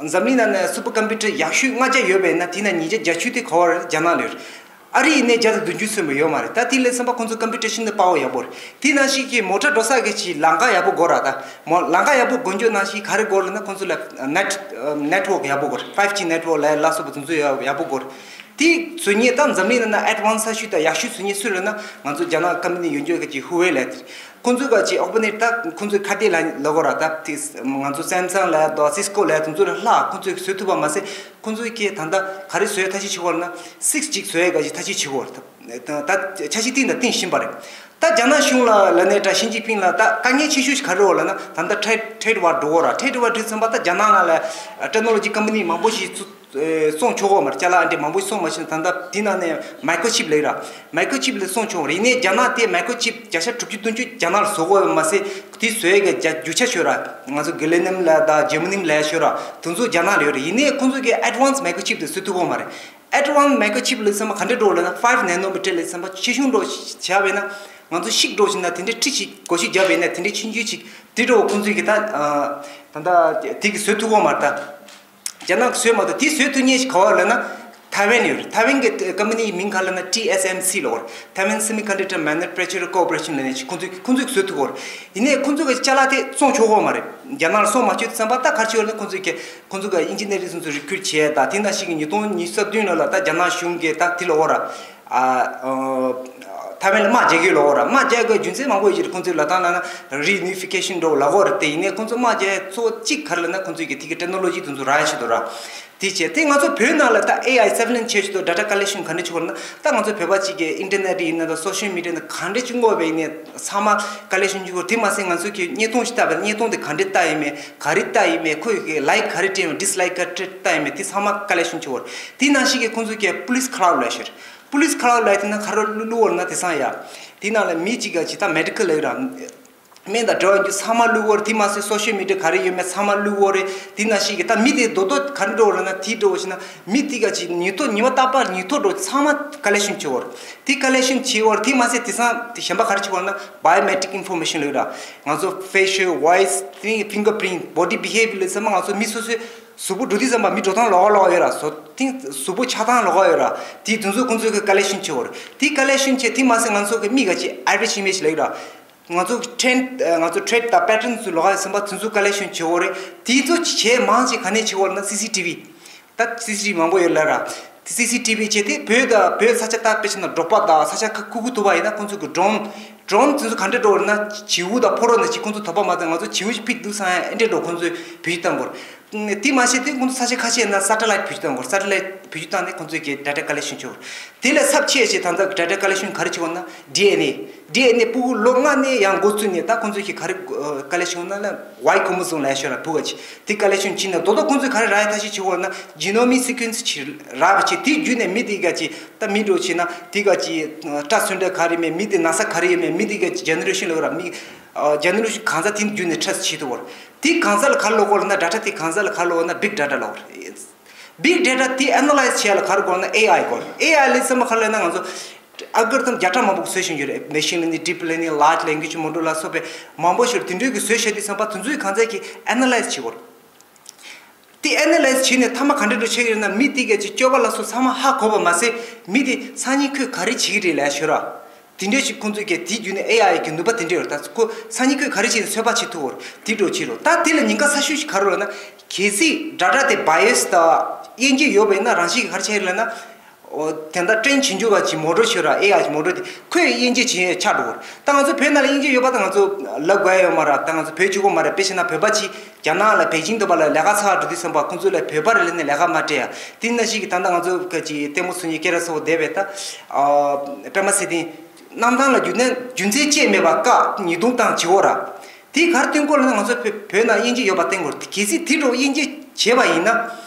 འཛམ་གླིང་ནང་ནས་སུ་པར་ཀམ་པུ་ཊར་ཡག་ཤོས་ལྔ་བརྒྱ་ཡོད་པ་ཡིན་ན། དེ་ནང་ཉིས་བརྒྱ་བརྒྱད་ཅུ་དེ་ག་པར་རེད། རྒྱ་ནག་ལ་ཡོད་རེད། ཨ་རི་ཡིན་ནའི་བརྒྱ་དང་བདུན་ཅུ་སོན་པོ་ཡོད་མ་རེད། ད་དེ་ལས་ཙམ་པ་ཁོང་ཚོ་ཀམ་པུ་ཊེ་ཤན་དེ་པ་ཝར་ཡག་པོ་རེད། དེ་ནང་བཞིན་གྱི་མོ་ཊ་འགྲོ་ས་གི་ཅིག་ལམ་ཁ་ཡག་པོ་དགོས་ར། ད་མོ་ལམ་ཁ་ཡག་པོ་དགོས་རྒྱུ་ནང་བཞིན་ག་རེ་དགོས་ལབ་ན། ཁོང་ཚོ་ལ་ནེཊ་ནེཊ་ཝརཀ་ཡག་པོ་དགོས་རེད། ཕའིབ་ཇི་ནེཊ་ཝརཀ་ལབ་ལ་སོགས་པ་དེ་ཚོ་ཡག་ཡག་པོ་དགོས་རེད། དེ་བཟོ་མཁན་ད་འཛམ་གླིང་ནང་ན་ཨེཌ་ཝན་སི་ཆེ་ཤོས་དང་ཡག་ཤོས་བཟོ་མཁན་སུ་རེད་ན། ང་ཚོ་རྒྱ་ནག་ཀམ་པ་ནི་ཡོད་རྒྱུ་གི་ཅིག་ཧུ་ཝེ་ལབ་དེ། ཁོང་ཚོ་ག་ཅིག་ཨོ་པན་ནི་ད་ཁོང་ཚོའི་ཁ་གཏད་ལ་ལབ་དགོས་ར། ད་དེ་ང་ཚོ་སེམ་སང་ལབ་དང་སིས་ཀོ་ལབ་དེ་ཚོ་ལས་ལྷག་ཁོང་ཚོས་བཟོ་ཐུབ་པ་མ་ཟད། ཁོང་ཚོས་ཀྱིས་ད་ལྟ་ག་རེ་བཟོ་ཡ་ཐབས་ཤེས་བྱེད་དགོས་ལབ་ན། སིགས་ཅིག་བཟོ་ཡ་ག་ཅིག་ཐབས་ཤེས་བྱེད་དགོས་རེད། ད་ད་འཆར་གཞི་བཏིང་དང་བཏིང་བཞིན་པ་རེད། ད་རྒྱ་ནག་གཞུང་ལ་ལབ་ནའི་འདྲ། ཞི་ཅིན་ཕིང་ལ་ད་དཀའ་ངལ་ཆེ་ཤོས་ཤིག་ག་རེ་ཡོད་ལབ་ན། ད་ལྟ་ཊེཌ་ཊེཌ་ཝར་འགྲོ་གི་ར། ཊེཌ་ཝར་འགྲོ་ཙམ་པ་ད་རྒྱ་ནག་ནང་ལ་ཊེག་ནོ་ལོ་ཇི་ཀམ་པ་ནི་མང་པོ་ཞིག་བཙུགས་ཨེ་བཙོང་ཆོག་གི་མ་རེད། ཅ་ལག་འདྲ་མང་པོ་ཞིག་བཙོང་མ་ཤེས་ན། ད་ལྟ་དེ་ནང་ནས་མའི་ཀྲོ་ཆིབ་ལབ་ར། མའི་ཀྲོ་ཆིབ་ལ་བཙོང་ཆོག་གི་རེད། ཡིན་ནའི་རྒྱ་ནག་དེ་མའི་ཀྲོ་ཆིབ་བརྒྱ་ཆ་དྲུག་ཅུ་བདུན་ཅུ་རྒྱ་ནག་ལ་བཟོ་གི་ཡོད་མ་ཟད། དེ་བཟོ་ཡས་ཀྱི་རྒྱ་རྒྱུ་ཆ་ཤོད་ར། ང་ཚོ་གི་ལི་ནམ་ལབ་དང་ཇེ་མ་ནིམ་ལབ་ཤོད་ར། དེ་ཚོ་རྒྱ་ནག་ལ་ཡོད་རེད། ཡིན་ནའི་ཁོང་ཚོ་གི་ཨེཌ་ཝན་སི་མའི་ཀྲོ་ཆིབ་དེ་བཟོ་ཐུབ་ཀྱི་ཡོད་མ་རེད། ཨེཌ་ཝན་སི་མའི་ཀྲོ་ཆིབ་ལབ་ཙམ་པ་ག་འདྲ་འདྲ་བོ་ལབ་ན། ཕའིབ་ནེ་ནོ་མི་ཊར་ལབ་ཙམ་པ་ཆེ་ཆུང་འདྲ་བོ་བྱས་པ་ཡིན་ན། ང་ཚོ་ཤིག་འདྲ་བོ་བྱས་ན་དེ་འདྲའི་ཁྲི་ཞིག་སྒོར་ཞིག་བརྒྱབ་པ་ཡིན་ན། དེ་འདྲའི་ཆུང་ཆུང་ཅིག་དེ་འདྲ་བོ་ཁོང་ཚོ་གི་ད་ཨ་ད་ལྟ་དེ་གི་བཟོ་ཐུབ་ཀྱི་ཡོད་མ་རེད། ད་རྒྱ་ནག་གི་བཟོས་མ་གཏོགས། དེ་བཟོ་ཐུབ་མཁན་ཞིག་ག་པར་ལབ་ན། ཐའེ་ཝན་ཡོད་རེད། ཐའེ་ཝན་གྱི་ཀམ་པ་ནིའི་མིང་ག་རེ་ལབ་ན། ཊི་ཨེས་ཨེམ་སི་ལབ་ཀྱི་ཡོད་རེད། Taiwan Semiconductor Manufacturing Corporation ལབ་ནས་ཅིག་ཁོང་ཚོས་ཁོང་ཚོས་བཟོ་ཐུབ་ཀྱི་ཡོད་རེད། ཡིན་ནའི་ཁོང་ཚོ་གི་ཅ་ལག་དེ་བཙོང་ཆོག་གི་ཡོད་མ་རེད། རྒྱ་ནག་ལ་བཙོང་མ་ཆོག་དུས་ཙམ་པ་ད་ག་རེ་བྱེད་ཀྱི་ཡོད་ལབ་ན། ཁོང་ཚོས་ཀྱི་ཁོང་ཚོ་གི་ཨིན་ཇི་ནི་ཡར་སོགས་ཚོ་རི་ཀུཊ་བྱས། ད་དེ་ནང་བཞིན་གྱི་ཉིས་སྟོང་ཉི་ཤུ་རྩ་བདུན་ལོ་ལ་ད་རྒྱ་ནག་གཞུང་གིས་ད་དེ་ལབ་ཀྱི་ཡོད་རེད། ཨ་ཨ་ཐའེ་ཝན་ལ་དམག་རྒྱག་གི་ཡོད་ལབ་ཀྱི་ཡོད་རེད། དམག་རྒྱག་དགོས་རྒྱུ་མཚན་མང་པོ་ཡོད་ཀྱི་རེད། ཁོང་ཚོས་ལབ་སྟངས་ལབ་ན་རི་ཡུ་ནི་ཕི་ཀེ་ཤན་འདྲ་བོ་ལབ་ཀྱི་ཡོད་རེད། དེ་ཡིན་ནའི་ཁོང་ཚོ་དམག་རྒྱག་གཙོ་བོ་གཅིག་ག་རེ་ལབ་ན། ཁོང་ཚོས་ཀྱི་དེ་གི་ཊེག་ནོ་ལོ་ཇི་དེ་ཚོ་རག་ཡ་ཆེད་དུ་ར། དེ་བྱས། དེ་ང་ཚོ་བོད་ནང་ལ་ད་ཨེ་ཨའི་སར་ཝེ་ལེན་སི་བྱེད་ཆེད་དུ་ཌེ་ཊ་ཀ་ལེག་ཤན་ག་འདྲ་བྱེད་དགོས་ན། ད་ང་ཚོ་བོད་པ་གཅིག་གིས་ཨིན་ཊར་ནེཊ་ཡིན་ན་ད་སོ་ཤལ་མི་ཌི་ཡ་ནང་ག་འདྲ་ཅིག་སྔོག་པ་ཡིན་ནའི་ཚང་མ་ཀ་ལེག་ཤན་བྱེད་དགོས། དེ་མ་ཟད་ང་ཚོ་གིས་བརྙན་ཐུང་ཞིག་བལྟས་པ་ཡིན་ན། བརྙན་ཐུང་དེ་ག་འདྲ་བལྟས་ཡིན་མིན། ག་རེ་བལྟས་ཡིན་མིན། ཁོ་ཡི་གི་ལའིཀ་ག་རེ་སྤྲད་ཡིན་མིན། ཌིས་ལའིཀ་ག་འདྲ་བལྟས་ཡིན་མིན། དེ་ཚང་མ་ཀ་ལེག་ཤན་བྱེད་དགོས། དེ་ནང་བཞིན་གྱི་ཁོང་ཚོ་གིས་པུ་ལི་སི་ཁ་ལའུ་ཌི་ལབ་ཡ་ཞིག་རེད། པུ་ལི་སི་ཁ་ལའུ་ཌི་ལབ་ཡ་དེ་ནང་ག་རེ་བླུགས་བླུགས་ཡོད་ལབ་ན། དེང་སང་ཡ་དེ་ནང་ལ་མི་གཅིག་ག་ཅིག་ད་མེ་ཌི་ཀལ་ལབ་ཀྱི་ར། སྨན་དང་འབྲེལ་བ་ཡོད་རྒྱུ་ཚང་མ་བླུགས་ཡོད་རེད། དེ་མ་ཟད་སོ་ཤལ་མི་ཌི་ཡ་ག་རེ་ཡོད་མེད་ཚང་མ་བླུགས་ཡོད་རེད། དེ་ནང་བཞིན་གྱི་ད་མི་དེ་རྡོག་རྡོག་ག་རེ་འདྲ་བོ་རེད་ན། དེ་འདྲ་བོ་བྱས་ན་མི་དེ་ག་ཅིག་ཉིས་ཐོག་ཉི་མ་རྟག་པར་ཉིས་ཐོག་འདྲ་བོ་ཚང་མ་ཀ་ལེག་ཤན་བྱེད་ཡོད་རེད། དེ་ཀ་ལེག་ཤན་བྱེད་ཡོད་རེད། དེ་མ་ཟད་དེང་སང་དེ་གཞན་པ་ག་རེ་བྱེད་ཡོད་རེད་ན། བྷའི་ཨོ་མེ་ཊིག་ཨིན་ཕོར་མེ་ཤན་ལབ་ཀྱི་ར། ང་ཚོ་ཕེ་ཤལ། ཝོའི་སི། དེ་ནས་ཕིང་གར་པི་རིན་ཊི། བོ་ཌི་བི་ཧེ་བི་ཡར་ལབ་ཚང་མ་ང་ཚོ་མི་སོ་སོའི་ གཟུགས་པོ་འགྲོ་དུས་ཙམ་པ་མི་འགྲོ་སྟངས་ལོགས་ཀ་ལོགས་ཀ་ཡོད་ར། བཟོ་ཐེངས་གཟུགས་པོ་ཆགས་སྟངས་ལོགས་ཀ་ཡོད་ར། དེ་དེ་ཚོ་ཁོང་ཚོས་ཀྱི་ཀ་ལེག་ཤན་བྱེད་དགོས་རེད། དེ་ཀ་ལེག་ཤན་བྱེད་དེ་མ་ཟད་ང་ཚོ་གི་མིག་ག་ཅིག་ཨ་ཝར་ཨེ་ཇི་ཨི་མེ་ཇི་ལབ་ཀྱི་ར། ང་ཚོ་གི་ཊེན་ང་ཚོ་ཊེ་རེཌ་དང་པེ་ཊན་ཚོ་ལོགས་ཀ་ཡོད་ཙམ་པ་དེ་ཚོ་ཀ་ལེག་ཤན་བྱེད་དགོས་རེད། དེ་ཚོ་བྱེད་མང་ཆེ་ག་ནས་བྱེད་དགོས་རེད་ན་སི་སི་ཊི་བི། ད་སི་སི་ཊི་བི་མང་པོ་ཡོད་ལ་ར། སི་སི་ཊི་བི་བྱས་ཏེ་བོད་དང་བོད་ས་ཆ་ད་དཔེ་བྱས་ན་འབྲོག་པ་དང་ས་ཆ་ཁ་ཁུག་ཁུག་ཐུབ་པ་ཡིན་ན་ཁོང་ཚོ་གི་ཌོ་རོན། ཌོ་རོན་དེ་ཚོ་ག་འདྲས་འགྲོ་བ་རེད་ན་བྱིའུ་དང་ཕོ་རོག་ནང་བཞིན་ཁོང་ཚོ་དོགས་པ་མ་བཏང་། ང་ཚོ་བྱིའུ་ཞིག་ཕུད་འདུག་བསམ་ཡ་ཨེ་འདྲས་འགྲོ། ཁོང་ཚོས་བེད་སྤྱོད་བཏང་དགོས་རེད། དེ་མ་བྱས་ཏེ་ཁོང་ཚོ་ས་ཆ་ཁ་ཤས་ན་སེ་ཊི་ལའིཊ་བེད་སྤྱོད་བཏང་དགོས་རེད། སེ་ཊི་ལའིཊ་བེད་སྤྱོད་བཏང་ནས་ཁོང་ཚོས་ཀྱི་ཌེ་ཊ་ཀ་ལེག་ཤན་བྱེད་དགོས་རེད། དེ་ལས་ཚབས་ཆེ་ཞིག་ད་ལྟ་ཌེ་ཊ་ཀ་ལེག་ཤན་ག་རེ་བྱེད་དགོས་ན་ཌི་ཨེན་ཨེ། ཌི་ཨེན་ཨེ་ཕྲུ་གུ་ལོ་ལྔ་ནས་ཡང་འགོ་བཙུགས་ནས་ད་ཁོང་ཚོས་ཀྱི་ག་རེ་ཀ་ལེག་ཤན་ན་ལ་ཝའི་ཀོ་རོ་མོ་སོམ་ལབ་ཤོད་ར། ཕྲུ་གུ་ཅིག་དེ་ཀ་ལེག་ཤན་བྱས་ནས་རྡོག་རྡོག་ཁོང་ཚོས་ག་རེ་རག་ཡ་ཐབས་ཤེས་བྱེད་དགོས་ན་ཇི་ནོ་མིག་སི་ཀུན་སི་ཅིག་རག་པ་བྱས། དེ་བརྒྱུད་ནས་མི་དེ་ག་ཅིག་ད་མི་འགྲོ་བྱས་ན་དེ་ག་ཅིག་སྐྲ་ཚོན་ཁྲ་ག་རེ་མེད། མི་དེ་ན་ཚ་ག་རེ་ཡོད་མེད། མི་དེ་ག་ཅིག་ཇེ་ནེ་རེ་ཤན་ལབ་ར། མི་ཇེ་ནེ་རེ་ཤན་གང་ཟག་དེ་བརྒྱུད་ནས་ཊེ་སི་ཊི་བྱེད་ཐུབ་པ་རེད། དེ་གང་ཟག་ལ་ག་རེ་ལབ་དགོས་ལབ་ན་ཌེ་ཊ་དེ་གང་ཟག་ལ་ག་རེ་ལབ་དགོས་ན་བིག་ཌེ་ཊ་ལབ་དགོས་རེད། བིག་ཌེ་ཊ་དེ་ཨེ་ན་ལའིཛ་བྱེད་ཡ་ལ་ག་རེ་དགོས་ན་ཨེ་ཨའི་དགོས་རེད། ཨེ་ཨའི་ལབ་ཙམ་པ་ག་རེ་ལབ་ན་ང་ཚོ་ཨལ་གོ་རི་ཐམ་བརྒྱ་ཕྲག་མང་པོ་བཟོས་བཞིན་ཡོད་རེད། མེ་ཤིན་ལར་ནིང་ཌིབ་ལར་ནིང་ལར་ཇི་ལེང་གུ་ཨེཇ་མོ་ཌེལ་ལ་སོགས་པའི་མང་པོ་ཞིག་དེ་འདྲའི་གི་བཟོས་བཞག་དུས་ཙམ་པ་དེ་ཚོའི་གང་ཟག་གི་ཨེ་ན་ལའིཛ་བྱེད་དགོས་རེད། དེ་ཨེ་ན་ལའིཛ་བྱས་ནས་མཐའ་མ་ག་འདྲ་འགྲོ་ཆགས་ཀྱི་རེད་ན་མི་དེ་ག་ཅིག་སྤྱོད་པ་ལ་སོགས་ཚང་མ་ཧ་གོ་བ་མ་ཟད་མི་དེ་སང་ཉིན་ཁོས་ག་རེ་བྱེད་ཀྱི་རེད་ལབ་ཤོད་ར། དེ་འདྲ་ཞིག་ཁོང་ཚོས་ཀྱི་དེ་བརྒྱུད་ནས་ཨེ་ཨའི་གི་ནུས་པ་དེ་འདྲ་ཡོད་རེད། ད་ཁོ་སང་ཉིན་ཁོས་ག་རེ་བྱས་ནས་ཚོད་དཔག་བྱེད་ཐུབ་ཀྱི་རེད། དེ་འདྲ་བྱེད་རོགས། ད་དེ་ལ་ཉེན་ཁ་ཚ་ཤོས་ཤིག་ག་རེ་ལབ་ན་གལ་སྲིད་ཌེ་ཊ་དེ་བ་ཡ་སི་དང་དབྱེ་འབྱེད་ཡོད་པ་ཡིན་ན་རང་བཞིན་གྱིས་ག་རེ་ཆགས་ཀྱི་རེད་ལབ་ན། འོ་དེ་འདྲ་ཊེན་བྱེད་འཇུག་ག་ཅིག་མོ་ཊ་ཤོད་ར། ཨེ་ཨའི་མོ་ཊ་དེ་ཁོས་དབྱེ་འབྱེད་བྱེད་ཡས་ཆགས་འགྲོ་གི་རེད། ད་ང་ཚོ་བོད་ནང་ལ་དབྱེ་འབྱེད་ཡོད་པ་ད་ང་ཚོ་ལབ་དགོས་ཡ་ཡོད་མ་རེད། ད་ང་ཚོ་བོད་སྤྱི་ཁོག་མ་རེད། དཔེ་བྱས་ན་བོད་པ་ཅིག་རྒྱ་ནག་ལ་པེ་ཅིང་དུ་བ་ལ་ལས་ཀ་ཚ་བ་འགྲོ་དུས་ཙམ་པ་ཁོང་ཚོ་ལ་བོད་པ་རེད་ལབ་ནས་ལས་ཀ་མ་སྤྲད་ཡ། དེ་ནང་བཞིན་གྱི་ད་ལྟ་ང་ཚོ་ག་ཅིག་ལྟད་མོ་བཟོ་མཁན་སྐད་གྲགས་ཚ་བོ་བསྡད་པས་ད། ཨ་པད་མ་ཚེ་བརྟན། གནམ་ཐང་ལ་རྒྱུ་ནས་རྒྱུ་མཚན་ཅི་མེད་པ་བཀག་ཉེས་རྡུང་བཏང་བྱེད་འོ་ར། དེ་གར་བསྟུན་སྐོར་ལ་ང་ཚོ་བོད་བོད་ནང་དབྱེ་འབྱེད་ཡོད་པ་བསྟན་དགོས་རེད། གལ་སྲིད་དེ་འདྲ་དབྱེ་འབྱེད་བྱས་པ་ཡིན་ན།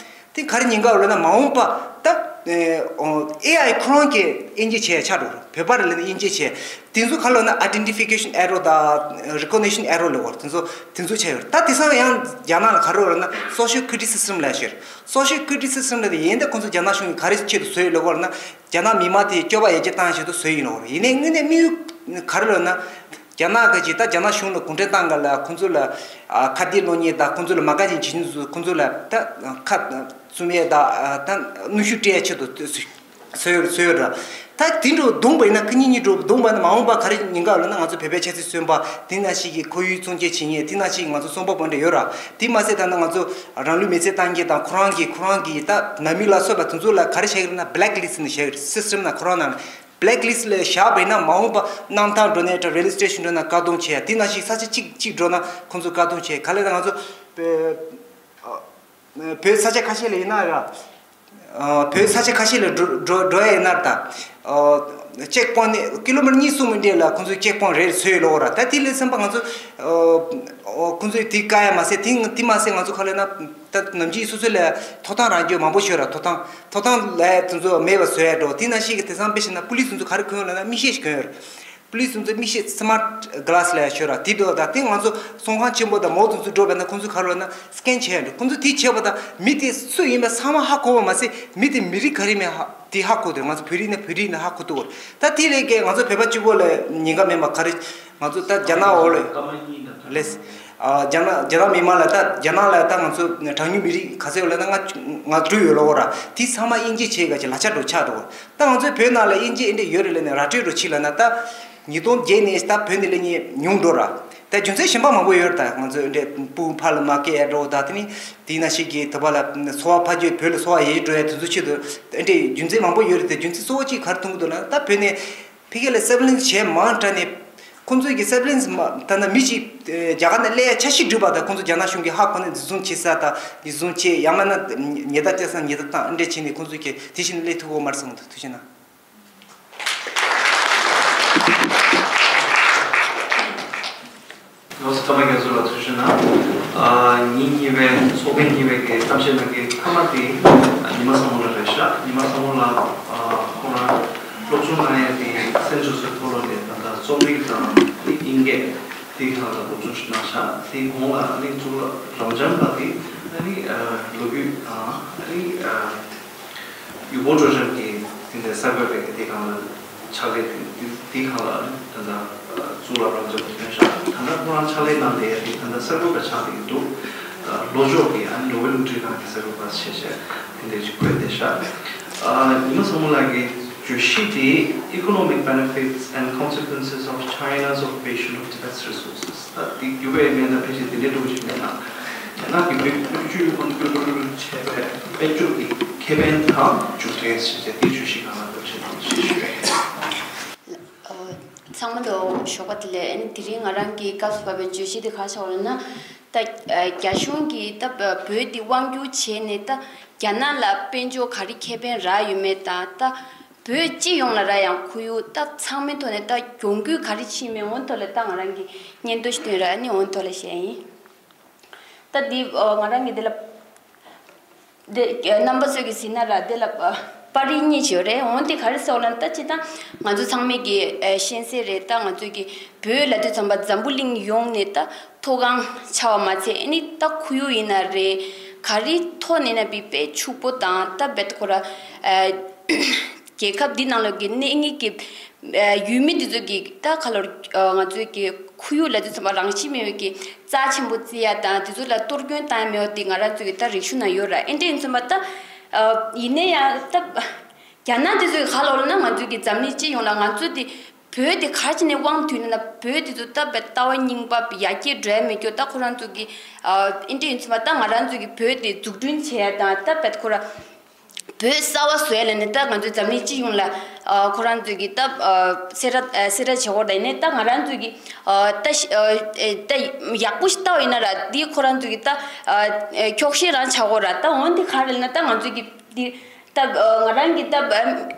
དེ་ག་རེ་ཉེན་ཁ་ཡོད་ལབ་ན་མ་འོངས་པ་ད་ཨེ་ཨའི་ཁོ་རང་གིས་དབྱེ་འབྱེད་བྱས་ཆགས་འགྲོ་རེད། བོད་པ་རེད་ལབ་ནས་དབྱེ་འབྱེད་བྱས། དེ་ཚོ་ག་ལབ་ན་ཨའི་ཌེན་ཊི་ཕི་ཀེ་ཤན་ཨེ་རོ་དང་རེ་ཀོག་ནི་ཤན་ཨེ་རོ་ལབ་དགོས་རེད། དེ་ཚོ་དེ་ཚོ་བྱས་ཡོད་རེད། ད་དེང་སང་ཡང་རྒྱ་ནག་ལ་ག་རེ་ལབ་ན་སོ་ཤལ་ཁི་རི་ཊི་སི་སི་ཛམ་ལབ་ཤེར། སོ་ཤལ་ཁི་རི་ཊི་སི་སི་ཛམ་ལབ་དེ་ཡིན་ད་ཁོང་ཚོ་རྒྱ་ནག་གཞུང་གིས་ག་རེ་ཆེད་དུ་བཟོས་ཡོད་ལབ་དགོས་ལབ་ན། རྒྱ་ནག་མི་མང་དེ་སྐྱོ་བ་ཡར་རྒྱས་བཏང་ཆེད་དུ་བཟོས་ཡིན་ནོ། ཡིན་ནའི་དངོས་གནས་དམིགས་ཡུལ་ག་རེ་ལབ་ན། རྒྱ་ནག་གི་ཅིག་ད་རྒྱ་ནག་གཞུང་ལ་གུང་ཁྲན་ཏང་ག་ལ་ཁོང་ཚོ་ལ་ཨ་ཁ་གཏད་གློ་ཉེས་དང་ཁོང་ཚོ་ལ་མ་དགའ་ཞེན་བྱེད་མཁན་ཚོ་ཁོང་ཚོ་ལ་ད་ཁ་བཙུམ་ཡས་དང་ད་གནོན་ཤུགས་སྤྲད་ཡས་ཆེད་དུ་བཟོས་ཡོད་བཟོས་ཡོད་ར། ད་དེ་འདྲ་བརྡུངས་པ་ཡིན་ན་ཁ་ཉིན་གཉིས་འགྲོ་བརྡུངས་པ་ཡིན་ན་མ་འོངས་པ་ག་རེ་ཉེན་ཁ་ཡོད་ལབ་ན་ང་ཚོ་བོད་པའི་ཆབ་སྲིད་བཙོན་པ་དེ་ནང་བཞིན་གྱི་ཁོར་ཡུག་སྲུང་སྐྱོབ་བྱེད་མཁན་དེ་ནང་བཞིན་གྱི་ང་ཚོ་གསོན་པོ་བོད་འདྲ་ཡོད་ར། དེ་མ་ཟད་ད་ནི་ང་ཚོ་རང་ལུས་མེར་སྲེག་བཏང་མཁན་དང་ཁོ་རང་གི་ཁོ་རང་གི་ད་ནང་མི་ལ་སོགས་པ་དེ་ཚོ་ལ་ག་རེ་བྱ་གི་རེད་ན་བྷི་ལེག་ལིསི་ནས་བཞག་གི་རེད། སི་སི་ཊམ་ནང་ཁོ་རང་ནང་བྷི་ལེག་ལིསི་ལ་བཞག་པ་ཡིན་ན་མ་འོངས་པ་གནམ་ཐང་འགྲོ་ནས་ད་རེ་ལི་སི་ཊེ་ཤན་འགྲོ་ན་བཀག་སྡོམ་བྱས། དེ་ནང་བཞིན་ས་ཆ་གཅིག་གཅིག་འགྲོ་ན་ཁོང་ཚོ་བཀག་སྡོམ་བྱས། ག་ལེར་ད་ང་ཚོ་བོད་བོད་ས་ཆ་ཁ་ཤས་ལ་ཡིན་ན་ར། བོད་ས་ཆ་ཁ་ཤས་ལ་འགྲོ་འགྲོ་འགྲོ་ཡ་ཡིན་ན་ད། ཅེག་པོན་ཊི་ཀི་ལོ་མི་ཊར་གཉིས་གསུམ་གྱི་འདྲ་ལ་ཁོང་ཚོས་ཅེག་པོན་ཊི་རེ་བཟོས་ཡོད་ལབ་ར། ད་དེ་ལས་ཙམ་པ་ང་ཚོ་ཁོང་ཚོས་དེ་བཀག་ཡ་མ་ཟད་དེ་དེ་མ་ཟད་ང་ཚོ་ག་ལེར་ན། ད་ནམ་རྒྱུན་སོ་སོ་ལ་ཐོབ་ཐང་རག་རྒྱུ་མང་པོ་ཡོད་ར། ཐོབ་ཐང་ཐོབ་ཐང་ལ་དེ་ཚོ་མེད་པ་བཟོ་ཡ་འགྲོ། དེ་ནང་བཞིན་གྱི་དེང་སང་དཔེ་བྱས་ན་པུ་ལིས་དེ་ཚོ་ག་རེ་གོན་ཡོད་ལབ་ན་མིག་ཤེལ་ཞིག་གོན་ཡོད་ར། པུ་ལིས་དེ་ཚོ་མིག་ཤེལ་སི་མཱར་ཊི་གི་ལཱ་སི་ལབ་ཡ་ཡོད་ར། དེ་འདྲ་ད་དེ་ང་ཚོ་ཚོང་ཁང་ཆེན་པོ་དང་མོལ་དེ་ཚོ་འགྲོ་བས་ན་ཁོང་ཚོས་ག་རེ་ལབ་ན་སི་ཀེན་བྱས་ཡ་འགྲོ། ཁོང་ཚོས་དེ་བྱས་པ་དང་མི་དེ་སུ་ཡིན་པ་ཚང་མ་ཧ་གོ་བ་མ་ཟད་མི་དེ་མི་རིགས་ག་རེ་མིན་ཧ་དེ་ཧ་གོ་འདུག་ང་ཚོ་བོད་རིགས་ནས་བོད་རིགས་ནས་ཧ་གོ་ཐུབ་ཡོད་ར། ད་དེ་ལས་ཀའི་ང་ཚོ་བོད་པ་གཅིག་པོ་ལ་ཉེན་ཁ་མེད་པ་ག་རེ། ང་ཚོ་ད་རྒྱ་ནག་འོག་ལ་ལས། ཨ་རྒྱ་ནག་རྒྱ་ནག་མི་མང་ལ་ད་རྒྱ་ནག་ལ་ད་ང་ཚོ་གྲངས་ཉུང་མི་རིགས་ག་ཚོད་ཡོད་ལབ་ན་ལྔ་ལྔ་དྲུག་ཡོད་ལབ་ཡོད་ར། དེ་ཚང་མ་དབྱེ་འབྱེད་བྱེད་ག་ཅིག་ལག་ཆ་འགྲོ་ཆགས་འགྲོ། ད་ང་ཚོའི་བོད་ནང་ལ་དབྱེ་འབྱེད་འདི་འདྲ་ཡོད་རེད་ལབ་ནས་ར་སྤྲོད་འགྲོ་ཕྱིན་ལབ་ན་ད་ཉིས་སྟོང་བརྒྱད་ནས་ད་བོད་ནས་སླེབས་མཁན་ཉུང་འགྲོ་ར། ད་རྒྱུ་མཚན་གཞན་པ་མང་པོ་ཡོད་རེད། ད་ང་ཚོ་འདི་འདྲ་སྤུ་གུ་ཕར་ལ་མ་སྐྱེལ་ཡ་འགྲོ། ད་དེ་ནི་དེ་ནང་བཞིན་གྱི་དུ་བ་ལ་འཚོ་བ་ཕར་བསྐྱོད་བོད་ལ་འཚོ་བ་ཡལ་འགྲོ་ཡ་དེ་ཚོ་ཆེད་དུ་འདི་འདྲའི་རྒྱུ་མཚན་མང་པོ་ཡོད་རེད་དེ། རྒྱུ་མཚན་གཙོ་བོ་གཅིག་ག་རེ་མཐོང་གི་འདུག་ལབ་ན་ད་བོད་ནས་ཕ་གི་ལ་སར་ཝེ་ལེན་སི་བྱས་མང་དྲགས་ནས། ཁོང་ཚོས་ཀྱི་སར་ཝེ་ལེན་སི་མ་ད་ནི་མི་གཅིག་རྒྱ་གར་ནས་སླེབས་ཡ་འཆར་གཞི་བསྒྲིགས་པ་དང་ཁོང་ཚོ་རྒྱ་ནག་གཞུང་གིས་ཧ་གོ་ནས་འཛིན་བཟུང་བྱེད་ས་དང་འཛིན་བཟུང་བྱེད་ཡང་མིན་ན་ཉེས་རྡུང་བཅག་ས་ཉེས་རྡུང་བཏང་འདྲ་བྱས་ནས་ཁོང་ཚོས་ཀྱི་དེ་བཞིན་སླེབས་ཐུབ་ཀྱི་ཡོད་མ་རེད་བསམ་གྱི་འདུག་ཐུགས་རྗེ་གནང་། ལགས་སོ། ཀརྨ་རྒྱ་མཚོ་ལགས་ཐུགས་རྗེ་གནང་། ཨ་ཉིན་གཉིས་པའི་ཚོགས་ཐེངས་གཉིས་པའི་གི་གཏམ་བཤད་ནང་གི་མཐའ་མ་དེ་ཉི་མ་བཟང་མོ་ལགས་རེད་ཤག་ཉི་མ་བཟང་མོ་ལགས་ཨ་ཁོང་རང་སློབ་སྦྱོང་གནང་ཡས་དེ་སེན་ཇོ་སེབ་མཐོ་སློབ་ནས་ད་ལྟ་རྩོམ་རིག་དང་དབྱིན་སྐད་དེའི་སྒང་ལ་སློབ་སྦྱོང་ཞིག་གནང་ཤག་དེའི་གོང་ལ་ཨ་ནི་གཙུག་ལག་རབ་འབྱམས་པ་དེ་ཨ་ནི་ཨ་ལོ་རྒྱུས་དང་ཨ་ནི་ཨ་ཡུལ་སྐོར་སྤྲོ་འཆམ་གྱི་དེ་འདྲའི་གསར་འགོད་པའི་དེ་སྒང་ལ་ཕྱག་ལས་དེ་དེ་སྒང་ལ་ཨ་ནི་ད་ལྟ་གཙུག་ལག་རབ་འབྱམས་ཀྱིས་ཐོན་ཤག་ད་ལྟ་ཁོ་རང་ཕྱག་ལས་གནང་བསྡད་ཡ་དེ་ད་ལྟ་གསར་འགོད་པ་ཆགས་བསྡད་ཀྱི་འདུག་ལོ་ལྗོངས་ཀྱི་ཨ་ནི་ནོ་བེལ་འབྲུ་དང་གི་ཟེར་བ་ཞེས་བྱས་དེ་འདྲའི་ཅིག་བཀོད་བསྡད་ཤག་ཨ། ཉི་མ་བཟང་མོ་ལགས་ཀྱི་བརྗོད་གཞི་དེ་Economic Benefits and Consequences of China's Occupation of Tibet's Resources. ད་དེ་རྒྱུ་བའི་མེད་ན་ཕལ་ཆེར་དེ་འདྲའི་འདྲ་བོ་ཞིག་མེད་ན། རྒྱ་ནག་གི་བོད་བོད་བརྒྱུད་དབང་བསྒྱུར་བྱས་པའི་དཔལ་འབྱོར་གྱི་ཁེ་ཕན་དང་མཇུག་འབྲས་ཞེས་བྱས་དེའི་བརྗོད་གཞི་གང་ལ་འདྲ་བོ་ཞིག་དང་ཞེས་ཞུ་བའི། ཚང་མ་ལ་ཞོགས་པ་བདེ་ལེགས། ཨ་ནི་དེ་རིང་ང་རང་གི་སྐབས་སུ་བབས་པའི་བརྗོད་གཞི་དེ་ག་རེ་ཟེར་བ་ལབ་ན། ད་རྒྱ་གཞུང་གིས་ད་བོད་འདི་དབང་བསྒྱུར་བྱས་ནས་ད་རྒྱ་ནག་ལ་དཔལ་འབྱོར་ག་རེ་ཁེ་ཕན་རག་ཡོད་མེད་དང་། ད་བོད་སྤྱི་ཡོངས་ལ་རག་ཡང་ཁོར་ཡུག་ད་ཚང་མའི་ཐོག་ནས་ད་གྱོང་གུད་ག་རེ་ཕྱིན་མེད་འོན་ཐོག་ལ་ད་ང་རང་གིས་སྙན་ཐོ་ཞིག་བཏོན་ར། ཨ་ནི་འོན་ཐོག་ལ་བཤད་ཡིན། ད་འདི་ང་རང་གི་འདི་ལ། འདི་རྣམ་པ་ཚོས་ཀྱིས་གཟིགས་ན་ར། འདི་ལ་པར་རིས་གཉིས་ཡོད་རེད། འོན་ཏེ་ག་རེ་ཟེར་བ་ལབ་ན། ད་སྤྱིར་བཏང་ང་ཚོ་ཚང་མས་ཀྱིས་ཤེས་གསལ་རེད། ད་ང་ཚོས་ཀྱིས་བོད་ལབ་དུས་ཙམ་པ་འཛམ་བུ་གླིང་ཡོངས་ནས་ད་མཐོ་སྒང་ཆགས་པ་མ་ཚད། ཨ་ནི་ད་ཁོར་ཡུག་ཡིན་ན་རེད། ག་རེ་ཐོག་ནས་ན་བི་དཔེ་ཕྱུག་པོ་དང་། ད་བེད་ཁོ་ར་རྒྱལ་ཁབ་འདི་ནང་ལོགས་ཀྱི་གནས་ངེས་ཀྱི་ཡུལ་མི་འདི་ཚོ་གི་ད་ག་ལོར་ང་ཚོའི་གི་ཁོར་ཡུག་ལ་དུས་ཙམ་པ་རང་བཞིན་མེད་པའི་གི་རྩ་ཆེན་པོ་བརྩི་ཡ་དང་དེ་ཚོ་ལ་གཏོར་སྐྱོན་བཏང་ཡ་མེད་པ་དེ་ང་རང་ཚོའི་གི་ད་རིག་གཞུང་ན་ཡོད་ར། ཨེ་འདྲ་ཡིན་ཙམ་པ་ད་ཡིན་ན་ཡང་ད་རྒྱ་ནག་དེ་ཚོ་གི་ག་ལོར་ན་ང་ཚོའི་གི་འཛམ་གླིང་སྤྱི་ཡོངས་ལ་ང་ཚོ་དེ་བོད་དེ་ག་ཅི་ནས་དབང་དུས་ན་ན་བོད་དེ་ཚོ་ད་བའི་ལྟ་བ་རྙིང་པ་ཡར་རྒྱས་འགྲོ་ཡ་མེད་རྒྱུ། ད་ཁོ་རང་ཚོ་གི་ཨེ་འདྲ་ཡིན་ཙམ་པ་ད་ང་རང་ཚོ་གི་བོད་དེ་འཛུགས་སྐྲུན་བྱེད་ཡ་དང་ད་བའི་ཁོ་ར་བོད་གསར་བ་བཟོ་ཡ་ལ་ནི་ད་ང་ཚོའི་འཛམ་གླིང་སྤྱི་ཡོངས་ལ་ཨ་ཁོ་རང་ཚོས་ཀྱི་ད་ཨ་གསལ་བསྒྲགས་ཨ་གསལ་བསྒྲགས་བྱེད་དགོས་རེད། ཡིན་ནའི་ད་ང་རང་ཚོས་ཀྱི་ཨ་ད་ཤི་ཨ་ཨེ་ད་ཡག་པོ་ཞིག་ལྟ་བ་ཡིན་ན་ར། འདི་ཁོ་རང་ཚོས་ཀྱི་ད་ཨ་ཨེ་འཁྱོག་བཤད་རང་བྱ་དགོས་ར། ད་འོན་ཏེ་ག་རེ་ལབ་ན། ད་ང་ཚོས་ཀྱི་འདི་ད་ཨ་ང་རང་གི་ད་ཨ་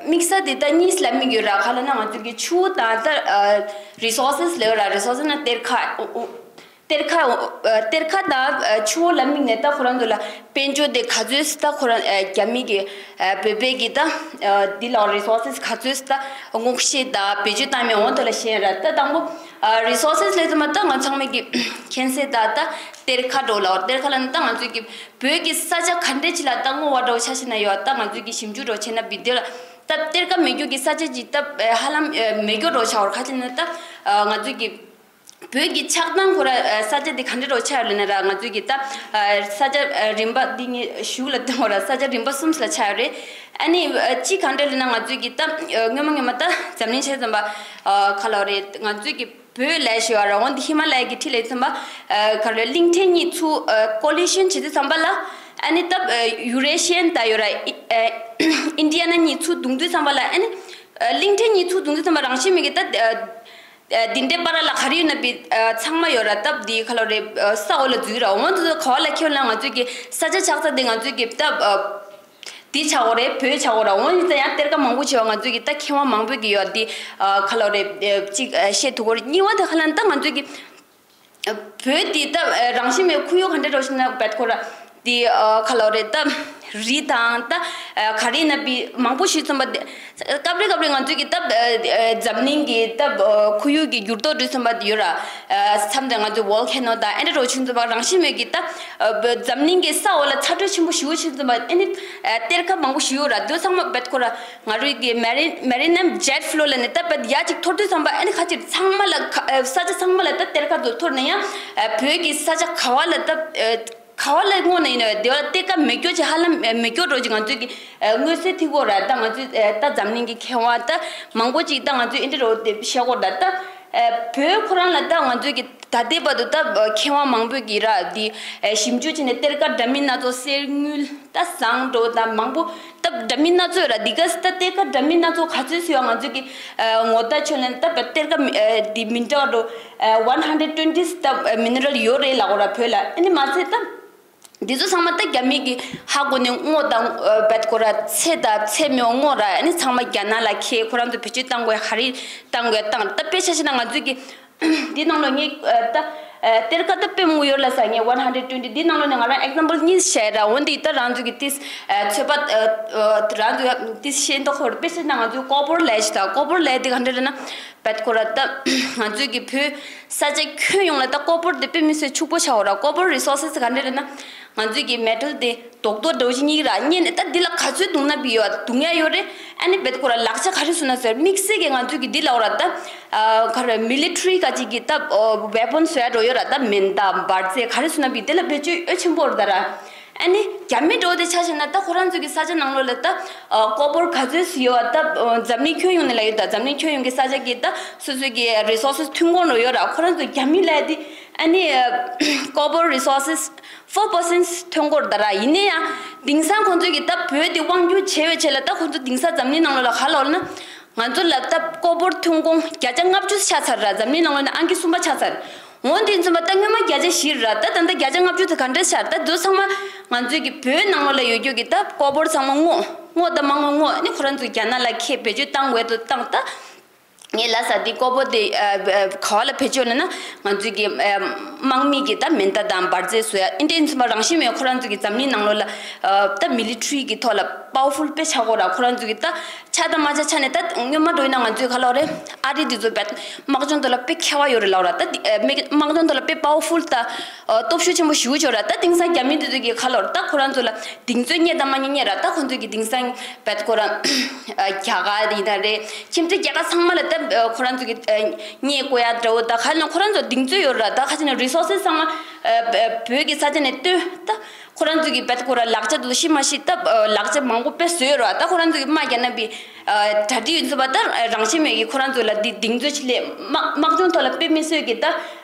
དམིགས་ས་དེ་ད་གཉིས་ལ་དམིགས་ཡོད་ར། ག་ལབ་ན་ང་ཚོས་ཀྱི་ཆུ་བོ་དང་ད་ཨ་resources ལབ་ཡོད་ར། resources ན་གཏེར་ཁ། གཏེར་ཁ། གཏེར་ཁ་དང་ཆུ་བོ་ལ་དམིགས་ནས་ད་ཁོ་རང་ཚོ་ལ་དཔལ་འབྱོར་དེ་ག་ཚོད་ད་ཁོ་རང་རྒྱ་མི་གི་བོད་པའི་གི་ད་འདི་ལ་resources ག་ཚོད་ད་སྔོག་བཤེར་དང་བེད་སྤྱོད་བཏང་མེད་འོང་དེ་ལ་ཤེས་ར། ད་དང་པོ་resources ལས་ཚང་མ་ད་ང་ཚང་མས་གི་མཁྱེན་གསལ་ད་ད་གཏེར་ཁ་འགྲོ་ལ། གཏེར་ཁ་ལ་ནི་ད་ང་ཚོའི་གི་བོད་ཀྱི་ས་ཆ་ག་འདྲས་ཅིག་ལ་ད་སྔོག་བ་འགྲོ་ཆ་ཤེས་ན་ཡོད། ད་ང་ཚོའི་གི་ཞིབ་འཇུག་འགྲོ་བྱས་ན་བི་དེ་ལ་ད་གཏེར་ཁ་མེད་རྒྱུ་གི་ས་ཆ་ཅིག་ད་ཧ་ལམ་མེད་རྒྱུ་འགྲོ་ཆ་བར་ཁ་ཅིག་ན་ད་ང་ཚོའི་གི་བོད་ཀྱི་ཆགས་སྟངས་ཁོ་ར་ས་ཆ་དེ་ག་འདྲ་རོ་ཆགས་ཡོད་ལ་ན་ར། ང་ཚོའི་གི་ད་ས་ཆ་རིམ་པ་འདི་ངས་ཞུགས་ལ་བཏང་བ་ར། ས་ཆ་རིམ་པ་གསུམ་ལ་ཆགས་ཡོད་རེད། ཨ་ནི་གཅིག་ག་འདྲ་ལ་ན། ང་ཚོའི་གི་ད་སྔོན་མ་སྔོན་མ་ད་འཛམ་གླིང་ཆ་ཚང་པ་ག་ལ་རེད། ང་ཚོའི་གི་བོད་ལས་ཞེས་བ་ར། འོན་ཏེ་ཧི་མ་ལ་ཡ་གི་འཁྲིས་ལས་ཚང་པ་ག་རེ་གླིང་ཕྲན་གཉིས་ཚུ་coalition བྱེད་དུས་ཚང་པ་ལ། ཨ་ནི་ད་Eurasian ད་ཡོད་ར། Indiana གཉིས་ཚུ་བརྡུང་དུས་ཚང་པ་ལ། ཨ་ནི་གླིང་ཕྲན་གཉིས་ཚུ་བརྡུང་དུས་ཚང་པ་རང་བཞིན་མེད་གི་ད། འདི་འདྲའི་པ་ར་ལ་ག་རེ་ཡོད་ན་བི་ཚང་མ་ཡོད་ར། སྟབས་འདི་ག་ལ་རེད། ས་འོག་ལ་འཛུལ་ར། འོང་དུ་ག་བ་ལ་ཁྱོད་ལ་ང་ཚོས་ཀྱི་ས་ཆ་ཆགས་ས་འདི་ང་ཚོས་ཀྱི་སྟབས་འདི་ཆགས་འོ་རེད། བོད་ཆགས་འོ་ར། འོང་ཡིན་ཙང་ཡང་གཏེར་ཁ་མང་པོ་བྱེད་བ། ང་ཚོས་ཀྱི་ད་མཁས་དབང་མང་པོས་ཀྱི་ཡོད་འདི་ག་ལ་རེད། གཅིག་བཤད་ཐུབ་གོ་རེད། གཉིས་པ་དེ་ག་ལ་ད་ང་ཚོས་ཀྱི་བོད་འདི་ད་རང་བཞིན་མེད་ཁུ་ཡོ་ག་འདྲ་རོ་ཞིག་ན་བད་ཁོ་ར། དེ་ཨ་ག་ལ་རེད། ད་རི་དང་ད་ཨ་ག་རེ་ན་བི་མང་པོ་ཞིག་ཚོམ་པ་དེ། སྐབས་རེ་སྐབས་རེ་ང་ཚོས་ཀྱི་ད་ཨ་འཛམ་གླིང་གི་ད་ཨ་ཁོར་ཡུག་གི་འགྱུར་ལྡོག་འདྲ་ཚོམ་པ་དེ་ཡོད་ར། ཨ་མཚམས་དེ་ང་ཚོས་volcano དང་ཨེ་འདྲ་རོ་ཆུང་ཚོམ་པ་རང་བཞིན་མེད་ཀྱི་ད་ཨ་འཛམ་གླིང་གི་ས་འོག་ལ་ཚ་དྲོད་ཆེན་པོ་ཞེ་པོ་ཆེ་ཚོམ་པ་ཨེ་ནི་ཨ་གཏེར་ཁ་མང་པོ་ཞིག་ཡོད་ར། དེ་ཚང་མ་བད་ཁོ་ར་ང་རོས་ཀྱི་marine marine ནམ་jet flow ལ་ནི་ད་བད་ཡ་གཅིག་འཐོར་དུས་ཚོམ་པ་ཨེ་ནི་ཁ་ཅིག་ཚང་མ་ལ་ཁ་ཨ་ས་ཆ་ཚང་མ་ལ་ད་གཏེར་ཁ་དུ་འཐོར་ན་ཡང་ཨ་བོད་ཀྱི་ས་ཆ་ག་བ་ལ་ད་ཨ། ག་བ་ལ་སྔོག་ན་ཡིན་ན་དེ་བ་གཏེར་ཁ་མེད་སྐྱོ་ཅིག་ཧ་ལམ་མེད་སྐྱོ་འགྲོ་ཅིག་ང་ཚོས་ཀྱི་མངོན་གསལ་ཐིག་གོ་ར། ད་ང་ཚོས་ད་འཛམ་གླིང་གི་མཁས་དབང་ད་མང་པོ་ཅིག་ད་ང་ཚོས་ཨེ་འདྲ་རོ་དེ་བཤད་གོ་ར། ད་བོད་ཁོ་རང་ལ་ད་ང་ཚོས་ཀྱི་ད་ལྟའི་བར་དུ་ད་མཁས་དབང་མང་པོས་ཀྱི་ར་དེ་ཞིབ་འཇུག་བྱས་ནས་གཏེར་ཁ་འདྲ་མིན་སྣ་ཚོགས་གསེར་དངུལ་ད་ཟངས་འགྲོ་ད་མང་པོ་ད་འདྲ་མིན་སྣ་ཚོགས་ར། འདི་ག་ད་གཏེར་ཁ་འདྲ་མིན་སྣ་ཚོགས་ག་ཚོད་ཟེར་བ་ང་ཚོས་ཀྱི་ངོ་ད་ཆོད་ལན་ད་གཏེར་ཁ་དེ་མི་འདྲ་བ་འགྲོ་one hundred twenty ད་mineral ཡོད་རེད་ལབ་གོ་ར་བོད་ལ། ཨེ་ནི་མ་ཚད་ད། འདི་ཚོ་ཚང་མ་ད་རྒྱ་མི་གི་ཧ་གོ་ནས་སྔོག་དང་བད་ཁོ་ར་ཚད་དང་ཚད་མེད་སྔོག་ར། ཨ་ནི་ཚང་མ་རྒྱ་ནག་ལ་ཁྱེར། ཁོ་རང་ཚོ་བེད་སྤྱོད་བཏང་དགོས་ཧ་རི་བཏང་དགོས་བཏང་། ད་དཔེ་ཆ་བཞག་ན་ང་ཚོས་ཀྱི་འདི་ནང་ལོ་ངས་ད་གཏེར་ཁ་ད་དཔེ་མང་པོ་ཡོད་ལ་ས། ངས་one hundred twenty འདི་ནང་ལོ་ནས་ང་རང་example གཉིས་བཤད་ར། འོན་ཏེ་ད་རང་ཚོ་གི་ཏིས་ཚོད་པ་རང་ཚོ་ཏིས་ཤེས་མདོག་ཁོ་ར། དཔེ་ཆ་ན་ང་ཚོའི་ཀོ་པོར་ལས་ཞིག་ད་ཀོ་པོར་ལས་དེ་ག་འདྲ་རེད་ན། བད་ཁོ་ར་ད་ང་ཚོའི་གི་བོད་ས་ཆ་ཁྱོན་ཡོངས་ལ་ད་ཀོ་པོར་དེ་དཔེ་མི་སྲིད་ཕྱུག་པོ་ཆགས་ཡོད་ར། ཀོ་པོར་རི་སོར་སེ་སི་ག་འདྲ་རེད་ན། ང་ཚོའི་གི་མེ་ཊལ་དེ་རྡོག་རྡོག་འདྲ་བོ་ཞིག་རྙེད་ཀྱི་ར། རྙེད་ནས་ད་འདི་ལ་ག་ཚོད་བརྡུངས་ན་བི་ཡོད་བརྡུངས་ཡ་ཡོད་རེད། ཨ་ནི་བད་ཁོ་ར་ལག་ཆ་ག་རེ་བཟོ་ན་བཟོས་དམིགས་བསལ་གྱི་ང་ཚོའི་གི་འདི་ལ་འོ་ར་ད་ག་རེ་མི་ལི་ཊི་རི་ག་ཅིག་གི་ད་ཝེ་པོན་བཟོ་ཡ་འགྲོ་ཡོད་ར། ད་མེ་མདའ་འབར་རྫས་ག་རེ་བཟོ་ན་བི་དེ་ལ་བེད་སྤྱོད་ཡོད་ཆེན་པོ་རེད་ད་ར། ཨ་ནི་རྒྱ་མི་འགྲོ་དེ་ཆ་བཞག་ན་ད་ཁོ་རང་ཚོ་གི་ས་ཆ་ནང་ལོགས་ལ་ད་ཨ་ཀོ་པོར་ག་ཚོད་ཟིན་ཡོད་ད་ཨ་འཛམ་གླིང་ཁྱོན་ཡོངས་ནས་ལ་ཡོད་ད། འཛམ་གླིང་ཁྱོན་ཡོངས་ཀྱི་ས་ཆ་གི་ད་སོ་སོའི་གི་རི་སོར་སེ་སི་ཐོན་ཁུངས་ལོ་ཡོད་ར། ཁོ་རང་ཚོ་རྒྱ་མི་ལ་དེ་ཨ་ནི་ཀོ་པོར་རི་སོར་སེ་སི་ཕོར་པར་སེན་ཊི་ཐོན་ཁུངས་ད་ར། ཡིན་ནའི་ཡང་དེང་སང་ཁོང་ཚོས་གི་ད་བོད་དེ་དབང་སྒྱུར་བྱས་པའི་ཆེད་ལ་ད་ཁོང་ཚོ་དེང་སང་འཛམ་གླིང་ནང་ལོགས་ལ་ག་ལབ་ན། ང་ཚོ་ལ་ད་ཀོ་པོར་ཐོན་ཁུངས་བརྒྱ་ཆ་ལྔ་བཅུ་ཆགས་ཚར་ར། འཛམ་གླིང་ནང་ལོགས་ནས་ཨང་ཀི་གསུམ་པ་ཆགས་ཚར། འོན་ཏེ་ཚོད་མ་ད་སྔོན་མ་བརྒྱ་ཆ་བཞི་ར། ད་ད་ལྟ་བརྒྱ་ཆ་ལྔ་བཅུ་དེ་ག་འདྲ་ཆགས། ད་དེ་ཚང་མ་ང་ཚོའི་གི་བོད་ནང་ལོགས་ལ་ཡོད་རྒྱུ་གི་ད་ཀོ་པོར་ཚང་མ་སྔོག་སྔོག་ད་མ་སྔོག་སྔོག་ནི་ཁོ་རང་ཚོ་རྒྱ་ནག་ལ་ཁྱེད་བེད་སྤྱོད་བཏང་འོས་དུ་བཏང་ད། ངས་ལབ་ས་དེ་ཀོ་པོ་དེ་ཨ་ཨ་ག་བ་ལ་བེད་སྤྱོད་ལབ་ན། ང་ཚོའི་གི་ཨ་དམག་མི་གི་ད་མེ་མདའ་དང་འབར་རྫས་བཟོ་ཡ་ཨིན་དྲན་ཚོད་མ་རང་བཞིན་མེད། ཁོ་རང་ཚོའི་གི་འཛམ་གླིང་ནང་ལོགས་ལ་ཨ་ད་མི་ལི་ཊི་རི་གི་ཐོག་ལ་པ་ཝར་ཕུལ་དཔེ་ཆགས་ཀྱི་ཡོད་ར། ཁོ་རང་ཚོའི་གི་ད་ཆ་དང་མ་ཆ་ཆ་ནས་ད་སྔོན་མ་འགྲོ་ཡིན་ན་ང་ཚོའི་ག་ལབ་རེད། ཨ་རི་དེ་ཚོ་དཔེ་དམག་སྦྱོང་ཐོག་ལ་དཔེ་མཁས་པ་ཡོད་རེད་ལབ་ར། ད་དེ་ཨ་མི་དམག་སྦྱོང་ཐོག་ལ་དཔེ་པ་ཝར་ཕུལ་ད་ཨ་སྟོབས་ཤུགས་ཆེན་པོ་ཞེ་པོ་ཅིག་ཡོད་ར། ད་དེང་སང་རྒྱ་མི་དེ་ཚོ་གི་ག་ལབ་ར། ད་ཁོ་རང་ཚོ་ལ་གདེང་ཚོད་རྙེད་དང་མ་རྙེད་རྙེད་ར། ད་ཁོ་ཚོ་གི་དེང་སང་བད་ཁོ་རང་རྒྱ་གར་ཡིན་ན་རེད། ཁྱིམ་མཚེས་རྒྱལ་ཁབ་ཚང་མ་ལ་ད་ཁོ་རང་ཚོ་གི་རྙེད་དགོས་ཡ་འདྲ་བོ། ད་ག་ལབ་ན་ཁོ་རང་ཚོ་གདེང་ཚོད་ཡོད་ར། ད་ཁ་ཅིག་ན་རི་སོར་སེ་སི་ཚང་མ་བོད་ཀྱི་ས་ཆ་ནས་བཏོན། ད་ཁོ་རང་ཚོ་གི་བད་ཁོ་རང་ལག་ཆ་དེ་ཚོ་ཤི་མ་ཤི་ད་ལག་ཆ་མང་པོ་དཔེ་བཟོས་ཡོད་ར། ད་ཁོ་རང་ཚོ་གི་དམག་རྒྱག་ན་བི་གྲ་སྒྲིག་ཡོད་ཚོད་པ་ད་རང་བཞིན་མེད་གི་ཁོ་རང་ཚོ་ལ་འདི་གདེང་ཚོད་ཆེ་ལེ། དམག་དམག་སྦྱོང་ཐོག་ལ་དཔེ་མི་སྲིད་གི་ད་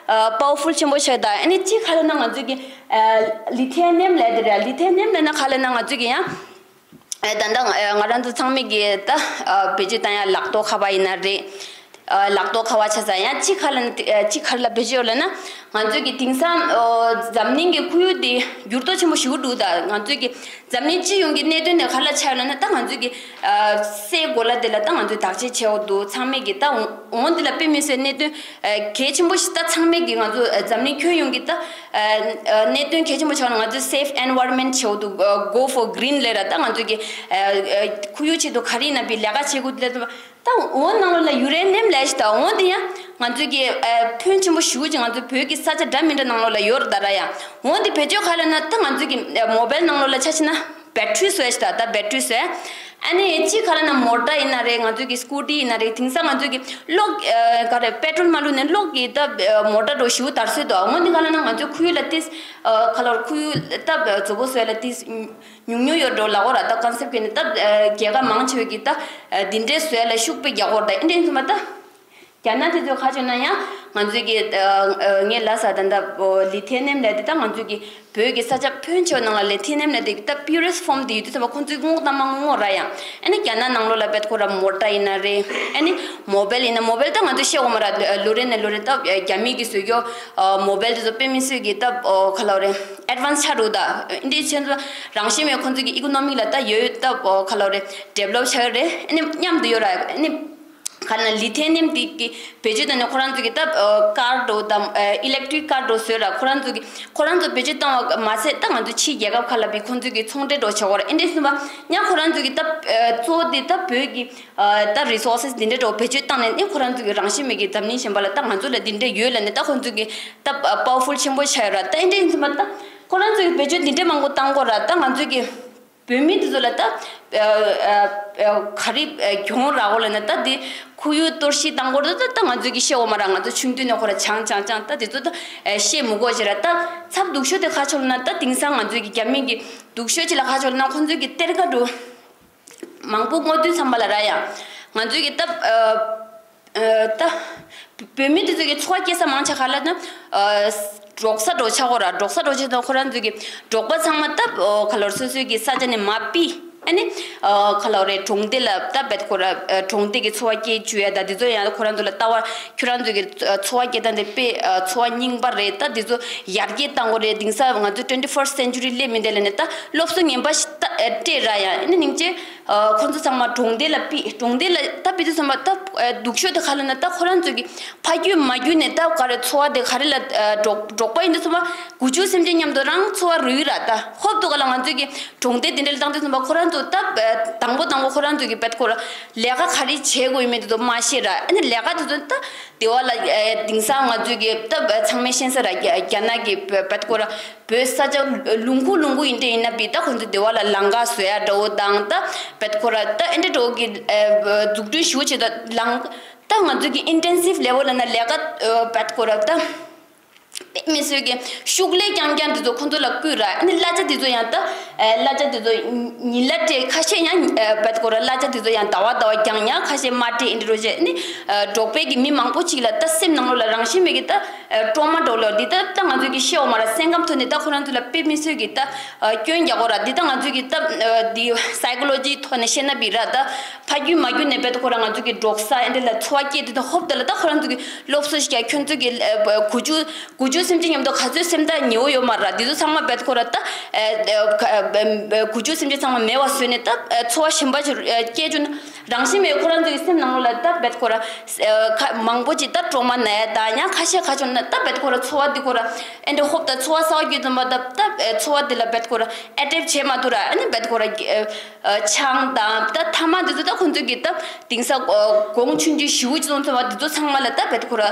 པ་ཝར་ཕུལ་ཆེན་པོ་ཆགས། ད་ཨ་ནི་གཅིག་ག་ལབ་ན་ང་ཚོ་གི་ལི་ཐི་ཡ་ནམ་ལབ་དེ་རེད། ལི་ཐི་ཡ་ནམ་ལབ་ན་ག་ལབ་ན་ང་ཚོ་གི་ཡང་ད་ལྟ་ང་རང་ཚོ་ཚང་མས་གི་ད་བེད་སྤྱོད་བཏང་ཡ་ལག་ཐོག་ཁ་པར་ཡིན་ན་རེད། ལག་ཐོག་ཁ་པར་ཆ་ཚང་ཡང་གཅིག་ག་ལབ་ན་གཅིག་ག་རེ་ལ་བེད་སྤྱོད་ལབ་ན། ང་ཚོ་གི་དེང་སང་འཛམ་གླིང་གི་ཁོར་ཡུག་དེ་འགྱུར་ལྡོག་ཆེན་པོ་ཞེ་པོ་འདུག་ད་ང་ཚོ་གི་འཛམ་གླིང་སྤྱི་ཡོངས་ཀྱི་གནད་དོན་དེ་ག་རེ་ལ་ཆགས་ཡོད་ན། ད་ང་ཚོ་གི་སའི་གོ་ལ་དེ་ལ་ད་ང་ཚོས་བརྟག་དཔྱད་བྱེད་འོ་འདུག་ཚང་མས་གི་ད་འོང་འདི་ལ་དཔེ་མི་སྲིད་གནད་དོན་གལ་ཆེན་པོ་ཞིག་ད་ཚང་མས་གི་ང་ཚོ་འཛམ་གླིང་ཁྱོན་ཡོངས་ཀྱི་ད་གནད་དོན་གལ་ཆེན་པོ་ཆགས་ན་ང་ཚོས་སེབ་ཨེན་ཝའི་རོན་མེན་ཊི་བྱེད་འོ་འདུག Go for Green ལབ་ར། ད་ང་ཚོ་གི་ཁོར་ཡུག་ཆེད་དུ་ག་རེ་ཡིན་ན་བི་ལས་ཀ་བྱེད་དགོས་དེ་ལ། ད་འོ་ནང་ལོགས་ལ་ཡུ་རེ་ནམ་ལབ་ཞིག་ད་འོ་དེ་ཡང་ང་ཚོའི་གི་ཕོན་ཆེན་པོ་ཞེ་པོ་ཅིག་ང་ཚོའི་བོད་ཀྱི་ས་ཆ་འདྲ་མི་འདྲ་ནང་ལོགས་ལ་ཡོད་རེད་ད་ར། ཡང་འོ་དེ་བེད་སྤྱོད་ག་ལབ་ན་ད་ང་ཚོའི་གི་མོ་བེལ་ནང་ལོགས་ལ་ཆ་བཞག་ན་བེ་ཊི་རི་བཟོ་ཡ་ཞིག་ད་ད་བེ་ཊི་རི་བཟོ་ཡ། ཨ་ནི་གཅིག་ག་ལབ་ན་མོ་ཊ་ཡིན་ན་རེད། ང་ཚོའི་གི་སྐུ་ཊི་ཡིན་ན་རེད། དེང་སང་ང་ཚོའི་གི་གློག་ག་རེ་པེ་ཊྲོལ་མ་བླུགས་ནས་གློག་གི་ད་མོ་ཊ་འདྲ་ཞེ་པོ་དར་སྲོལ་འདུག་འོ་དེ་ག་ལབ་ན་ང་ཚོའི་ཁོར་ཡུག་ལ་ཏིས་ག་ལབ་ཁོར་ཡུག་ད་བཟོ་པོ་བཟོ་ཡ་ལ་ཏིས། ཉུང་ཉུང་ཡོད་འགྲོ་ལབ་ཀྱི་ཡོད་ར། ད་ཀོན་སེབ་ཀྱི་ནི་ད་རྒྱལ་ཁབ་མང་ཆེ་བས་ཀྱི་ད་འདི་འདྲའི་བཟོ་ཡ་ལ་ཤུགས་དཔེ་རྒྱག་གི་ཡོད་རེད་ད། ཨིན་དྲན་ཚོད་མ་ད་རྒྱ་ནག་དེ་ཚོས་ཁ་ཆོད་ན་ཡང་ང་ཚོའི་གི་ངས་ལབ་ས་ད་ད་ལི་ཐི་ཡ་ནམ་ལབ་དེ་ད་ང་ཚོའི་གི་བོད་ཀྱི་ས་ཆ་ཕོན་ཆེ་བ་ནང་ལ་ལི་ཐི་ཡ་ནམ་ལབ་དེ་ད་པིའུ་རེ་སི་ཕོམ་དེ་ཡོད་དུས་ཚོད་མ་ཁོང་ཚོས་སྔོག་དང་མ་སྔོག་ར། ཡང་ཨ་ནི་རྒྱ་ནག་ནང་ལོགས་ལ་བེད་ཁོ་ར་མོ་ཊ་ཡིན་ན་རེད། ཨ་ནི་མོ་བེལ་ཡིན་ན་མོ་བེལ་ད་ང་ཚོས་ཤེས་དགོས་མ་ར། ལོ་རེ་ནས་ལོ་རེ་ད་རྒྱ་མི་གི་བཟོ་རྒྱུ་མོ་བེལ་དེ་ཚོ་དཔེ་མི་སྲིད་གི་ད་ག་ལབ་རེད། ཨེཌ་ཝན་སི་ཆགས་འགྲོ་ད། འདི་ཁྱེད་ཚོ་རང་བཞིན་མེད་ཁོང་ཚོ་གི་ཨི་ཀོ་ནོ་མི་ལ་ད་ཡོད་ད་ག་ལབ་རེད། ཌི་ཝེ་ལོབ་ཆགས་ཡོད་རེད། ཨ་ནི་མཉམ་དུ་ཡོད་ར། ཨ་ནི་ག་ལབ་ན་ལི་ཐི་ཡ་ནམ་འདི་གི་བེད་སྤྱོད་བཏང་ནས་ཁོ་རང་ཚོ་གི་ད་ཀར་འགྲོ་ད་ཨི་ལེག་ཊི་རིག་ཀར་འགྲོ་བཟོས་ར། ཁོ་རང་ཚོ་གི་ཁོ་རང་ཚོ་བེད་སྤྱོད་བཏང་བ་མ་ཟད་ད་ང་ཚོ་ཕྱིའི་རྒྱལ་ཁབ་ཁག་ལ་བི་ཁོང་ཚོ་གི་ཚོང་འབྲེལ་འགྲོ་བྱེད་ཀྱི་ཡོད་ར། ཨ་འདྲས་སོང་བ་ཡང་ཁོ་རང་ཚོ་གི་ད་གཙོ་བོ་དེ་ད་བོད་ཀྱི་ད་རི་སོར་སེ་སི་འདི་འདྲ་འདྲ་བོ་བེད་སྤྱོད་བཏང་ནས་ནི་ཁོ་རང་ཚོ་གི་རང་བཞིན་མེད་ཀྱི་འཛམ་གླིང་གཞན་པ་ལ་ད་ང་ཚོ་ལ་འདི་འདྲ་ཡོད་ལབ་ནས་ད་ཁོ་ཚོ་གི་ད་པ་ཝར་ཕུལ་ཆེན་པོ་ཆགས་ཡོད་ར། ད་ཨེ་འདྲ་ཡིན་ཙང་མ་ད་ཁོ་རང་ཚོ་གི་བེད་སྤྱོད་འདི་འདྲ་མང་པོ་བཏང་གོ་ར། ད་ང་ཚོ་གི་བོད་མི་འདི་ཚོ་ལ་ད་ག་རེ་གྱོང་རག་གོ་ལབ་ན་ད་འདི་ཁོར་ཡུག་གཏོར་བཤིག་བཏང་གོ་ར། ད་ད་ང་ཚོ་གི་ཤེས་འོ་མ་ར། ང་ཚོ་ཆུང་དུས་ནས་ཁོ་ར་ཆང་ཆང་ཆང་ད་འདི་ཚོ་ད་ཤེས་མི་དགོས་ཅི་ར། ད་ཚབ་སྡུག་ཤོས་དེ་ཁ་ཕྱོགས་ལ་ན་ད་དེང་སང་ང་ཚོ་གི་རྒྱ་མི་གི་སྡུག་ཤོས་ཅི་ལ་ཁ་ཕྱོགས་ལ་ན་ཁོ་ཚོ་གི་གཏེར་ཁ་འགྲོ། མང་པོ་སྔོག་དུས་ཙམ་པ་ལ་ར་ཡང་ང་ཚོའི་གི་ད་ཨ་ཨ་ད་བོད་མི་དེ་ཚོ་གི་འཚོ་བ་སྐྱེལ་ས་མང་ཆེ་ག་ལ་ན་ཨ་འབྲོག་ས་འདྲ་བོ་ཆགས་གོ་ར། འབྲོག་ས་འདྲ་བོ་ཆེ་དང་ཁོ་རང་ཚོའི་གི་འབྲོག་པ་ཚང་མ་ད་ཨོ་ག་ལོར་སོ་སོའི་གི་ས་ཆ་ནས་མར་ཕུད། ཨ་ནི་ཨ་ག་ལོར་རེད། གྲོང་སྡེ་ལ་ད་བེད་ཁོ་ར་ཨ་གྲོང་སྡེ་གི་འཚོ་བ་སྐྱེལ་བཅུག་ཡ་ད་དེ་ཚོ་ཡང་ཁོ་རང་ཚོ་ལ་ལྟ་བ་ཁྱོད་རང་ཚོའི་གི་འཚོ་བ་སྐྱེལ་སྟངས་དེ་དཔེ་ཨ་འཚོ་བ་རྙིང་པ་རེད། ད་དེ་ཚོ་ཡར་རྒྱས་བཏང་དགོས་རེད། དེང་སང་ང་ཚོ་ཊུ་ཝེན་ཊི་ཕར་སི་ཊི་སེན་ཅུ་རི་སླེབས་མི་འདི་ལ་ནི་ད་སློབ་གསོ་ངན་པ་ཞིག་ད་སྤྲད་ར་ཡ། ཨ་ནི་སྙིང་རྗེ། ཁོང་ཚོ་ཚང་མ་གྲོང་སྡེ་ལ་ཕུད། གྲོང་སྡེ་ལ་ད་ཕུད་དུས་ཙམ་པ་ད་སྡུག་ཤོས་དེ་ག་ལབ་ན། ད་ཁོ་རང་ཚོ་གི་ཕ་རྒྱུད་མ་རྒྱུད་ནས་ད་ག་རེ་འཚོ་བ་དེ་ག་རེ་ལ་འབྲོག་འབྲོག་པ་ཡིན་དུས་ཙམ་པ་དགུ་བཅུ་སེམས་ཅན་མཉམ་དུ་རང་འཚོ་བ་རོལ་ཡོད་ར། ད་ཧོབ་ཏེ་ག་ལ་ང་ཚོ་གི་གྲོང་སྡེ་དེ་འདྲ་ལ་བཏང་དུས་ཙམ་པ་ཁོ་རང་ཚོ་ད་དང་པོ་དང་པོ་ཁོ་རང་ཚོ་གི་བེད་ཁོ་ར་ལས་ཀ་ག་རེ་བྱེད་དགོས་ཡོད་མེད་དེ་ཚོ་མ་ཤེས་ར། ཨ་ནི་ལས་ཀ་དེ་ཚོ་ད་སྡེ་བ་ལ་དེང་སང་ང་ཚོ་གི་ད་ཚང་མས་ཤེས་ས་ར། རྒྱ་རྒྱ་ནག་གི་བེད་ཁོ་ར་བོད་ས་ཆ་ལུང་ཁུག་ལུང་ཁུག་ཡིན་དེ་ཡིན་ན་བི་ད་ཁོང་ཚོ་སྡེ་བ་ལ་ལམ་ཁ་བཟོ་ཡ་འདྲ་བོ་དང་། ད་བེད་ཁོ་ར་ད་ཨེ་འདྲ་འདྲ་བོ་གི་འཛུགས་སྐྲུན་ཞུ་བྱེད་ད་ལང་། ད་ང་ཚོ་གི་ཨིན་ཊེན་སིབ་ལེ་ཝལ་ལ་ན་ལས་ཀ་བེད་ཁོ་ར་ད་དཔེ་མི་སྲིད་གི་ཤུགས་ལས་རྐྱང་རྐྱང་དེ་ཚོ་ཁོང་ཚོ་ལ་བསྐུལ་ར། ཨ་ནི་གླ་ཆ་དེ་ཚོ་ཡང་ད་གླ་ཆ་དེ་ཚོ་ཉིན་ལ་སྤྲད། ཁ་ཤས་ཡང་བེད་ཁོ་ར་གླ་ཆ་དེ་ཚོ་ཡང་ཟླ་བ་ཟླ་བ་རྐྱང་ཡང་ཁ་ཤས་མ་སྤྲད། ཨེ་འདྲ་འདྲ་བོ་བྱས། ཨ་ནི་འབྲོག་པའི་གི་མི་མང་པོ་ཅིག་ལ་ད་སེམས་ནང་ལོགས་ལ་རང་བཞིན་མེད་གི་ད་ཀྲོ་མ་འདྲ་བོ་ལ་འདི་ད་ད་ང་ཚོ་གི་ཤེས་འོ་མ་ར། སེམས་ཁམས་ཐོག་ནས་ད་ཁོ་རང་ཚོ་ལ་དཔེ་མི་སྲིད་གི་ད་སྐྱོན་རྒྱག་གོ་ར། འདི་ད་ང་ཚོ་གི་ད་འདི་སའི་ཀོ་ལོ་ཇི་ཐོག་ནས་བཤད་ན་བི་ར། ད་ཕ་རྒྱུད་མ་རྒྱུད་ནས་བེད་ཁོ་ར་ང་ཚོ་གི་འབྲོག་ས་ཨེ་འདྲ་ལ་འཚོ་བ་སྐྱེལ་དུས་ད་ཧོབ་ད་ལ་ད་ཁོ་རང་ཚོ་གི་སློབ་གསོ་ཞིག་ཡ། ཁྱོད་ཚོ་གི་དགུ་བཅུ་དགུ་བཅུ་སེམས་ཅན་མཉམ་དུ་ག་ཚོད་སེམས་ཐག་ཉེ་བོ་ཡོད་མ་ར། འདི་ཚོ་ཚང་མ་བེད་ཁོ་ར་ད་དགུ་བཅུ་སེམས་ཅན་ཚང་མ་མེད་པ་བཟོས་ནས་ད་འཚོ་བ་གཞན་པ་ཞིག་སྐྱེལ་རྒྱུ་ན། རང་བཞིན་མེད་ཁོ་རང་ཚོའི་སེམས་ནང་ལོགས་ལ་ད་བེད་ཁོ་ར་ཨ་ཁ་མང་པོ་ཅིག་ད་ཀྲོ་མ་ན་ཡ་ད་ཡང་ཁ་ཤས་ཁ་ཆུང་ན་ད་བེད་ཁོ་ར་འཚོ་བ་འདི་ཁོ་ར་ཨེ་འདྲ་ཧོབ་ད་འཚོ་བ་གསར་པ་བརྒྱུད་ཙམ་པ་ད་ད་འཚོ་བ་འདི་ལ་བེད་ཁོ་ར་ཨེ་ཌེབ་བྱེད་མ་ཐུབ་ར། ཨ་ནི་བེད་ཁོ་ར་ཨ་ཆང་དང་ད་ཐ་མག་འདི་ཚོ་ད་ཁོ་ཚོ་གི་ད་དེང་སང་གོང་ཆུང་ཆུང་ཞེ་པོ་ཅིག་སོང་ཙམ་པ་འདི་ཚོ་ཚང་མ་ལ་ད་བེད་ཁོ་ར་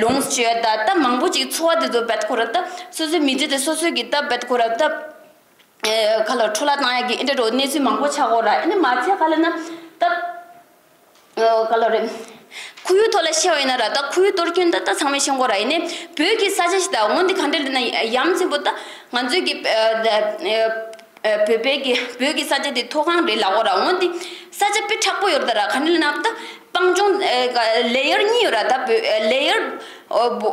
ལོངས་སྤྱོད་ད་ད་མང་པོ་ཅིག་འཚོ་བ་འདི་ཚོ་བེད་ཁོ་ར་ད་སོ་སོའི་མི་ཚེ་དེ་སོ་སོའི་གི་ད་བེད་ཁོ་ར་ད། ཨེ་ཁ་ལོ་འཕྲོ་བརླག་བཏང་ཡག་གི་ཨེ་འདྲ་འདྲ་བོ་གནས་ཚུལ་མང་པོ་ཆགས་ཀྱི་ཡོད་ར། ཨེ་ནི་མ་ཚད་ག་ལབ་ན་ད་ཨ་ཁ་ལོ་རེད། ཁོར་ཡུག་ཐོག་ལ་བཤད་པ་ཡིན་ན་ར། ད་ཁོར་ཡུག་གཏོར་སྐྱོན་ད་ད་ཚང་མས་ཤེས་ཀྱི་ཡོད་ར། ཡིན་ནའི་བོད་ཀྱི་ས་ཆ་ཞིག་ད་འོ་འདི་ག་འདྲ་ལབ་ན་ཡ་མཚན་པོ་ད་ང་ཚོའི་གི་ཨ་ཨ་བོད་པའི་གི་བོད་ཀྱི་ས་ཆ་དེ་མཐོ་སྒང་རེད་ལབ་ཀྱི་ཡོད་ར། འོ་འདི་ས་ཆ་དཔེ་མཁྲེགས་པོ་ཡོད་རེད་ད་ར། ག་འདྲ་ལབ་ན་ད་སྤང་ལྗོངས་ཨེ་ལེ་ཡར་གཉིས་ཡོད་ར། ད་བོད་ཨེ་ལེ་ཡར་ཨོ་བོ་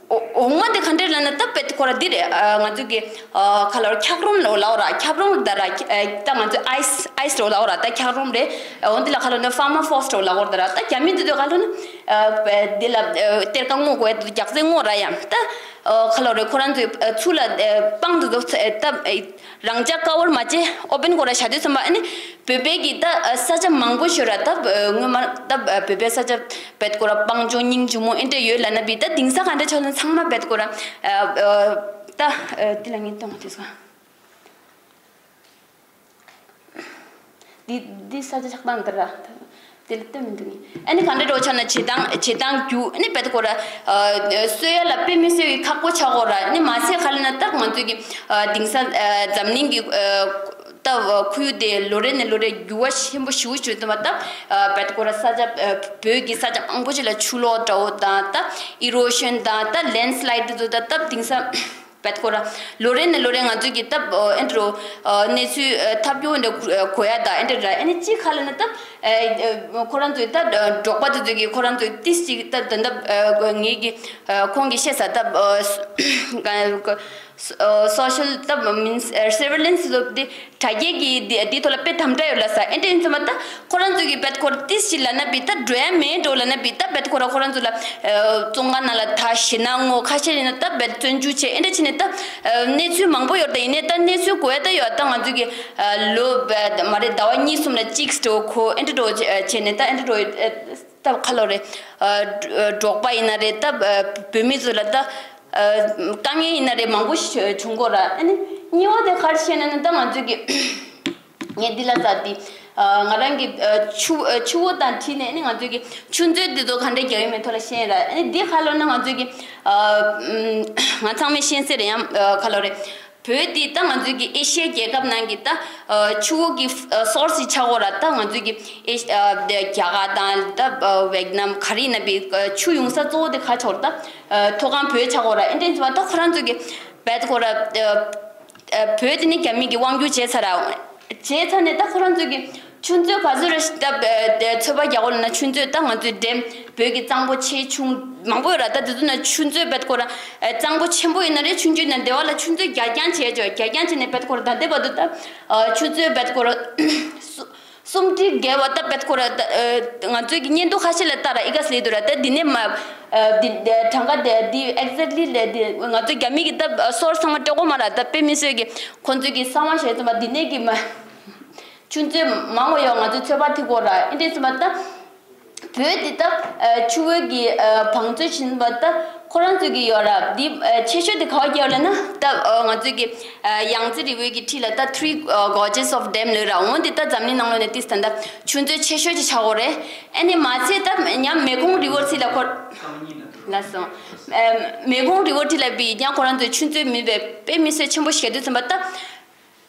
འོ་འོ་ང་དེ་ག་འདྲ་ལབ་ན་ད་བེད་ཁོ་ར་འདི་རེད། ཨ་ང་ཚོ་གི་ཨ་ཁ་ལོ་འཁྱགས་རོམ་ལོ་ལབ་ར། འཁྱགས་རོམ་ད་ར་ཨ་ད་ང་ཚོ་ཨའི་སི་ཨའི་སི་རོ་ལབ་ར། ད་འཁྱགས་རོམ་རེད། འོ་འདི་ལ་ཁ་ལོ་ན་ཕར་མ་ཕོ་སི་ཊི་རོ་ལབ་ར་ད་ར། ད་རྒྱ་མི་འདི་ཚོ་ག་ལོ་ན་ཨ་འདི་ལ་ཨ་གཏེར་ཁ་སྔོག་དགོས་ཡ་འདི་ཚོ་རྒྱག་རྩེ་སྔོག་ར་ཡ། ད་ཨ་ཁ་ལོ་རེད། ཁོ་རང་ཚོའི་ཨ་ཚུར་ལ་ཨ་སྤང་འདི་ཚོ་ཨ་ད་ཨ་རང་འཇགས་ཀ་བར་མ་བྱེད་ཨོ་པན་སྒོ་ར་བཞག་དུས་ཙམ་པ་ཨ་ནི། བོད་པའི་གི་ད་ས་ཆ་མང་པོ་ཞིག་ར། ད་སྔོན་མ་ད་བོད་པའི་ས་ཆ་བེད་ཁོ་ར་སྤང་ལྗོངས་སྙིང་རྗེ་མོ་ཨེ་འདྲ་ཡོད་ལབ་ན་བི་ད་དེང་སང་ག་འདྲ་ཆགས་ན་ཚང་མ་བེད་ཁོ་ར་ད་དེ་ལ་ངས་གཏོང་དུས་སོ། འདི་འདི་ས་ཆ་ཆགས་སྟངས་འདི་ར། དེ་ལ་ལྟོས་མི་འདུག་ནི། ཨ་ནི་ག་འདྲ་འགྲོ་ཆགས་ན་བྱེད་སྟངས་བྱེད་སྟངས་རྒྱུ་ཨ་ནི་བེད་ཁོ་ར་གསོ་ཡ་ལ་དཔེ་མི་སྲིད་ཀྱི་ཁག་པོ་ཆགས་ཀྱི་ཡོད་ར། ཨ་ནི་མ་ཚད་ག་ལབ་ན་ད་ང་ཚོའི་གི་དེང་སང་འཛམ་གླིང་གི་ད་ཁོར་ཡུག་དེ་ལོ་རེ་ནས་ལོ་རེ་འགྱུར་བ་ཆེན་པོ་ཞེ་པོ་བྱུང་འདུག་པ། ད་བེད་ཁོ་ར་ས་ཆ་བོད་ཀྱི་ས་ཆ་མང་པོ་ཅིག་ལ་ཆུ་ལོག་འདྲ་བོ་དང་ད་ཨི་རོ་ཤན་དང་ད་ལེན་སི་ལའིཌ་དེ་ཚོ་ད་ད་དེང་སང་བེད་ཁོ་ར་ལོ་རེ་ནས་ལོ་རེ་ང་ཚོའི་གི་ད་ཨེ་འདྲ་གནས་ཚུལ་ཐབས་སྐྱོ་འདྲ་གོ་ཡ་ད་ཨེ་འདྲ་ར། ཨ་ནི་གཅིག་ག་ལབ་ན་ད་ཁོ་རང་ཚོའི་ད་འབྲོག་པ་དེ་ཚོ་གི་ཁོ་རང་ཚོའི་ཏིས་ཅིག་ད་ད་ད་ངེད་ཀྱི་ཁོང་གི་བཤད་ས་ད་སོ་ཤལ་ད་མིན་སར་ཝེ་ལེན་སི་ལོབ་དེ་དྲ་རྒྱའི་གི་དེ་དེ་ཐོག་ལ་དཔེ་དམ་དྲག་ཡོད་ལ་ས་ཨེ་འདྲ་ཡིན་ཙམ་པ་ད་ཁོ་རང་ཚོ་གི་བེད་ཁོ་ར་ཏིས་ཞིག་ལབ་ན་བི་ད་འགྲོ་ཡ་མེད་འགྲོ་ལབ་ན་བི་ད་བེད་ཁོ་ར་ཁོ་རང་ཚོ་ལ་བཙོན་ཁང་ནང་ལ་ད་ཞེད་སྣང་ངོ་ཁ་ཤས་ཡིན་ན་ད་བེད་བཙོན་འཇུག་བྱས་ཨེ་འདྲ་བྱས་ནས་ད་གནས་ཚུལ་མང་པོ་ཡོད་ད། ཡིན་ནའི་ད་གནས་ཚུལ་གོ་ཡ་ད་ཡོད་ད་ང་ཚོ་གི་ལོ་མ་རེད་ཟླ་བ་གཉིས་གསུམ་ལ་གཅིག་འགྲོ་ཁོ་ཨེ་འདྲ་འགྲོ་བྱས་ནས་ད་ཨེ་འདྲ་འགྲོ་ད་ཁ་ལོ་རེད། འབྲོག་པ་ཡིན་ན་རེད་ད་བོད་མི་ཚོ་ལ་ད། དཀའ་ངལ་ཡིན་ན་རེད་མང་པོ་ཞིག་བྱུང་གོ་ར། ཨ་ནི་གཉིས་པ་དེ་ག་རེ་བཤད་ན་ནི་ད་ང་ཚོས་ཀྱི་ངས་འདི་ལ་ཟ་དེ་ང་རང་གི་ཆུ་ཆུ་བོ་དང་འཁྲིལ་ནས་ཨ་ནི་ང་ཚོས་ཀྱི་ཆུ་མཛོད་འདི་ཚོ་ག་འདྲས་རྒྱག་ཡོད་མེད་ཐོག་ལ་བཤད་ར། ཨ་ནི་འདི་ག་ལོ་ན་ང་ཚོས་ཀྱི་ང་ཚང་མས་ཤེས་གསལ་རེད་ཡང་ག་ལོ་རེད། བོད་འདི་ད་ང་ཚོས་ཀྱི་ཨེ་ཤི་ཡའི་རྒྱལ་ཁབ་ནང་གི་ད་ཆུ་བོ་གི་སོར་སི་ཆགས་གོ་ར། ད་ང་ཚོས་ཀྱི་ཨེ་རྒྱ་གར་དང་ད་ཝེད་ནམ་ག་རེ་ཡིན་ན་བི་ཆུ་ཡོང་ས་གཙོ་བོ་དེ་ག་ཆོར་ད། མཐོ་སྒང་བོད་ཆགས་ཀྱི་ཡོད་ར། ཨེ་འདྲ་ཡིན་ཙང་ད་ཁོ་རང་ཚོ་གི་བེད་ཁོ་ར་བོད་དེ་ནི་རྒྱ་མི་གི་དབང་སྒྱུར་བྱས་ཚར་ར། བྱས་ཚར་ནས་ད་ཁོ་རང་ཚོ་གི་ཆུ་མཛོད་ག་ཚོད་ར་ད་ཚོད་དཔག་རྒྱག་གོ་ལ་ན་ཆུ་མཛོད་ད་ང་ཚོའི་འགྲེམ་བོད་ཀྱི་གཙང་པོ་ཆེ་ཆུང་མང་པོ་ཡོད་ར། ད་དེ་ཚོ་ན་ཆུ་མཛོད་བེད་ཁོ་ར་གཙང་པོ་ཆེན་པོ་ཡིན་ན་རེད། ཆུང་ཆུང་ན་སྡེ་བ་ལ་ཆུ་མཛོད་རྒྱ་རྐྱང་བྱས་ཅོ། རྒྱ་རྐྱང་བྱས་ནས་བེད་ཁོ་ར་ད་ལྟའི་བར་དུ་ད་ཆུ་མཛོད་བེད་ཁོ་ར་སུ་སུམ་ཁྲི་བརྒལ་བ་ད་བེད་ཁོ་ར་ད་ང་ཚོའི་གི་བརྙན་ཐུང་ཁ་ཤས་ལ་ལྟ་ར་ཨི་ག་སི་ལེ་དུ་ར། ད་འདི་ནས་མ་འདི་གྲངས་ཀ་དེ་འདི་ཨེག་ཛེག་ལི་ལེ་འདི་ང་ཚོ་རྒྱ་མི་གི་ད་སོར་ཚང་མ་སྤྲད་གོ་མ་ར། ད་དཔེ་མི་སྲིད་གི་ཁོང་ཚོའི་གི་གསང་བ་བཤད་ཙམ་པ་འདི་ནས་གི་མ་ ཆུ་མཛོད་མང་བ་ཡོད། ང་ཚོའི་ཚོད་དཔག་ཐིག་གོ་ར་ཨེ་འདྲས་སོང་བ་ད། བོད་འདི་ད་ཆུ་བོད་ཀྱི་བང་མཛོད་བྱིན་པ་ད་ཁོ་རང་ཚོ་གི་ཡོད་ར། འདི་ཆེ་ཤོས་དེ་ག་བ་རྒྱབ་ལ་ན་ད་ང་ཚོའི་གི་ཡང་རྩེ་རི་བོའི་གི་འཁྲིས་ལ་ད་Three Gorges of Dam ལོས་ར། འོན་ཏེ་ད་འཛམ་གླིང་ནང་ལོ་ནས་ཏིས་ད་ད་ཆུ་མཛོད་ཆེ་ཤོས་ཅིག་ཆགས་གོ་རེད། ཨ་ནི་མ་ཚད་ད་ཉམས་མེ་ཀོང་རི་བོར་ཚི་ལ་ཁོ་ལ་སོང་། མེ་ཀོང་རི་བོར་འཁྲིས་ལ་བི་ཉང་ཁོ་རང་ཚོའི་ཆུ་མཛོད་མིན་པའི་དཔེ་མི་སྲིད་ཆེན་པོ་ཞིག་དུས་ཚོད་པ་ད།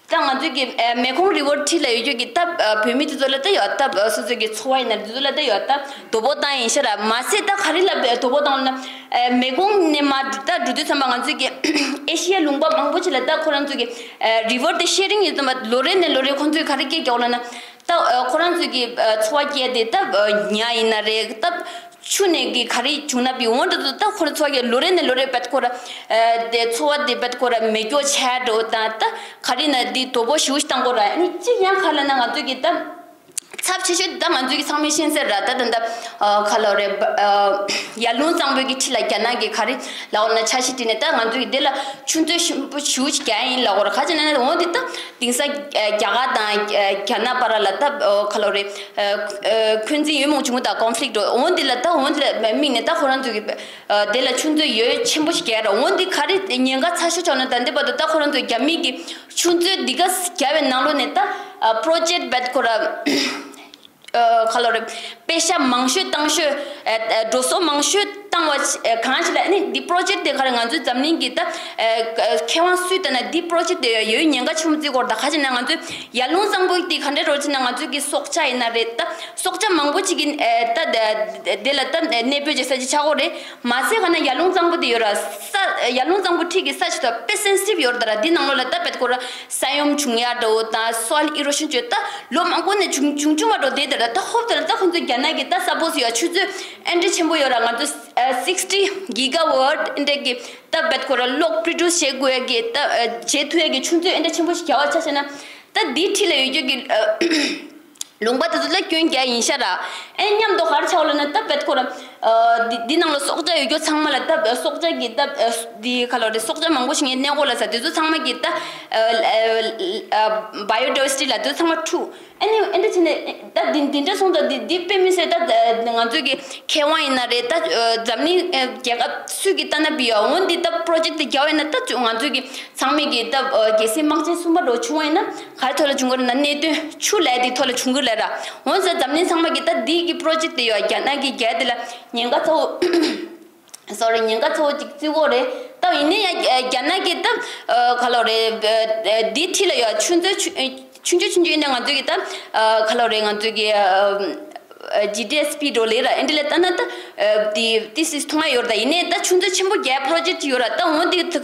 ད་ང་ཚོའི་གི་ཨ་མེ་ཀོང་རི་བོར་འཁྲིས་ལ་ཡོད་རྒྱུ་གི་ད་ཨ་བོད་མི་དེ་ཚོ་ལ་ད་ཡོད་ད་ཨ་སོ་སོ་གི་འཚོ་བ་ཡིན་ན་དེ་ཚོ་ལ་ད་ཡོད་ད་དོ་པོ་བཏང་ཡིན་ཤ་ར། མ་ཚད་ད་ག་རེ་ལ་དོ་པོ་བཏང་ན་ཨ་མེ་ཀོང་ནས་མ་ད་འགྲོ་དུས་ཙམ་པ་ང་ཚོའི་གི་ཨེ་ཤི་ཡ་ལུང་པ་མང་པོ་ཅིག་ལ་ད་ཁོ་རང་ཚོའི་གི་ཨ་རི་བོར་དེ་ཤེ་རིང་ཡོད་ཙམ་པ་ལོ་རེ་ནས་ལོ་རེ་ཁོང་ཚོས་ག་རེ་སྐད་རྒྱག་ལ་ན་ད་ཨ་ཁོ་རང་ཚོའི་གི་ཨ་འཚོ་བ་སྐྱེལ་དེ་ད་ཨ་ཉ་ཡིན་ན་རེད་ད། ཆུ་ནས་གི་ག་རེ་བྱུང་ན་བི་འོང་འདྲ་དུ་ད་ཁོ་ར་ཚོ་གི་ལོ་རེ་ནས་ལོ་རེ་བད་ཁོ་ར་ཨ་དེ་འཚོ་བ་དེ་བད་ཁོ་ར་མེ་སྒྱོགས་ཆ་འགྲོ་དང་ད་ག་རེ་ན་དེ་དོ་པོ་ཞུ་ཞིག་བཏང་ཁོ་ར་ཨ་ནི་གཅིག་ཡང་ག་ལ་ན་ང་ཚོ་གི་ད་ཚབས་ཆེ་ཤོས་ད་ང་ཚོ་གི་ཚང་མའི་ཤེས་གསལ་ར་ད་ད་ད་ཨ་ཁ་ལོ་རེ་ཨ་ཡར་ཀླུང་གཙང་པོའི་གི་ཁྲི་ལ་རྒྱ་ནག་གི་ག་རེ་ལའོ་ན་ཆ་ཤི་དྲི་ནས་ད་ང་ཚོ་གི་དེ་ལ་ཆུ་མཛོད་ཞིམ་པོ་ཞུ་ཞིག་རྒྱ་ཡིན་ལ་ཁོ་ར་ག་ཅི་ན་འོང་དེ་ད་དེང་སང་རྒྱ་གར་དང་རྒྱ་ནག་བར་ལ་ད་ཁ་ལོ་རེ། འཁོན་འཛིན་ཡོད་མོང་བྱུང་དང་ཀོན་ཕི་ལིག་འོང་འདི་ལ་ད་འོང་འདི་ལ་དམིགས་ནས་ད་ཁོ་རང་ཚོ་གི་དེ་ལ་ཆུ་མཛོད་ཡོད་ཆེན་པོ་ཞིག་རྒྱག་ར། འོང་འདི་ག་རེ་ཉེན་ཁ་ཚ་ཤོས་ཆགས་ན་ད་འདི་བར་དུ་ད་ཁོ་རང་ཚོ་རྒྱ་མི་གི་ཆུ་མཛོད་འདི་ག་རྒྱག་པའི་ནང་ལོགས་ནས་ད་པྲོ་ཇེག་བེད་ཁོ་ར་ཁ་ལོ་རེ་པེ་ཤ་མང་ཤོས་བཏང་ཤོས་འགྲོ་སོང་མང་ཤོས་བཏང་བ་གང་ཞིག་ལ་ནི་འདི་པྲོ་ཇེག་དེ་ག་རེ་ང་ཚོའི་འཛམ་གླིང་གི་ད་མཁས་དབང་སུས་ལྟ་ན་འདི་པྲོ་ཇེག་དེ་ཡོད་ཉེན་ཁ་ཆུང་ཙི་སྐོར་ད་ག་ཅི་ན་ང་ཚོའི་ཡར་ཀླུང་གཙང་པོ་དེ་ག་འདྲ་རོ་ཅི་ན་ང་ཚོའི་གི་སྲོག་ཆགས་ཡིན་ན་རེད་ད། སྲོག་ཆགས་མང་པོ་ཅིག་གིས་ཨེ་ད་དེ་དེ་ལ་ད་གནས་སྤོས་ཀྱི་ས་ཆ་ཆགས་ཀྱི་རེད། མ་ཟད་ག་ན་ཡར་ཀླུང་གཙང་པོ་དེ་ཡོད་ར། ས་ཡར་ཀླུང་གཙང་པོ་འཁྲིས་ཀྱི་ས་ཆ་དེ་དཔེ་སེན་སི་ཊིབ་ཡོད་རེད་ད་ར། འདི་ནང་ལོགས་ལ་ད་དཔེ་ཁོ་ར་ས་ཡོམ་བྱུང་ཡ་འདྲ་བོ་དང་སོའིལ་ཨི་རོ་ཤན་བྱས་ད་ལོ་མང་པོ་ནས་བྱུང་བྱུང་བྱུང་མ་འགྲོ་དེ་དེ་ར། ད་ཧོབ་དེ་ལ་ད་ཁོང་ཚོ་རྒྱ་ནག་གི་ད་ས་པོ་སི་ཡོད་ཆུ་ཚོད་ཨེ་འདྲ་ཆེན་པོ་ཡོད་ར། ང་ཚོ་sixty gigawatt ཨེ་འདྲ་གི་ད་དཔེ་ཁོ་ར་གློག་པྲོ་ཌུ་སི་བྱེད་དགོས་ཡ་གི་ད་བྱེད་ཐུབ་ཡ་གི་ཆུ་མཛོད་ཨེ་འདྲ་ཆེན་པོ་ཞིག་རྒྱག་པ་ཆ་བཞག་ན་ད་འདིའི་འཁྲིས་ལ་ཡོད་རྒྱུ་གི་ལུང་པ་དེ་ཚོ་ལ་སྐྱོན་རྒྱག་ཡིན་ཤ་ར། ཨེ་མཉམ་དུ་གར་ཆགས་ལ་ན་ད་བེད་ཁོ་ར། འདི་འདི་ནང་ལ་སྲོག་ཆགས་ཡོད་རྒྱུ་ཚང་མ་ལ་ད་སྲོག་ཆགས་ཀྱི་ད་འདི་ག་ལོ་རེད། སྲོག་ཆགས་མང་པོ་ཞིག་ངའི་གནས་སྐོར་ལ་ས་དེ་ཚོ་ཚང་མ་གི་ད་བ་ཡོ་ཌའི་ཝར་སི་ཊི་ལ་དེ་ཚོ་ཚང་མ་འཁྲུག་ཨ་ནི་ཨེ་འདྲ་བྱས་ནས་ད་འདི་འདི་འདྲ་སོང་ད་འདི་འདི་དཔེ་མི་སྲིད་ད་ང་ཚོའི་གི་མཁས་དབང་ཡིན་ན་རེད། ད་འཛམ་གླིང་རྒྱལ་ཁབ་སུས་གི་ལྟ་ན་བི་ཡོ་འོན་འདི་ད་པྲོ་ཇེག་དེ་རྒྱག་ཡིན་ན་ད་ང་ཚོའི་གི་ཚང་མས་ཀྱི་ད་ཨ་གལ་སྲིད་དམག་ཆེན་གསུམ་པ་འགྲོ་བྱུང་བ་ཡིན་ན་ག་རེ་ཐོག་ལ་བྱུང་གི་རེད་ན། གནད་དོན་ཆུ་ལས་དེ་ཐོག་ལ་བྱུང་གི་རེད་ར། འོན་ཟེར་འཛམ་གླིང་ཚང་མ་གི་ད་འདི་གི་པྲོ་ཇེག་དེ་ཡོད་རྒྱ་ནག་གི་རྒྱ་དེ་ལ་ཉེན་ཁ་ཚ་བོ་སོ་རི་ཉེན་ཁ་ཚ་བོ་ཅིག་བརྩི་གོ་རེད། ད་ཡིན་ན་ཡང་རྒྱ་ནག་གི་ད་ག་ལོ་རེད། འདི་འཁྲིས་ལ་ཡོད་ཆུ་མཛོད་ཆུང་ཆུང་ཆུང་ཆུང་ཡིན་ན་ང་ཚོས་གི་ད་ག་ལོ་རེད། ང་ཚོས་གི་ཇི་ཌི་ཨེས་པི་འགྲོ་ལེ་ར་ཨེ་འདྲ་ལ་ལྟ་ན་ད་དེ་དེ་སིས་མཐོང་ཡ་ཡོད་ར། ད་ཡིན་ནའི་ད་ཆུ་མཛོད་ཆེན་པོ་རྒྱ་པྲོ་ཇེག་ཅིག་ཡོད་ར། ད་འོ་འདི་ད་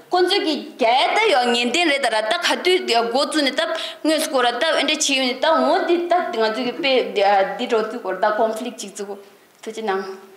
ཁོ་ཚོས་གི་རྒྱ་ཡ་ད་ཡོད་ངན་ལྡན་རེད་ད་ར། ད་ག་དུས་འགོ་བཙུགས་ནས་ད་དངོས་སུ་གོ་ར་ད་ཨེ་འདྲ་བྱས་ཡོད་ནས་ད་འོ་འདི་ད་ང་ཚོས་གི་དཔེ་འདི་འགྲོ་བཙུགས་གོ་ར། ད་ཀོན་ཕི་ལིག་ཅིག་བཙུགས་གོ། ཐུགས་རྗེ་གནང་།